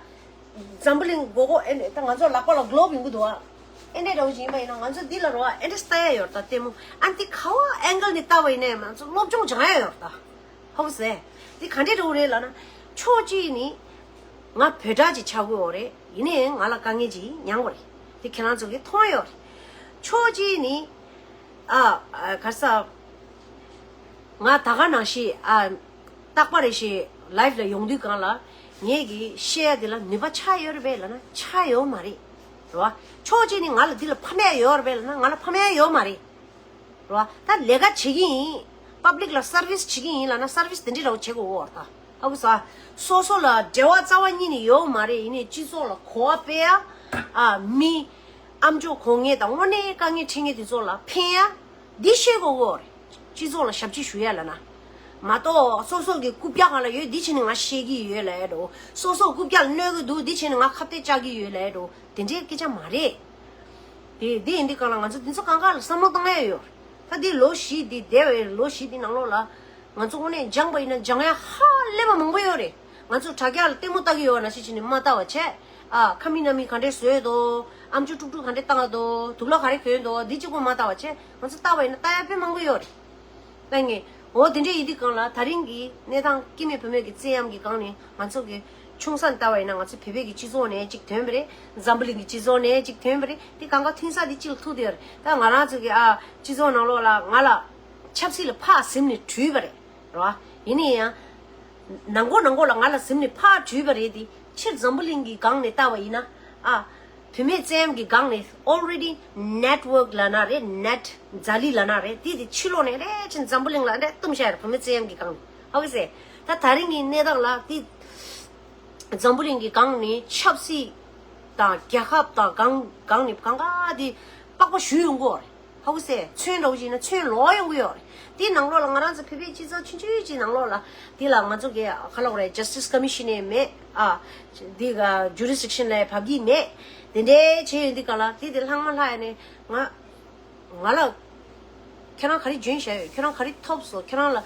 འཛམ་བུ་གླིང་སྒོར་སྒོར་ཨེ་འདྲས། ད་ང་ཚོ་ལག་པ་ལ་གློབ་ཡོང་གི་འདུག་ཨ། ཨེ་འདྲས་འདྲ་བོ་ཞིག་ཡིན་པ་ཡིན་ན་ང་ཚོ་འདི་ལ་རོ་ཨ། ཨེ་འདྲས་ལྟ་ཡ་ཡོད་རེད་ད། ལྟད་མོ་ཨ་འདི་ག་བ་ཨེང་གལ་ནས་ལྟ་བ་ཡིན་ནའི་ང་ཚོ་སློབ་སྦྱོང་སྦྱང་ཡ་ཡོད་རེད་ད། ཧོབ་སེ། འདི་ག་འདྲས་འདྲ་བོ་རེད་ལབ་ན། ཕྱོགས་གཅིག་ནི་ང་བོད་གྲྭ་ཅིག་ཆགས་ཀྱི་ཡོད་རེད། ཡིན་ནའི་ང་ལ་དཀའ་ངལ་ཅིག་མྱངས་པ་རེད། འདི་ཁྱེད་རང་ཚོ་གིས་མཐོང་ཡོད་རེད། ཕྱོགས་གཅིག་ནི། ཨ། ཨ། ག་རེ་ཟ། ང་ད་ག་ནང་བཞིན་ཨ། རྟག་པ་རེ་བཞིན་ལའིབ་ལ་ཡོང་དུས་གང་ལ་ངེད་ཀྱི་བཤད་ཡ་དེ་ལ་ནུས་པ་ཆགས་ཡོད་རེད་པས་ལབ་ན་ཆགས་ཡོད་མ་རེད། རེད་བ། ཕྱོགས་གཅིག་ནས་ང་ལ་འདི་ལ་ཕན་ཡ་ཡོད་རེད་པས་ལབ་ན་ང་ལ་ཕན་ཡ་ཡོད་མ་རེད། རེད་བ། ད་ལས་ཀ་བྱེད་ཀྱི་ཡིན། པབ་ལིག་ལ་སར་བིས་བྱེད་ཀྱི་ཡིན་ལབ་ན་སར་བིས་དེ་འདྲ་རང་བྱེད་དགོས་ཀྱི་ཡོད་རེད་ད། ཧ་གོ་སོང་ཨ། སོ་སོ་ལ་འབྲེལ་བ་རྩ་བ་ཉིད་ནས་ཡོད་མ་རེད། ཡིན་ནའི་སྤྱི་ཚོགས་ལ་གོ་བ་སྤེལ་ཡ། ཨ། མི། ཨ་མཆོག་གོ་ངེས་དང་དངོས་གནས་དཀའ་ངལ་འཕྲད་མཁན་དེ་ཚོ་ལ་ཕན་ཡ། འདི་ཤེས་དགོས་ཀྱི་ཡོད་རེད། སྤྱི་ཚོགས་ལ་ཞབས་ཕྱི་ཞུ་ཡ་ལབ་ན། མ་གཏོགས་སོ་སོ་གི་རྐུབ་བཀྱག་སྒང་ལ་ཡོད་འདི་བྱས་ནས་ང་བཤད་ཀྱི་ཡོད་ལབ་ཡ་འགྲོ། སོ་སོ་རྐུབ་བཀྱག་ལ་གནོད་ཀྱི་འདུག་འདི་བྱས་ནས་ང་ཁ་གཏད་བཅག་གི་ཡོད་ལབ་ཡ་འགྲོ། དེ་འདྲའི་སྐད་ཆ་མ་རེད། དེ་དེ་ཡིན་དུས་གང་ལ་ང་ཚོ་འདི་ཚོ་གང་ག་ལ་བསམ་བློ་བཏང་ཡ་ཡོད་རེད། ད་འདི་ལོ་བཞི་འདི་འདས་པའི་ལོ་བཞི་འདི་ནང་ལོགས་ལ། ང་ཚོ་དངོས་གནས་སྦྱངས་པ་ཡིན་ན་སྦྱང་ཡ་ཧ་ལས་པ་མང་པོ་ཡོད་རེད། ང་ཚོ་དྲ་རྒྱ་ལ་ལྟད་མོ་ལྟ་གི་ཡོད་ན་ཤི་ཅི་ནི་མ་ལྟ་བ་བྱས། ཨ་ཁ་མི་སྣ་མི་ག་འདྲས་བཟོས་འདུག་ཨམ་ཅོག་དཀྲུག་དཀྲུག་ག་འདྲས་བཏང་འདུག་དུག་ལོག་ག་རེ་གྱོན་འདུག་འདི་གཅིག་པོ་མ་ལྟ་བ་བྱས། ང་ཚོ་ལྟ་བ་ཡིན་ན་ལྟ་ཡ་དཔེ་མང་པོ་ཡོད་རེད། ད་ངས་འོ་དེ་འདྲས་ཡིན་དུས་སྒང་ལ་ད་རིང་གི་གནས་སྟངས་སྐྱེ་དམན་བུད་མེད་ཀྱི་བཙན་གཡེམ་གྱི་སྒང་ནས་ང་ཚོ་གི་ཆུང་ས་ནས་ལྟ་བ་ཡིན་ན་ང་ཚོ་བོད་པའི་གི་སྤྱི་ཚོགས་ནས་གཅིག་ཐོན་པ་རེད། འཛམ་བུ་གླིང་གི་སྤྱི་ཚོགས་ནས་གཅིག་ཐོན་པ་རེད། དེ་གང་ག་ཐོན་ས་དེ་གཅིག་ལ་ཐུག་བསྡད་ཡོད་རེད། ད་ང་རང་ཚོ་གི་ཨ་སྤྱི་ཚོགས་ནང་ལོགས་ལ་ང་ལ་ཆབ་སྲིད་ལ་ཕར་ཟིན་ནས་བྲུས་པ་རེད། རེད་བ། ཡིན་ན་ཡང་ནང་སྒོ་ནང་སྒོ་ལ་ང་ལ་ཟིན་ནས་ཕར་བྲུས་པ་རེད་དེ། ཕྱིར་འཛམ་བུ་གླིང་གི་སྒང་ནས་ལྟ་བ་ཡིན་ན་ཨ། བུད་མེད་བཙན་གཡེམ་གྱི་སྒང་ནས་already network ལབ་ན་རེད། net རྫ་ལི་ལབ་ན་རེད། དེ་དེ་ཕྱི་ལོགས་ནས་རེད་ཅིག་འཛམ་བུ་གླིང་ལ་རེད་བཏུམས་བཞག་ཡོད་རེད། བུད་མེད་བཙན་གཡེམ་གྱི་སྒང་ནས། ཧ་གོ་སོང་། ད་ད་རིང་གི་གནས་སྟངས་ལ་དེ་འཛམ་བུ་གླིང་གི་སྒང་ནས་ཆབ་སྲིད་དང་རྒྱལ་ཁབ་དང་སྒང་སྒང་ནས་གང་ག་དེ་པགས་པ་བཤུས་ཡོང་གི་ཡོད་རེད། ཧ་གོ་སོང་། ཚོན་འདྲ་བོ་ཞིག་ན་ཚོན་ལོག་ཡོང་གི་ཡོད་རེད། དེའི་ནང་ལོགས་ལ་ང་རང་ཚོ་བོད་པའི་སྤྱི་ཚོགས་ཆུང་ཆུང་ཅིག་ནང་ལོགས་ལ་དེ་ལ་ང་ཚོ་གི་ག་ལབ་དགོས་རེད། Justice Commission ནས་མེད། ཨ་དེ་ག་Jurisdiction ལ་བབས་ཀྱི་མེད། དེ་འདྲའི་བྱས་ཡོང་དུས་ག་ལ་དེ་དེ་ལྷག་མ་ལྷག་ཡ་ནས་ང་ང་ལ་ཁྱེད་རང་ག་རེ་འཇོན་བཞག་ཡོད། ཁྱེད་རང་ག་རེ་ཐོབ་སོང་། ཁྱེད་རང་ལ་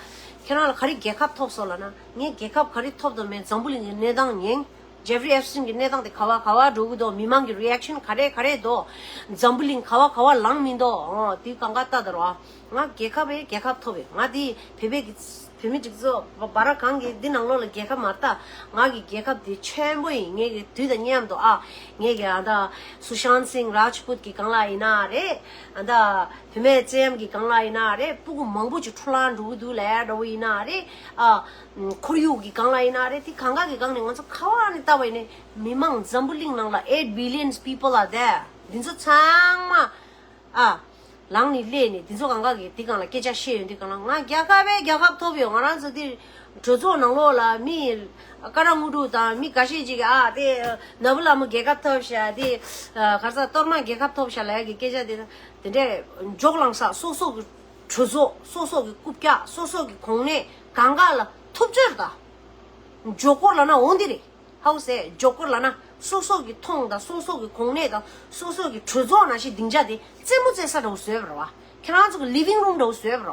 ཁྱེད་རང་ལ་ག་རེ་རྒྱལ་ཁ་ཐོབ་སོང་ལབ་ན། ངས་རྒྱལ་ཁ་ག་རེ་ཐོབ་དང་མེད་འཛམ་བུ་གླིང་གི་གནས་སྟངས་ཉན། Jeffrey Epstein གྱི་གནས་སྟངས་དེ་ག་བ་ག་བ་འགྲོ་གི་འདུག་མི་མང་གི་reaction ག་རེ་ག་རེ་འདུག་འཛམ་བུ་གླིང་ག་བ་ག་བ་ལངས་མི་འདུག་འོ་དེ་གང་ག་ལྟ་དང་རོ། ང་རྒྱལ་ཁབ་བས་རྒྱལ་ཁབ་ཐོབ་ཡོད། ང་དེ་བོད་པའི་གི་བོད་མི་སྒྲིག་འཛུགས་བ་ར་གང་གི་འདི་ནང་ལོགས་ལ་རྒྱལ་ཁབ་མ་ལྟ། ང་གི་རྒྱལ་ཁབ་དེ་ཆེན་པོ་ཡིན། ངས་གི་དུས་དང་མཉམ་དུ་ཨ་ངས་གི་ཨ་ད་Sushant Singh Rajput གི་སྒང་ལ་ཡིན་ན་རེད། ཨ་ད་བུད་མེད་བཙན་གཡེམ་གྱི་སྒང་ལ་ཡིན་ན་རེད། སྤུ་གུ་མང་པོ་ཅིག་འཁྲུག་ལངས་འགྲོ་གི་འདུག་ལབ་འདྲ་བོ་ཡིན་ན་རེད། ཨ་ཁོར་ཡུག་གི་སྒང་ལ་ཡིན་ན་རེད། དེ་གང་ག་གི་སྒང་ནས་ང་ཚོ་ག་བ་ནས་ལྟ་བ་ཡིན་ནའི་མི་མང་འཛམ་བུ་གླིང་ནང་ལ་eight billions people are there. འདི་ཚོ་ཚང་མ་ཨ་ལངས་ནས་སླེབས་ནས་འདི་ཚོ་གང་ག་གི་འདི་སྒང་ལ་སྐད་ཆ་བཤད་ཡོང་དུས་སྒང་ལ་ང་རྒྱལ་ཁབ་བས་རྒྱལ་ཁབ་ཐོབ་ཡོད། ང་རང་ཚོ་འདི་གྲོས་ཚོགས་ནང་ལོགས་ལ་མི་ཀ་ར་དངོས་གྲུབ་དང་མི་འགའ་ཤས་ཅིག་གིས་ཨ་དེ་ནོར་བུ་ལྷ་མོ་རྒྱལ་ཁབ་ཐོབ་ཤག་དེ་ག་རེ་ཟེར་གཏོར་མ་རྒྱལ་ཁབ་ཐོབ་ཤག་ལབ་ཡ་གི་སྐད་ཆ་དེ་དེ་འདྲས་འཇོག་ལངས་ས། སོ་སོ་གི་གྲོས་ཚོགས། སོ་སོ་གི་རྐུབ་བཀྱག་སོ་སོ་གི་གོང་ནས་གང་ག་ལ་ཐུབ་ཚོད་ད་འཇོག་སྐོར་ལབ་ན་འོང་འདི་རེད། ཧ་གོ་སོང་། འཇོག་སྐོར་ལབ་ན་སོ་སོ་གི་མཐོང་དང་སོ་སོ་གི་གོང་ནས་དང་སོ་སོ་གི་གྲོས་ཚོགས་ནང་བཞིན་སྡིངས་ཆ་དེ་རྩེད་མོ་རྩེ་ས་འདྲ་བོ་བཟོས་པ་རེད་བ། ཁྱེད་རང་ཚོ་གི་living room འདྲ་བོ་བཟོས་པ་རེད་བ།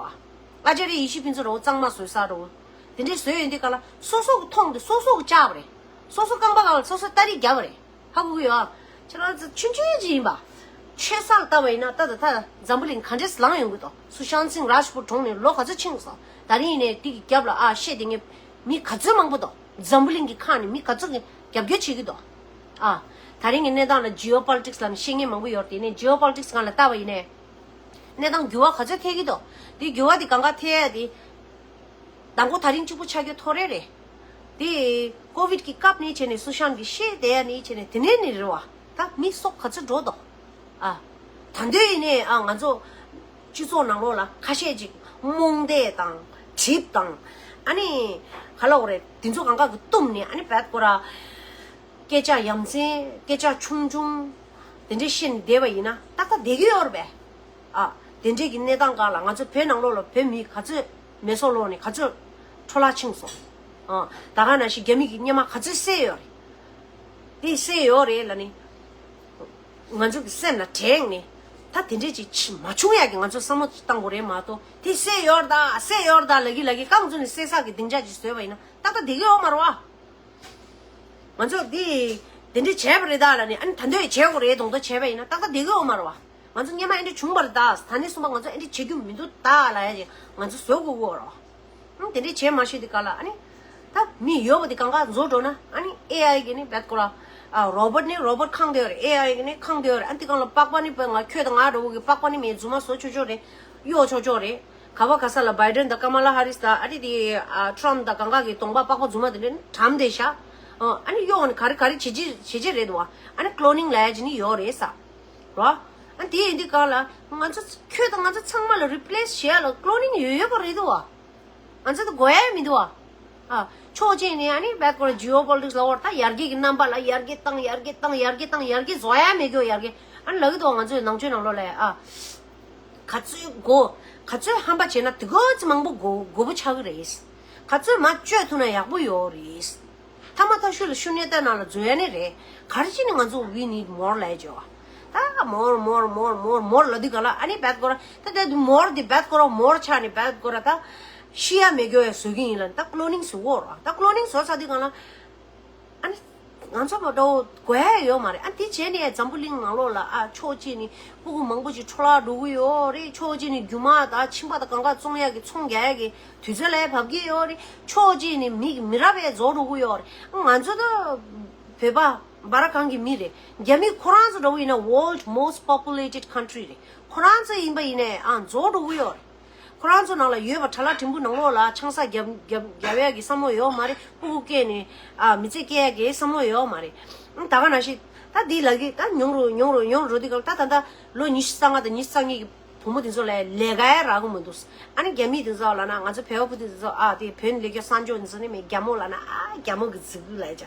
ཨ་ཅཱརྱ་ཡེ་ཤེས་ཕུན་ཚོགས་འདྲ་བོ་གཙང་མ་བཟོས་ས་འདྲ་བོ། དེ་འདྲས་བཟོས་ཡོང་དུས་ག་ལ་སོ་སོ་གི་མཐོང་དེ་སོ་སོ་གི་བཅག་པ་རེད། སོ་སོ་རྐང་པ་སྒང་ལ་སོ་སོ་སྟ་རེ་བརྒྱབ་པ་རེད། ཧ་གོ་གི་ཡོད། ཁྱེད་རང་ཚོ་ཆུང་ཆུང་ཅིག་ཡིན་པ། ཆོས་ས་ལ་ལྟ་བ་ཡིན་ན་ད་ད་ད་འཛམ་བུ་གླིང་ག་འདྲས་ལངས་ཡོང་གི་འདུག་སུ་ཤཱན་སིང་རཱཇ་པུར་གྲོངས་ནས་ལོ་ག་ཚོད་ཕྱིན་སོང་། ད་རིང་ཡིན་ནའི་དེ་གི་རྒྱབ་ལ་ཨ་བཤད་དེ་ངས་མི་ག་ཚོད་མང་པོ་འདུག་འཛམ་བུ་གླིང་གི་ཁག་ནས་མི་ག་ཚོད་ཀྱི་རྒྱབ་སྐྱོར་བྱེད་ཀྱི་འདུག་ཨ་ད་རིང་གི་གནས་སྟངས་ལ་ཇི་ཨོ་པོ་ལི་ཊིག་སི་ལབ་ནས་བཤད་མཁན་མང་པོ་ཡོད་རེད། དེ་ནས་ཇི་ཨོ་པོ་ལི་ཊིག་སི་སྒང་ལ་ལྟ་བ་ཡིན་ནའི། གནས་སྟངས་འགྱུར་བ་ག་ཚོད་ཐེབས་ཀྱི་འདུག་དེ་འགྱུར་བ་དེ་གང་ག་ཐེབས་ཡ་དེ། དང་པོ་ད་རིང་གཅིག་པུ་ཆགས་རྒྱུ་ཐོ་རེ་རེད། དེ་ཀོ་ཝིད་ཀྱི་སྐབས་ནས་བྱས་ནས་སུ་ཤཱན་གྱིས་བཤད་བསྡད་ཡ་ནས་བྱས་ནས་དེ་ནས་ནི་རེད་བ། ད་མི་སྲོག་ག་ཚོད་འགྲོ་འདུག་ཨ། ད་འདོད་ཡིན་ནའི་ཨ་ང་ཚོ་སྤྱི་ཚོགས་ནང་ལོགས་ལ་ཁ་ཤས་ཅིག་རྨོངས་དད་དང་གྲིབ་དང་། ཨ་ནི་ག་ལབ་དགོས་རེད། དེ་ཚོ་གང་ག་གི་བཏུམས་ནས་ཨ་ནི་བད་ཀོ་ར། སྐད་ཆ་ཡ་མཚན་སྐད་ཆ་ཆུང་ཆུང་དེ་འདྲས་བཤད་ནས་བསྡད་པ་ཡིན་ན་ཏག་ཏག་བསྡད་ཀྱི་ཡོད་རེད་པས། ཨ། དེ་འདྲས་ཀྱི་གནས་སྟངས་སྒང་ལ་ང་ཚོ་བོད་ནང་ལོགས་ལ་བོད་མི་ག་ཚོད་མེ་སྲོག་ལོག་ནས་ག་ཚོད་འཕྲོ་བརླག་ཕྱིན་སོང་། ཨ། ད་ག་ནང་བཞིན་རྒྱ་མི་གི་སྔོན་མ་ག་ཚོད་བསད་ཡོད་རེད། དེ་བསད་ཡོད་རེད་ལབ་ནས་ང་ཚོ་གི་སེམས་ལ་དྲན་ནས་ད་དེ་འདྲས་ཅིག་མ་བྱུང་ཡག་གི་ང་ཚོ་བསམ་བློ་བཏང་དགོས་རེད་མ་གཏོགས། དེ་བསད་ཡོད་རེད་ད་བསད་ཡོད་རེད་ད་ལབ་ཀྱི་ལབ་ཀྱི་རྐང་བཙུགས་ནས་བསད་ས་གི་སྡིངས་ཆ་ཅིག་བཟོས་པ་ཡིན་ན་ཏག་ཏག་བསྡད་ཀྱི་ཡོད་མ་རེད་བ། ང་ཚོ་འདི་དེ་འདྲ་བྱས་པ་རེད་ད་ལབ་ནས་ཨ་ནི་ད་འདོད་བྱེད་དགོས་རེད་མདོག་མདོག་བྱས་པ་ཡིན་ན་ཏག་ཏག་བསྡད་ཀྱི་ཡོད་མ་རེད་བ། ང་ཚོ་སྔོན་མ་ཨེ་འདྲ་བྱུང་བ་རེད་ད། ད་ནས་གསུངས་པ་ང་ཚོ་ཨེ་འདྲ་བྱེད་རྒྱུ་མི་འདུག་ད་ལབ་ཡ་ཅིག་ང་ཚོ་བཟོ་དགོས་ཀྱི་ཡོད་རེད་བ། ཨང་དེ་འདྲ་བྱས་མ་ཤེས་དེ་ག་ལ་ཨ་ནི་ད་མི་ཡོད་པ་དེ་གང་ག་རྫོགས་འགྲོ་ན་ཨ་ནི་ཨེ་ཨའི་གིས་ནི་བད་ཀོ་ར། ཨ་རོ་བོཊ་ནི་རོ་བོཊ་ཁེངས་བསྡད་ཡོད་རེད། ཨེ་ཨའི་གིས་ནི་ཁེངས་བསྡད་ཡོད་རེད། ཨ་ནི་དེ་གང་ལ་པགས་པ་ནི་ང་ཁྱོད་དང་ང་འདྲ་བོ་གི་པགས་པ་ནི་མེད་རྫུན་མ་བཟོ་ཆོག་ཆོག་རེད། གཡོག་ཆོག་ཆོག་རེད། ག་བ་ག་ས་ལ་བྷའི་ཌེན་དང་ཀ་མ་ལ་ཧ་རིས་དང་ཨ་རི་དེ་ཨ་ཊྲམ་དང་གང་ག་གི་གདོང་པ་པགས་པ་རྫུན་མ་དེ་འདྲ་གྲམ་བསྡད་ཤག་ཨ་ནི་གཡོག་ནི་ག་རེ་ག་རེ་བྱེད་ཀྱི་བྱེད་ཀྱི་རེད་འདུག་ཨ་ནི་ཀློ་ནིང་ལབ་ཡ་ཅིག་ནི་ཡོད་རེད་ས། རོ། ཨ་དེ་ཡིན་དུས་གང་ལ་ང་ཚོ་ཁྱོད་དང་ང་ཚོ་ཚང་མ་ལ་རི་པི་ལེ་སི་བྱེད་ཡ་ལ་ཀློ་ནིང་ཡོད་ཡོད་པ་རེད་འདུག་བ། ང་ཚོ་ད་དགོས་ཡ་མི་འདུག་བ། ཨ། ཕྱོགས་གཅིག་ནས་ཨ་ནི་བད་ཀོ་ར་ཇི་ཨོ་པོ་ལི་ཊིག་སི་ལབ་པ་རེད་ད། ཡར་རྒྱས་ཀྱི་རྣམ་པ་ལ་ཡར་རྒྱས་བཏང་ཡར་རྒྱས་བཏང་ཡར་རྒྱས་བཏང་ཡར་རྒྱས་བཟོ་ཡ་མེད་རྒྱུ་ཡར་རྒྱས། ཨ་ནི་ལབ་ཀྱི་འདུག་ང་ཚོའི་ནང་ཆོས་ནང་ལོགས་ལ་ཨ། ག་ཚོད་དགོས། ག་ཚོད་ཧམ་པ་བྱས་ན་དེ་ག་ཚོད་མང་པོ་དགོས་དགོས་པོ་ཆགས་ཀྱི་རེད། ག་ཚོད་མར་བཅོས་ཐུབ་ན་ཡག་པོ་ཡོད་རེད། ཐ་མ་ཐ་ཤུ་ལ་ཤུ་ནེ་ཏ་ནང་ལ་འཛུལ་ཡ་ནི་རེད། ག་རེ་བྱས་ནས་ང་ཚོ་we need more ལབ་བྱས་བ། ད་more more more more more ལབ་དུས་ག་ལ་ཨ་ནི་བད་ཀོ་ར་ད་ད་more དེ་བད་ཀོ་ར་more ཆགས་ནས་བད་ཀོ་ར་ད། ཤི་ཡ་མེད་རྒྱུ་ཡ་བཟོ་གི་ཡིན་ལ། ད་ཀློ་ནིང་བཟོ་གོ་ར། ད་ཀློ་ནིང་བཟོ་ཚར་དུས་གང་ལ། ཨ་ནི་ང་ཚོ་མ་འདྲ་བོ་དགོས་ཡ་ཡོད་མ་རེད། ཨ་དེ་བྱས་ནས་འཛམ་བུ་གླིང་ནང་ལོགས་ལ་ཨ་ཕྱོགས་གཅིག་ནས་སྤུ་གུ་མང་པོ་ཅིག་འཕྲོ་བརླག་འགྲོ་གི་ཡོད་རེད། ཕྱོགས་གཅིག་ནས་རྒྱུ་མ་དང་ཁྱིམ་པ་དང་གང་ག་བཙོང་ཡ་གི་ཚོང་རྒྱག་ཡ་གི་དུས་ཚོད་ལ་བབ་ཀྱི་ཡོད་རེད། ཕྱོགས་གཅིག་ནས་མི་མི་རབས་པས་རྫོགས་འགྲོ་གི་ཡོད་རེད། ང་ཚོ་ད་བོད་པ་འབའ་ར་གང་གི་མི་རེད། རྒྱ་མི་ཁོ་རང་ཚོ་འདྲ་བོ་ཡིན་ན་world most populated country རེད། ཁོ་རང་ཚོ་ཡིན་པ་ཡིན་ནའི་ཨ་རྫོགས་འགྲོ་གི་ཡོད་རེད། ཁོ་རང་ཚོ་ནང་ལ་ཡོད་པ་ཁྲ་ལ་ཕྲན་བུ་ནང་ལོགས་ལ་ཆང་ས་རྒྱབ་རྒྱབ་རྒྱབ་ཡ་གི་བསམ་བློ་ཡོད་མ་རེད། སྤུ་གུ་སྐྱེས་ནས་ཨ་མི་ཚེ་སྐྱེལ་ཡ་གི་བསམ་བློ་ཡོད་མ་རེད། ཨང་ད་ག་ནང་བཞིན་ད་འདི་ལ་གི་ད་ཉུང་རུ་ཉུང་རུ་ཉུང་རུ་འགྲོ་དུས་སྐབས་ད་ད་ད་ལོ་ཉི་ཤུ་རྩ་ལྔ་དང་ཉི་ཤུ་རྩ་གཉིས་ཀྱི་བུ་མོ་དེ་ཚོ་ལ་ལས་ཀ་ཡ་རག་གི་མི་འདུག་ཨ་ནི་རྒྱ་མི་དེ་ཚོ་ལ་ན་ང་ཚོ་བོད་པ་བུ་དེ་ཚོ་ཨ་དེ་བོད་ནས་ལས་ཀ་གསར་འཇོག་དེ་ཚོ་ནི་མི་རྒྱ་མོ་ལ་ན་ཨ་རྒྱ་མོ་གི་རྫིག་པོ་ལ་ཡ་ཅག་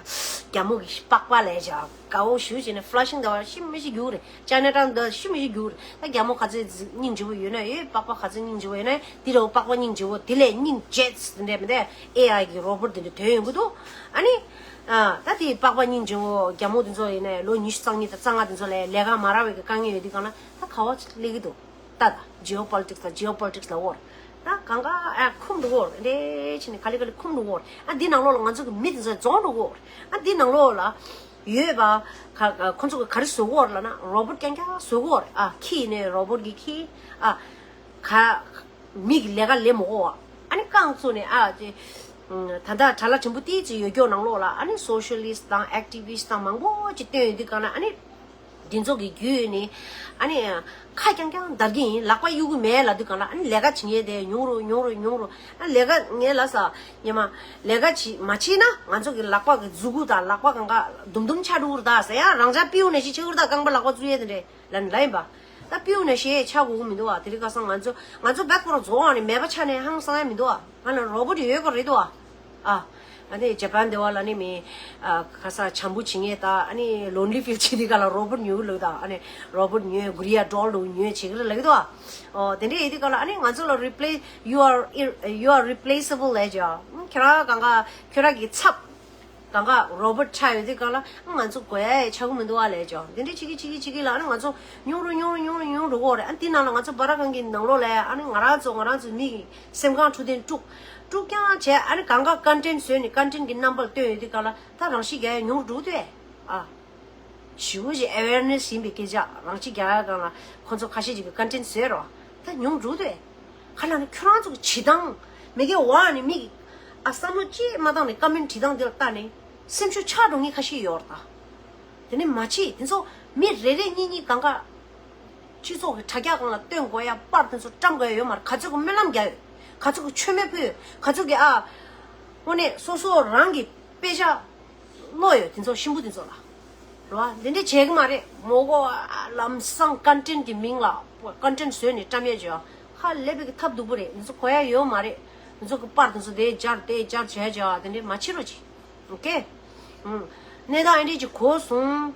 རྒྱ་མོ་གི་པགས་པ་ལ་ཡ་ཅག་དགའ་བོ་ཞུ་བྱས་ནས་ཕ་ལ་ཤིང་ཟླ་བ་ཤི་མི་ཤི་རྒྱུག་རེད། ཅའི་ན་ཊའུན་འདི་ཤི་མི་ཤི་རྒྱུག་རེད། ད་རྒྱ་མོ་ག་ཚོད་སྙིང་རྗེ་བོ་ཡོད་ན་ཡོད། པགས་པ་ག་ཚོད་སྙིང་རྗེ་བོ་ཡོད་ན་འདི་འདྲ་བོ་པགས་པ་སྙིང་རྗེ་བོ་དེ་ལས་སྙིང་རྗེ་དེ་འདྲ་མི་འདུག་ཨེ་ཨའི་གི་རོ་བོ་ཊི་དེ་འདྲ་ཐོན་ཡོང་གི་འདུག་ཨ་ནི། ཨ་ད་དེ་པགས་པ་སྙིང་རྗེ་བོ་རྒྱ་མོ་དེ་ཚོ་ཡིན་ན་ལོ་ཉི་ཤུ་རྩ་གཉིས་དང་རྩ་ལྔ་དེ་ཚོ་ལ་ལས་ཀ་མ་རག་པའི་གི་དཀའ་ངལ་ཡོད་དུས་གང་ལ་ད་ག་བ་སླེབས་ཀྱི་འདུག་ད་ད་ཇི་ཨོ་པོ་ལི་ཊིག་སི་དང་ཇི་ཨོ་པོ་ལི་ཊིག་སི་ལ་འོར། ད་གང་ག་ཨ་འཁུམ་འགྲོ་འོར་འདྲེ་ཕྱིན་ནས་ག་ལེ་ག་ལེ་འཁུམ་འགྲོ་འོར། ཨ་འདི་ནང་ལོགས་ལ་ང་ཚོ་གི་མི་དེ་ཚོ་རྫོགས་འགྲོ་འོར། ཨ་འདི་ནང་ལོགས་ལ་ཡོད་པ་ག་ཁོ་ཚོ་གི་ག་རེ་བཟོ་གི་འོར་ལབ་ན་རོ་བོ་ཊི་རྐྱང་རྐྱང་བཟོ་གི་འོར། ཨ་ཁྱི་ཡིན་ནའི་རོ་བོ་ཊི་གི་ཁྱི། ཨ་ག་མི་གི་ལས་ཀ་ལས་མི་དགོས་པ། ཨ་ནི་རྐང་བཙུགས་ནས་ཨ་ཅེ་ད་ལྟ་གྲྭ་ལ་ཕྲན་བུ་ཏིས་ཅིག་ཡོད་སྐྱོ་ནང་ལོགས་ལ་ཨ་ནི་སོ་ཤ་ལི་སི་ཊི་དང་ཨེག་ཊི་བི་སི་ཊི་དང་མང་པོ་ཅིག་བཏོན་ཡོད་དུས་གང་ལ་ཨ་ནི། འདི་ཚོ་གི་བརྒྱུད་ནས་ཨ་ནི་ཁ་རྐྱང་རྐྱང་བརྡར་གྱི་ཡིན། ལག་པ་གཡུག་གི་མེད་ལབ་དུས་གང་ལ་ཨ་ནི་ལས་ཀ་བྱེད་མཁན་དེ་ཉུང་རུ་ཉུང་རུ་ཉུང་རུ། ཨ་ལས་ཀ་ངས་ལབ་ས་ཉི་མ་ལས་ཀ་བྱེད་མ་བྱེད་ན་ང་ཚོ་གི་ལག་པ་གི་མཛུ་གུ་དང་ལག་པ་གང་ག་དུམ་དུམ་ཆགས་འགྲོ་གི་རེད། ད་ཟེར་ཡང་རང་ཅག་པིའུ་ནས་ཤི་ཆེ་གི་རེད། ད་རྐང་པ་ལག་པ་བཙུགས་ཡས་དེ་འདྲས་ལབ་ནས་ལབ་ཡིན་པ། ད་པིའུ་ནས་ཤི་ཆགས་དགོས་གི་མི་འདུག་བ། དེ་རིང་ཁ་སང་ང་ཚོ་ང་ཚོ་བེག་པོ་རང་རྫོགས་ཨ་ནི་མེད་པ་ཆགས་ནས་ཧང་སང་ཡ་མི་འདུག་བ། ང་ལ་རོ་བོ་ཊི་ཡོད་པ་རེད་དོ། ཨ། ཨ་ནི་ཇ་པན་དེ་བ་ལ་ནི་མི། ཨ་ཁ་ས་བྱམས་པོ་བྱེད་ངེས་ད། ཨ་ནི་ལོན་ལི་ཕིལ་བྱེད་དེ་ག་ལ་རོ་བོ་ཊི་ཉོ་གི་ལོས་ད། ཨ་ནི་རོ་བོ་ཊི་ཉོ་གུ་རི་ཡ་ཌོལ་དུ་ཉོ་བྱེད་གི་ལ་ལག་དོ། ཨོ་དེ་འདྲ་ཡིན་དེ་ག་ལ་ཨ་ནི་ང་ཚོ་ལ་རི་པི་ལེ་you are ir- you are replaceable ལས་ཇ། ཁྱེད་རང་གང་ག་ཁྱོད་རང་གི་ཚབ། གང་ག་རོ་བོ་ཊི་ཆགས་ཡོད་དུས་གང་ལ་ང་ཚོ་དགོས་ཡ་ཆགས་ཀྱི་མི་འདུག་ཨ་ལས་ཇོ། འདི་འདྲ་བྱེད་ཀྱི་བྱེད་ཀྱི་བྱེད་ཀྱི་ལ་ཨ་ནི་ང་ཚོ་ཉུང་རུ་ཉུང་རུ་ཉུང་རུ་ཉུང་རུ་འགྲོ་གི་རེད། ཨ་ནི་འདི་ནང་ལ་ང་ཚོ་བ་ར་གང་གི་ནང་ལོགས་ལ་ཨ་ནི་ང་རང་ཚོ་ང་རང་ཚོ་མི་གི་སེམས་ཁམས་འཕྲོད་བསྟེན་དཀྲུག་དཀྲུག་རྐྱང་བྱས། ཨ་ནི་གང་ག་ཀོན་ཊེན་བཟོས་ནས་ཀོན་ཊེན་གི་རྣམ་པ་ལ་བཏོན་ཡོད་དུས་གང་ལ་ད་རང་ཤི་རྒྱག་ཡ་ཉུང་རུ་འགྲོ་གི་འདུག་ཨ། ཨ། ཞེ་པོ་ཅིག་ཨ་ཝེར་ནེ་སི་ཡིན་པའི་སྐད་ཆ་རང་ཤི་རྒྱག་ཡ་སྒང་ལ་ཁོ་ཚོ་ཁ་ཤས་ཅིག་གི་ཀོན་ཊེན་བཟོས་རོགས་ད་ཉུང་འགྲོ་གི་འདུག་ཨ། ག་ལ་ནི་ཁྱོད་རང་ཚོ་གི་བྱེད་སྟངས་མི་དགེ་བ་ནི་མི་གི་ཨ་བསམ་བློ་ཅིག་མ་བཏང་ནས་ཀོ་མེན་ཊི་བྲིས་སྟངས་འདི་ལ་ལྟ་ནས་སེམས་ཤུགས་ཆག་འགྲོ་མཁན་ཁ་ཤས་ཡོད་རེད་ད། དེ་ནི་མ་བྱེད། དེ་ཚོ་མི་རེ་རེ་གཉིས་གཉིས་གང་ག་སྤྱི་ཚོགས་ཀྱི་དྲ་རྒྱ་སྒང་ལ་སྟོན་དགོས་ཡ་པར་དེ་ཚོ་བཀྲམ་དགོས་ཡ་ཡོད་མ་རེད། ག་ཚོད་ཀྱི་སྨོན་ལམ་རྒྱག་ཡོད། ག་ཚོད་ཀྱི་མཆོད་མེ་ཕུལ་ཡོད། ག་ཚོད་ཀྱི་ཨ་དངོས་གནས་སོ་སོ་རང་གི་དཔེ་ཆ་ཀློག་ཡོད་དེ་ཚོ་གཤིན་པོ་དེ་ཚོ་ལ། རེད་བ། འདི་འདྲ་བྱེད་གི་མ་རེད། མོ་གོ་ཨ་ལམ་སང་ཀོན་ཊེན་གི་མིང་ལ་ཀོན་ཊེན་བཟོས་ནས་བཀྲམ་ཡ་བྱོས། ཧ་ལས་པའི་གི་ཐབས་སྡུག་པོ་རེད། འདི་ཚོ་གོ་ཡ་ཡོད་མ་རེད། འདི་ཚོ་གི་པར་དེ་ཚོ་དེ་སྦྱར་དེ་སྦྱར་བྱས་བྱས་དེ་འདྲ་མ་བྱེད་རོགས་གྱིས། ཨོ་ཀེ། ཨུམ། གནས་སྟངས་ཨེ་འདྲས་ཅིག་གོ་སོང་།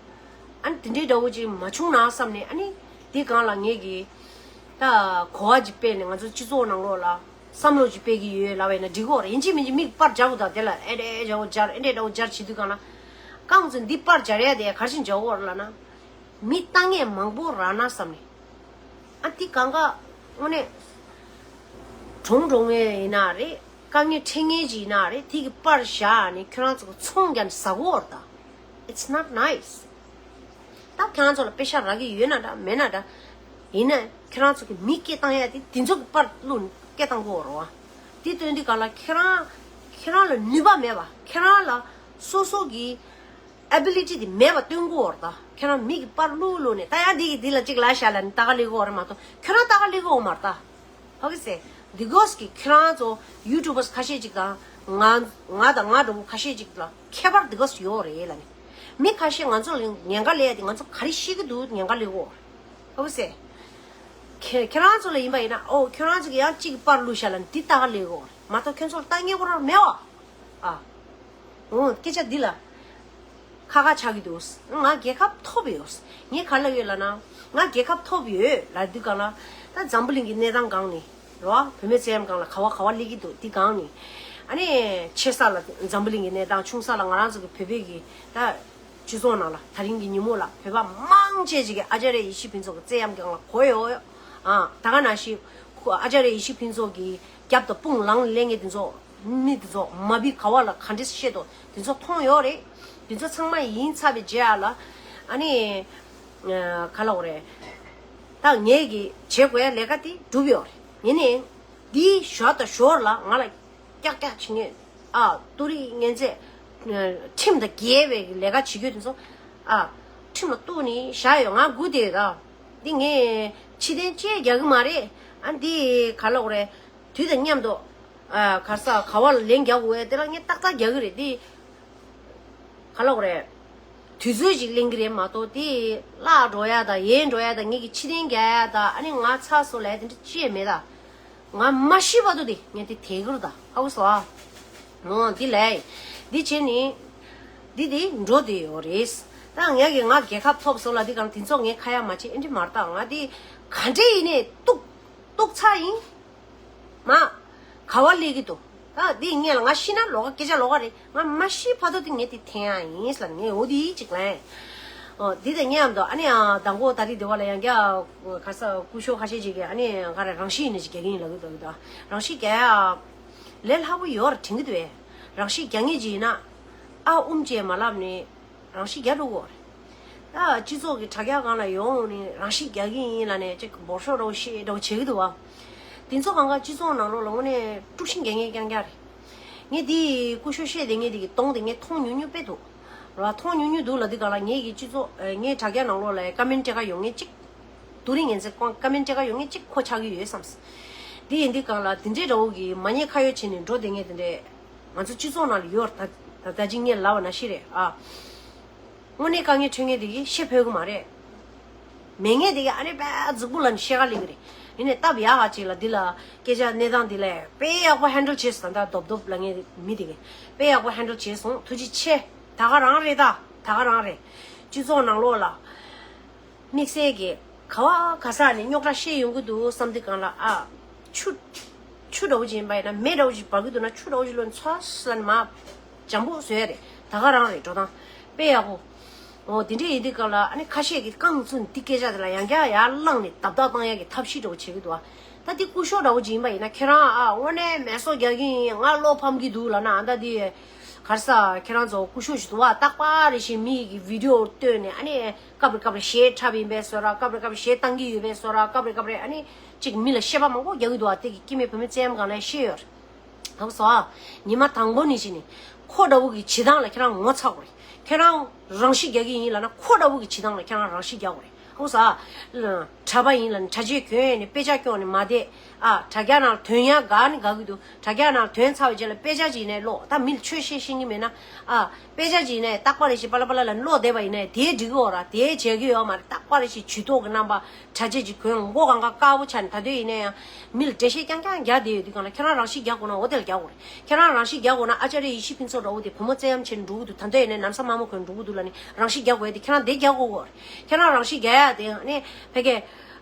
ཨ་ནི་དེ་འདྲའི་འདྲ་བོ་ཅིག་མ་བྱུང་ན་བསམ་ནས་ཨ་ནི་དེ་སྒང་ལ་ངས་ཀྱི་ད་གོ་བ་ཅིག་སྤེལ་ནས་ང་ཚོ་སྤྱི་ཚོགས་ནང་ལོགས་ལ་བསམ་བློ་ཅིག་སྤེལ་གྱི་ཡོད་ལབ་པ་ཡིན་ན་འགྲིག་གི་རེད། ཡིན་གཅིག་མིན་གཅིག་མིག་པར་སྦྱར་དགོས་ད། དེ་ལ་ཨེ་འདྲས་འདྲ་བོ་སྦྱར་ཨེ་འདྲས་འདྲ་བོ་སྦྱར་བྱེད་དུས་སྒང་ལ་རྐང་ཚོ་འདི་པར་སྦྱར་ཡ་དེ་ག་རེ་བྱེད་འཇོག་གི་རེད་ལབ་ན། མི་ལྟ་མཁན་མང་པོ་རག་ན་བསམ་ནས། ཨ་འདི་གང་ག་དངོས་གནས་གྲོངས་འགྲོ་མཁན་ཡིན་ན་རེད། དཀའ་ངལ་འཕྲད་མཁན་ཅིག་ཡིན་ན་རེད། དེ་གི་པར་བཞག་ནས་ཁྱོད་རང་ཚོ་གི་ཚོང་རྒྱག་ནས་ཟ་གོ་བར་ད། It's not nice. ད་ཁྱོད་རང་ཚོ་ལ་པེ་ཤ་རག་གི་ཡོད་ན་འདྲ་མེད་ན་འདྲ། ཡིན་ན་ཁྱོད་རང་ཚོ་གི་མི་སྐད་བཏང་ཡ་དེ་དེ་ཚོ་གི་པར་བླུགས་ནས་སྐད་བཏང་གོ་བར་བ། དེ་སྟོན་དུས་གང་ལ་ཁྱེད་རང་ཁྱེད་རང་ལ་ནུས་པ་མེད་པ། ཁྱེད་རང་ལ་སོ་སོ་གི་ཨེ་བི་ལི་ཊི་དེ་མེད་པ་སྟོན་གོ་བར་ད། ཁྱེད་རང་མི་གི་པར་བླུགས་བླུགས་ནས་ད་ཡང་འདི་གི་འདི་ལ་གཅིག་ལབ་ཤག་ལབ་ནས་ལྟ་ག་སླེབས་གོ་བ་རེད་མ་གཏོགས་ཁྱོད་རང་ལྟ་ག་སླེབས་གོ་མ་རེད་ད། ཧོ་གི་སེ། དི་གོས་ཀྱི་ཁྱོད་རང་ཚོ་ཡུ་ཊུབ་པར་ཁ་ཤས་ཅིག་དང་ང་ང་དང་ང་འདྲ་བོ་ཁ་ཤས་ཅིག་ལ་ཁྱད་པར་དི་གོས་ཡོད་རེད་ལབ་ནས། མི་ཁ་ཤས་ང་ཚོ་ལ་ཉེན་ཁ་སླེབས་ཡ་དེ་ང་ཚོ་ག་རེ་ཤེས་ཀྱི་འདུག་ཉེན་ཁ་སླེབས་གོ་རེད། ཧོ་གི་སེ། ཁྱེད་ཁྱེད་རང་ཚོ་ལ་ཡིན་པ་ཡིན་ན་ཨོ་ཁྱོད་རང་ཚོ་གི་ཡང་གཅིག་གི་པར་བླུགས་ཤག་ལབ་ནས་འདི་ལྟ་ག་སླེབས་གོ་རེད་མ་གཏོགས་ཁྱོད་ཚོ་ལ་ལྟ་ཉེ་གོ་རང་མེད་བ། ཨ། འོ་སྐད་ཆ་འདི་ལ་ཁ་ཁ་ཆགས་ཀྱི་འདུག་ང་རྒྱལ་ཁ་ཐོབ་ཡོད། ངས་ག་ལབ་ཡོད་ལབ་ན། ང་རྒྱལ་ཁ་ཐོབ་ཡོད་ལབ་དུས་གང་ལ། ད་འཛམ་བུ་གླིང་གི་གནས་སྟངས་སྒང་ནས་རོ། བུད་མེད་ཚད་ཡམ་སྒང་ལ་ག་བ་ག་བ་སླེབས་ཀྱི་འདུག་འདི་སྒང་ནས། ཨ་ནི་ཆེ་ས་ལ་འཛམ་བུ་གླིང་གི་གནས་སྟངས། ཆུང་ས་ལ་ང་རང་ཚོ་གི་བོད་པའི་གི་ད་སྤྱི་ཚོགས་ནང་ལ་ད་རིང་གི་ཉིན་མོ་ལ་བོད་པ་མང་ཆེ་ཅིག་གིས་ཨ་ཅཱརྱ་ཡེ་ཤེས་ཕུན་ཚོགས་ཀྱི་ཚད་ཡམ་སྒང་ལ་གོ་ཡོད། ཨ་ད་ག་ནང་བཞིན་ ཨ་ཅཱརྱ་ཡེ་ཤེས་ཕུན་ཚོགས་ཀྱི་རྒྱབ་དང་དཔུང་ལངས་ལེན་མཁན་དེ་ཚོ། མི་དེ་ཚོ་མ་བི་ག་བ་ལ་ག་འདྲས་བཤད་དོ་དེ་ཚོ་མཐོང་ཡོད་རེད། དེ་ཚོ་ཚང་མ་ཡིན་ཚར་བའི་རྗེས་ལ་ཨ་ནི་ག་ལབ་དགོས་རེད། ད་ངས་ཀྱི་བྱེད་དགོས་ཡ་ལས་ཀ་དེ་གྲུབ་ཡོད་རེད། ཡིན་ནའི་འདིའི་ཞོར་དང་ཞོར་ལ་ང་ལ་ཀྱག་ཀྱག་བྱེད་མཁན། ཨ་ཏུ་རིག་ངན་ཚད་ཁྲིམས་དང་འགལ་བའི་ལས་ཀ་བྱེད་རྒྱུ་དེ་ཚོ། ཨ་ཁྲིམས་ལ་གཏུགས་ནས་བཞག་ཡོད། ང་སྒུག་བསྡད་ཡོད་ད། འདི་ངས་ཕྱི་རྟེན་ཅེས་རྒྱག་གི་མ་རེད། ཨ་འདི་ག་ལབ་དགོས་རེད། དུས་དང་མཉམ་དུ་ཨ་ག་ས་ག་བ་ལ་ལན་རྒྱག་དགོས་དེ་ལ་ངས་ཏག་ཏག་རྒྱག་གི་རེད། འདི་ག་ལབ་དགོས་རེད། དུས་ཚོད་ཅིག་ལེན་གི་རེད་མ་གཏོགས་དེ་བརླག་འགྲོ་ཡ་དང་ཡལ་འགྲོ་ཡ་དང་ངེད་ཀྱི་ཕྱི་རྟེན་རྒྱག་ཡ་དང་ཨ་ནི་ང་ཚ་སོ་ལས་དེ་འདྲ་ཅི་ཡང་མེད་ད། ང་མ་ཤི་བར་དུ་དེ་ངས་དེ་དེད་གི་རེད་ད། ཧ་གོ་སོང་ཨ། འོ་འདི་ལས་འདི་བྱས་ནི་འདི་དེ་འགྲོ་དེ་ཡོད་རེད། ད་ངས་ཀྱི་ང་རྒྱལ་ཁ་ཐོབ་སོང་ལ་འདི་གང་དེ་ཚོ་ངས་ཁ་ཡ་མ་བྱེད་ཨེ་འདྲི་མ་རེད་ད། ང་དེ་ག་འདྲས་ཡིན་ནས་གཏུག་གཏུག་ཚར་ཡིན། མ། ག་བ་ལས་ཀྱི་འདུག་ད་འདི་ངས་ལ་ང་ཤི་ན་ལོག་ག་སྐད་ཆ་ལོག་ག་རེད། ང་མ་ཤི་བར་དུ་འདི་ངས་འདི་འཐེན་ཡ་ཡིན་ལ་ངས་འོ་འདི་ཅིག་ལན། འོ་འདི་དང་མཉམ་དུ་ཨ་ནི་ཨ་དང་པོ་ད་རེས་འདི་བ་ལ་ཡང་རྒྱ་ག་ས་སྐུ་ཞབས་ཁ་ཤས་ཅིག་གིས་ཨ་ནི་ག་རེ་རང་ཤི་ཡིན་ནི་ཅིག་རྒྱག་གི་ཡིན་ལབ་གི་འདུག་ད་རང་ཤི་རྒྱག་ཡ་ལས་སླ་པོ་ཡོད་རེད་དྲན་གི་འདུག་བས། རང་ཤི་རྒྱག་ངེས་ཅིག་ཡིན་ན་ཨ་ཨུམ་ཅེས་མ་ལབ་ནི། རང་ཤི་རྒྱག་འགྲོ་གོ་རེད། ད་སྤྱི་ཚོགས་ཀྱི་དྲ་རྒྱ་སྒང་ལ་ཡོང་ནས་རང་ཤི་རྒྱག་གི་ཡིན་ལབ་ནས་ཅིག་འབོར་ཤོག་འདྲ་བོ་བཤད་འདྲ་བོ་བྱེད་ཀྱི་འདུག་བ། དེ་ཚོ་སྒང་ག་སྤྱི་ཚོགས་ནང་ལོགས་ལ་དངོས་གནས་དཀྲུག་ཤིང་རྒྱག་མཁན་རྐྱང་རྐྱང་རེད། ངས་འདི་སྐུ་ཞབས་བཤད་བསྡད་མཁན་དེ་གི་གདོང་དེ་ངས་མཐོང་ཉུང་ཉུང་དཔེ་འདུག་ར། མཐོང་ཉུང་ཉུང་འདུག་ལབ་དུས་སྒང་ལ་ངས་ཀྱི་སྤྱི་ཚོགས་ངའི་དྲ་རྒྱ་ནང་ལོགས་ལ་ཀ་མེན་སྤྲད་ག་ཡོང་མཁན་གཅིག་དུ་རིང་ངན་ཚེ་ཀོང་ཀ་མེན་སྤྲད་ག་ཡོང་ངེས་གཅིག་ཁོ་ཆགས་ཀྱི་ཡོད་བསམས། འདི་ཡིན་དུས་སྒང་ལ་འདི་འདྲའི་འདྲ་བོ་གི་མ་ཉེས་ཁ་གཡོག་བྱས་ནས་འགྲོ་བསྡད་མཁན་དེ་འདྲས་ང་ཚོ་སྤྱི་ཚོགས་ནང་ལ་ཡོད་རེད། ད་ད་ཅི་ངས་ལབ་པ་ནང་བཞིན་རེད་ཨ། དངོས་གནས་དཀའ་ངལ་འཕྲད་མཁན་དེ་གིས་ཤེས་ཕོད་ཀྱི་མ་རེད། མེད་མཁན་དེ་གིས་ཨ་ནི་དཔེ་རྫིག་པོ་ལབ་ནས་བཤད་ག་སླེབས་ཀྱི་རེད། ཡིན་ནའི་སྟབས་ཡག་ག་ཅིག་ལ་འདི་ལ་སྐད་ཆ་གནས་སྟངས་འདི་ལ་དཔེ་ཡག་པོ་ཧན་ཌལ་བྱས་སོང་། ད་རྡོབ་རྡོབ་ལབ་མཁན་མི་དེ་གིས་དཔེ་ཡག་པོ་ཧན་ཌལ་བྱས་སོང་། ཐུགས་རྗེ་ཆེ། ད་ག་རང་རེད་ད། ད་ག་རང་རེད། སྤྱི་ཚོགས་ནང་ལོགས་ལ། དམིགས་བསལ་གྱི་ག་བ་ག་ས་ནས་རྙོག་དྲ་བཤད་ཡོང་གི་འདུག་བསམ་དུས་སྒང་ལ་ཨ། ཆུ། ཆུ་འདྲ་བོ་ཅིག་ཡིན་པ་ཡིན་ན་མེ་འདྲ་བོ་ཅིག་འབར་གི་འདུག་ན་ཆུ་འདྲ་བོ་ཅིག་བླུགས་ནས་ཚོ་ས་ནས་མ། འཇམ་པོ་བཟོ་ཡ་རེད། ད་ག་རང་རེད་འགྲོ་སྟངས། དཔེ་ཡག་པོ། འོ་དེ་འདྲས་ཡིན་དུས་སྒང་ལ་ཨ་ནི་ཁ་ཤས་ཀྱིས་རྐང་བཙུགས་ནས་འདི་སྐད་ཆ་དེ་ལ་ཡང་བསྐྱར་ཡར་བླངས་ནས་བརྡབ་བརྡབ་བཏང་ཡ་གི་ཐབས་ཤེས་འདྲ་བོ་བྱེད་ཀྱི་འདུག་ཨ། ད་འདི་སྐུ་ཞབས་འདྲ་བོ་ཅིག་ཡིན་པ་ཡིན་ན་ཁྱེད་རང་ཨ་དངོས་གནས་མེ་སོ་རྒྱག་གི་ཡིན་ང་བློ་ཕམ་གི་འདུག་ལབ་ན་ཨ་ད་འདི། ག་རེ་ཟ་ཁྱེད་རང་ཚོ་སྐུ་ཞབས་ཞིག་འདུག་བ། རྟག་པར་རེ་བཞིན་མི་ཡི་གི་བི་ཌི་ཡོ་བཏོན་ནས་ཨ་ནི་སྐབས་རེ་སྐབས་རེ་གཞས་འཁྲབ་ཡིན་པས་བཟོ་འདྲ། སྐབས་རེ་སྐབས་རེ་གཞས་བཏང་གི་ཡོད་པས་བཟོ་འདྲ། སྐབས་རེ་སྐབས་རེ་ཨ་ནི་གཅིག་མི་ལ་བཤད་པ་མང་པོ་རྒྱག་གི་འདུག་བ། དེ་གི་སྐྱེ་དམན་བུད་མེད་ཚད་ཡམ་སྒང་ལ་བཤད་ཡོད་རེད། ཧ་གོ་སོང་ཨ། ཉི་མ་དང་པོ་ནས་བྱས་ནས་ཁོ་འདྲ་བོ་གི་བྱེད་སྟངས་ལ་ཁྱེད་རང་ངོ་ཚ་དགོས་རེད། ཁྱེད་རང་རང་ཤི་རྒྱག་གི་ཡིན་ལབ་ན་ཁོ་འདྲ་བོ་གི་བྱེད་སྟངས་ལ་ཁྱེད་རང་རང་ཤི་རྒྱག་དགོས་རེད། ཧ་གོ་སོང་ཨ། གྲྭ་པ་ཡིན་ལབ་ན་གྲྭ་ཆས་གྱོན་ནས་དཔེ་ཆ་སྐྱོན་ནས་མ་བསྡད་ཨ། དྲ་རྒྱ་ནང་ཐོན་ཡ་དགའ་ནི་དགའ་གི་འདུག་དྲ་རྒྱ་ནང་ཐོན་ཚར་བའི་རྗེས་ལ་དཔེ་ཆ་ཅིག་ནས་ཀློག་ད་མི་ལ་ཆོས་བཤད་ཤེས་ཀྱི་མེད་ན་ཨ། དཔེ་ཆ་ཅིག་ནས་རྟག་པ་རེ་ཞིག་པ་ལ་པ་ལ་ལ་ཀློག་བསྡད་པ་ཡིན་ན་དེའི་འགྲིག་གི་འོ་ར། དེའི་བྱེད་ཀྱི་ཡོད་མ་རེད། རྟག་པ་རེ་ཞིག་ཇུས་གཏོགས་ཀྱི་རྣམ་པ་གྲྭ་ཆས་ཅིག་གོན་མགོ་གང་ག་དཀར་པོ་ཆགས་ནས་ད་དུས་ཡིན་ན་ཡང་མི་ལ་འགྲེལ་བཤད་རྐྱང་རྐྱང་རྒྱག་བསྡད་ཡོད་དུས་སྒང་ལ་ཁྱེད་རང་རང་ཤི་རྒྱག་དགོས་ན་འོ་དེ་ལ་རྒྱག་དགོས་རེད། ཁྱེད་རང་རང་ཤི་རྒྱག་དགོས་ན་ཨ་ཅཱ་རི་ཡེ་ཤེས་ཕུན་ཚོགས་འདྲ་བོ་དེ་བུ་མོ་བཙན་གཡེམ་བྱས་ནས་འགྲོ་གི་འདུག་ད་ལྟ་ཡིན་ན་ནམ་བཟའ་དམར་མོ་གོན་འགྲོ་གི་འདུག་ལབ་ནས་རང་ཤི་རྒྱག་དགོས་ཡ་དེ་ཁྱེད་རང་དེ་རྒྱག་དགོས་གོ། ཁྱེད་རང་རང་ཤི་རྒྱག་ཡ་དེ་ཨ་ནི་ཕ་གི་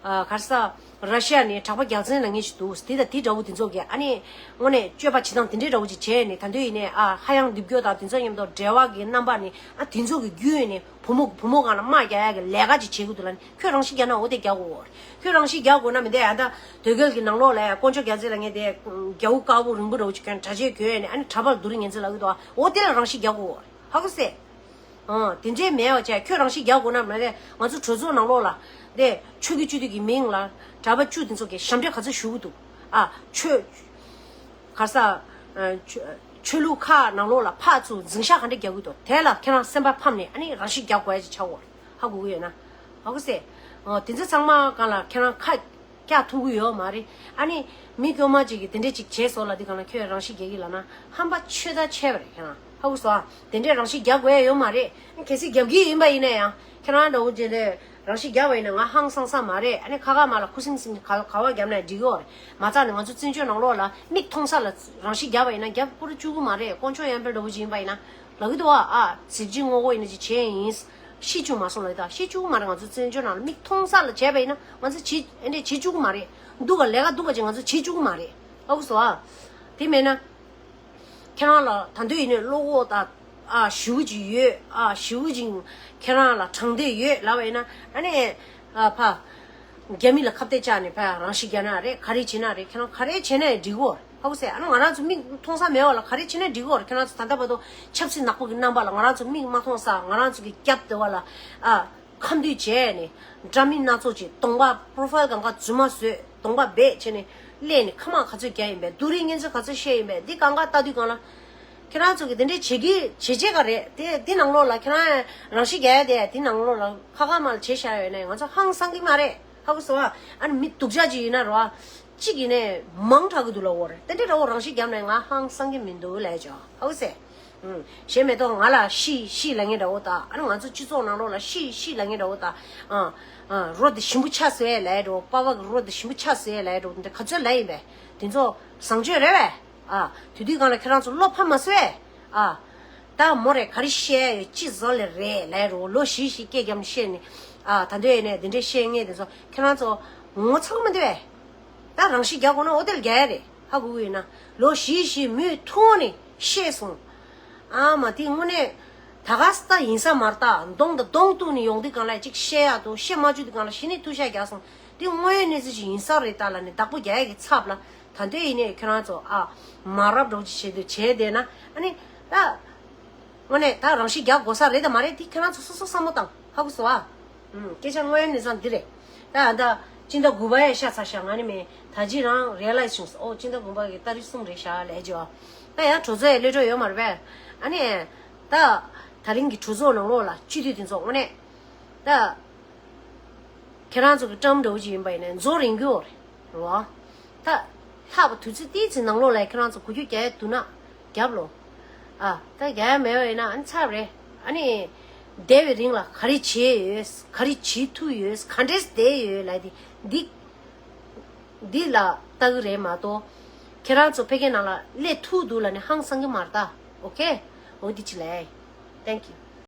ག་རེ་ཟ། ར་ཤི་ཡ་ནས་གྲགས་པ་རྒྱལ་མཚན་ནང་ངེས་ཤིག་འདུག་དེ་དང་དེ་འདྲ་བོ་དེ་ཚོ་གིས་ཨ་ནི་དངོས་གནས་སྤྱོད་པ་བྱེད་སྟངས་དེ་འདྲའི་འདྲ་བོ་ཅིག་བྱས་ནས་ད་ལྟ་ཡིན་ནས་ཨ་ཧ་ཡང་རྡིབ་སྐྱོ་དང་དེ་ཚོ་མཉམ་དུ་འབྲེལ་བ་གི་རྣམ་པ་ནི་ཨ་དེ་ཚོ་གི་བརྒྱུད་ནས་བུ་མོ་བུ་མོ་སྒང་ལ་དམག་རྒྱག་ཡ་གི་ལས་ཀ་ཅིག་བྱེད་དགོས་འདུག་ལབ་ནས་ཁྱོད་རང་ཤི་རྒྱག་ན་འོ་དེ་རྒྱག་དགོས་གོ། ཁྱོད་རང་ཤི་རྒྱག་དགོས་ན་མི་འདས་ཨ་ད་དོལ་རྒྱལ་གྱི་ནང་ལོགས་ལ་དཀོན་མཆོག་རྒྱལ་མཚན་ལ་ངས་དེ་རྒྱ་བོ་དཀར་པོ་རིང་པོ་འདྲ་བོ་ཅིག་གྱོན་གྲྭ་ཆས་གྱོན་ནས་ཨ་ནི་གྲྭ་པ་ལ་སྡུག་རུས་ངན་ཚད་ལ་གི་འདུག་འོ་དེ་ལ་རང་ཤི་རྒྱག་དགོས་གོ། ཧ་གོ་སེ། ཨང་། དེ་འདྲའི་མེད་པ་བྱས་ཁྱོད་རང་ཤི་རྒྱག་དགོས་ན་མ་རེད། ང་ཚོ་གྲོས་ཚོགས་ནང་ལོགས་ལ་དེ་ཆོས་ཀྱི་བཅུད་དུས་ཀྱི་མིང་ལ་གྲྭ་པ་བཅུ་དེ་ཚོ་གི་ཞབས་འདྲེན་ག་ཚོད་ཞུ་གི་འདུག་ཨ་ཆོས་ག་ས་ཨ་ཆོས་ཆོས་ལུགས་ཁག་ནང་ལོགས་ལ་ཕར་ཚུར་འཛིང་ཤག་ག་འདྲ་རྒྱག་གི་འདུག་དེ་ལ་ཁྱེད་རང་སེམས་པ་ཕམ་ནས་ཨ་ནི་རང་ཤི་རྒྱག་དགོས་ཡ་ཅིག་ཆགས་འོ། ཧ་གོ་གི་ཡོད་ན། ཧ་གོ་སེ། ཨ་དེ་ཚོ་ཚང་མ་སྒང་ལ་ཁྱེད་རང་ཁ། སྐྱག་ཐུག་གི་ཡོད་མ་རེད། ཨ་ནི་མི་དཀྱུས་མ་ཅིག་གིས་དེ་འདྲས་ཅིག་བྱས་སོང་ལབ་དུས་སྒང་ལ་ཁྱོད་རང་ཤི་རྒྱག་གི་ལབ་ན་ཧམ་པ་ཆོད་ད་ཆད་པ་རེད་ཁྱེད་རང་ཧ་གོ་སོང་ཨ། དེ་འདྲས་རང་ཤི་རྒྱག་དགོས་ཡ་ཡོད་མ་རེད། གལ་སྲིད་རྒྱབ་ཀྱི་ཡིན་པ་ཡིན་ན་ཡང་ཁྱེད་རང་འདྲ་བོ་ཅིག་ལས་རང་ཤི་རྒྱག་པ་ཡིན་ན་ང་ཧང་སང་ས་མ་རེད། ཨ་ནི་ཁ་ཁ་མ་ལ་ཁུ་སིམ་སིམ་ག་ག་བ་རྒྱབ་ན་འགྲིག་གི་ཡོད་རེད། མ་རྩ་ནས་ང་ཚོ་བཙན་བྱོལ་ནང་ལོགས་ལ་མིག་མཐོང་ས་ལ་རང་ཤི་རྒྱག་པ་ཡིན་ན་རྒྱབ་ཀུ་རུ་བཅུག་གི་མ་རེད། དཀོན་མཆོག་ཡང་དཔེ་འདྲ་བོ་ཅིག་ཡིན་པ་ཡིན་ན། ལབ་ཀྱི་འདུག་བ། ཨ་ཚིག་ཅིག་ངོ་རྒོལ་ཡིན་ན་ཅིག་བྱས་ཡིན། ཤི་བཅུག་མ་སོང་ལབ་ད་ཤི་བཅུག་མ་རེད། ང་ཚོ་བཙན་བྱོལ་ནང་ལ་མིག་མཐོང་ས་ལ་བྱས་པ་ཡིན་ན་ང་ཚོ་བྱེད་ཨེ་འདྲས་བྱེད་བཅུག་མ་རེད། འདུག་ག་ལས་ཀ་འདུག་ག་ཅིག་ང་ཚོ་བྱེད་བཅུག་མ་རེད། ཨ་གོ་སོང་ཨ། དེ་མེད་ན། ཁྱེད་རང་ལ་ད་འདོད་ཡིན་ནས་བློ་ཁོག་དང་ཨ་ཞེ་པོ་ཅིག་ཡོད། ཨ་ཞེ་པོ་ཅིག་ཁྱེད་རང་ལ་དྲང་བདེན་ཡོད་ལབ་པ་ཡིན་ན་ཨ་ནི་ཨ་ཕ། རྒྱ་མི་ལ་ཁ་གཏད་བཅག་ནས་ཕར་རང་ཤི་རྒྱག་ན་རེད། ག་རེ་བྱེད་ན་རེད། ཁྱེད་རང་ག་རེ་བྱེད་ན་ཡང་འགྲིག་གོ། ཧ་གོ་སོང་། ཨ་ནི་ང་རང་ཚོ་མིག་མཐོང་ས་མེད་པ་ལ་ག་རེ་བྱེད་ན་འགྲིག་གོ། ཁྱེད་རང་ཚོ་ད་ལྟ་བར་དུ་ཆབ་སྲིད་ནག་པོ་གི་རྣམ་པ་ལ་ང་རང་ཚོ་མིག་མ་མཐོང་ས། ང་རང་ཚོ་གི་རྒྱབ་དེ་བ་ལ་ཨ། ཁ་མདུད་བྱས་ནས་འདྲ་མིན་སྣ་ཚོགས་ཀྱི་གདོང་པ་པོ་རོ་ཕའིལ་གང་ག་རྫུན་མ་བཟོས། གདོང་པ་སྦས་བྱས་ནས་སླེབས་ནས་ཁ་མང་ག་ཚོད་རྒྱག་ཡིན་པས། སྡུག་རུས་བསྔལ་ཚོ་ག་ཚོད་བཤད་ཡིན་པས། འདི་གང་ག་ལྟ་དུས་གང་ལ་ཁྱེད་རང་ཚོ་གི་དེ་འདྲའི་བྱེད་ཀྱི་བྱེད་བྱེད་ག་རེད། དེ་འདི་ནང་ལོགས་ལ་ཁྱེད་རང་རང་ཤི་རྒྱག་ཡ་དེ་འདི་ནང་ལོགས་ལ་ཁ་ཁ་མ་ལ་བྱེད་བཞག་ཡོད་ནས་ང་ཚོ་ཧང་སང་གི་མ་རེད། ཧ་གོ་སོང་ཨ། ཨ་ནི་མི་སྡུག་ཅག་ཅིག་ཡིན་ན་རོ། གཅིག་ཡིན་ནས་མང་དྲགས་ཀྱི་འདུག་ལ་འོར། དེ་འདྲའི་འདྲ་བོ་རང་ཤི་བརྒྱབ་ནས་ང་ཧང་སང་གི་མི་འདུག་ལས་ཅོ། ཧ་གོ་སེ། ཨུམ། གཞན་མེད་དོ། ང་ལ་ཤི་ཤི་ལ་ངེས་འདྲ་བོ་དང་། ཨ་ནི་ང་ཚོ་སྤྱི་ཚོགས་ནང་ལོགས་ལ་ཤི་ཤི་ལ་ངེས་འདྲ་བོ་དང་། ཨ། ཨ། རོ་དེ་ཞིམ་པོ་ཆགས་སོ་ལས་འགྲོ། པ་ཕ་གི་རོ་དེ་ཞིམ་པོ་ཆགས་སོ་ལས་འགྲོ། འདི་ག་ཚོད་ལ་ཡིན་པས། དེ་ཚོ་བཟང་སྤྱོད་རེད་བས། ཨ། དེ་དུས་གང་ལ་ཁྱེད་རང་ཚོ་བློ་ཕམ་མ་སོ་ཨེ། ཨ། ད་མོ་རེ་ག་རེ་བཤད་ཡོད་ཅི་བཟོ་ལེ་རེད་ལས་རོ། ལོ་བཞི་བཞི་སྐད་རྒྱབ་ནས་བཤད་ནས། ཨ། ད་འདོད་ཡོད་ནས་དེ་འདྲས་བཤད་ངེས་དེ་ཚོ་ཁྱེད་རང་ཚོ་ངོ་ཚ་གི་མི་འདུག་ཨེ། ད་རང་ཤི་རྒྱག་དགོས་ན་ཨོ་ཏེལ་རྒྱག་ཡ་རེད། ཧ་གོ་གི་ཡོད་ན། ལོ་བཞི་བཞི་མུས་ཐུག་ནས་བཤད་སོང་། ཨ་མ་དེ་དངོས་གནས་ད་ག་ས་ད་ཡིན་ས་མ་རེད། ད་གདོང་དང་གདོང་གཏུག་ནས་ཡོང་དུས་གང་ལ་ཅིག་བཤད་ཡག་འདུག་བཤད་མ་བཅུག་དུས་གང་ལ་གཞི་ནས་ཐུག་ཤ་རྒྱག་སོང་། དེ་དངོས་ཡོད་གནས་ཚུལ་ཞིག་ཡིན་ས་རེད། ད་ལ་ནས་བདག་པོ་རྒྱག་ཡ་གི་ཚབ་ལ་ད་འདོད་ཡིན་ནས་ཁྱེད་རང་ཚོ་ཨ་མ་རབས་འགྲོ་ཅིག་བྱེད་དུ་བྱས་བསྡད་ན། ཨ་ནི་ད། དངོས་གནས་ད་རང་ཤི་རྒྱག་དགོས་ས་རེད་དམ་མ་རེད། དེ་ཁྱེད་རང་ཚོ་སོ་སོ་བསམ་བློ་བཏང་། ཧ་གོ་སོང་ཨ། ཨུམ། སྐད་ཆ་དངོས་ཡོད་གནས་ཚང་འདི་རེད། ད་ཨ་ད་སྤྱི་ཟླ་དགུ་པ་ཡས་ཤ་ཚ་ཤ། ང་ནི་མེད། ད་ཅི་རང་རེ་ལའི་སི་བྱུང་སོང་། ཨོ་སྤྱི་ཟླ་དགུ་པ་གི་ཏ་རིག་གསུམ་རེད་ཤག་ལས་ཅོ། ད་ཡང་གྲོས་ཚོགས་ཡས་གློད་གྲོལ་ཡོད་མ་རེད་པས། ཨ་ནི་ད་ད་རིང་གི་གྲོས་ཚོགས་ནང་ལོགས་ལ་སྤྱི་འཐུས་དེ་ཚོ་དངོས་གནས་ད། ཁྱེད་རང་ཚོ་གི་ཊརམ་འདྲ་བོ་ཅིག་ཡིན་པ་ཡིན་ན་རྫོགས་རན་གྱི་ཡོད་རེད་རོ། ད་ལྷག་པ་དུས་ཚོད་ཏོག་ཙམ་ནང་ལོགས་ལ་ཁྱེད་རང་ཚོ་གོ་རྒྱུ་རྒྱག་ཡ་འདུག་ན་རྒྱབ་ལོ། ཨ་ད་རྒྱག་ཡ་མེད་པ་ཡིན་ན་ཨ་ནི་ཚར་རེད། ཨ་ནི་འདས་པའི་རིང་ལ་ག་རེ་བྱས་ཡོད། ག་རེ་བྱེད་ཐུབ་ཡོད། ག་འདྲས་བསྡད་ཡོད་ལབ་དེ་འདི་འདི་ལ་ལྟ་གི་རེད་མ་གཏོགས། ཁྱེད་རང་ཚོ་ཕ་གིའི་ནང་ལ་སླེབས་ཐུབ་འདུག་ལབ་ནས་ཧང་སང་གི་མ་རེད་ད། ཨོ་ཁེ། འོ་འདི་ཅི་ལས། Thank you།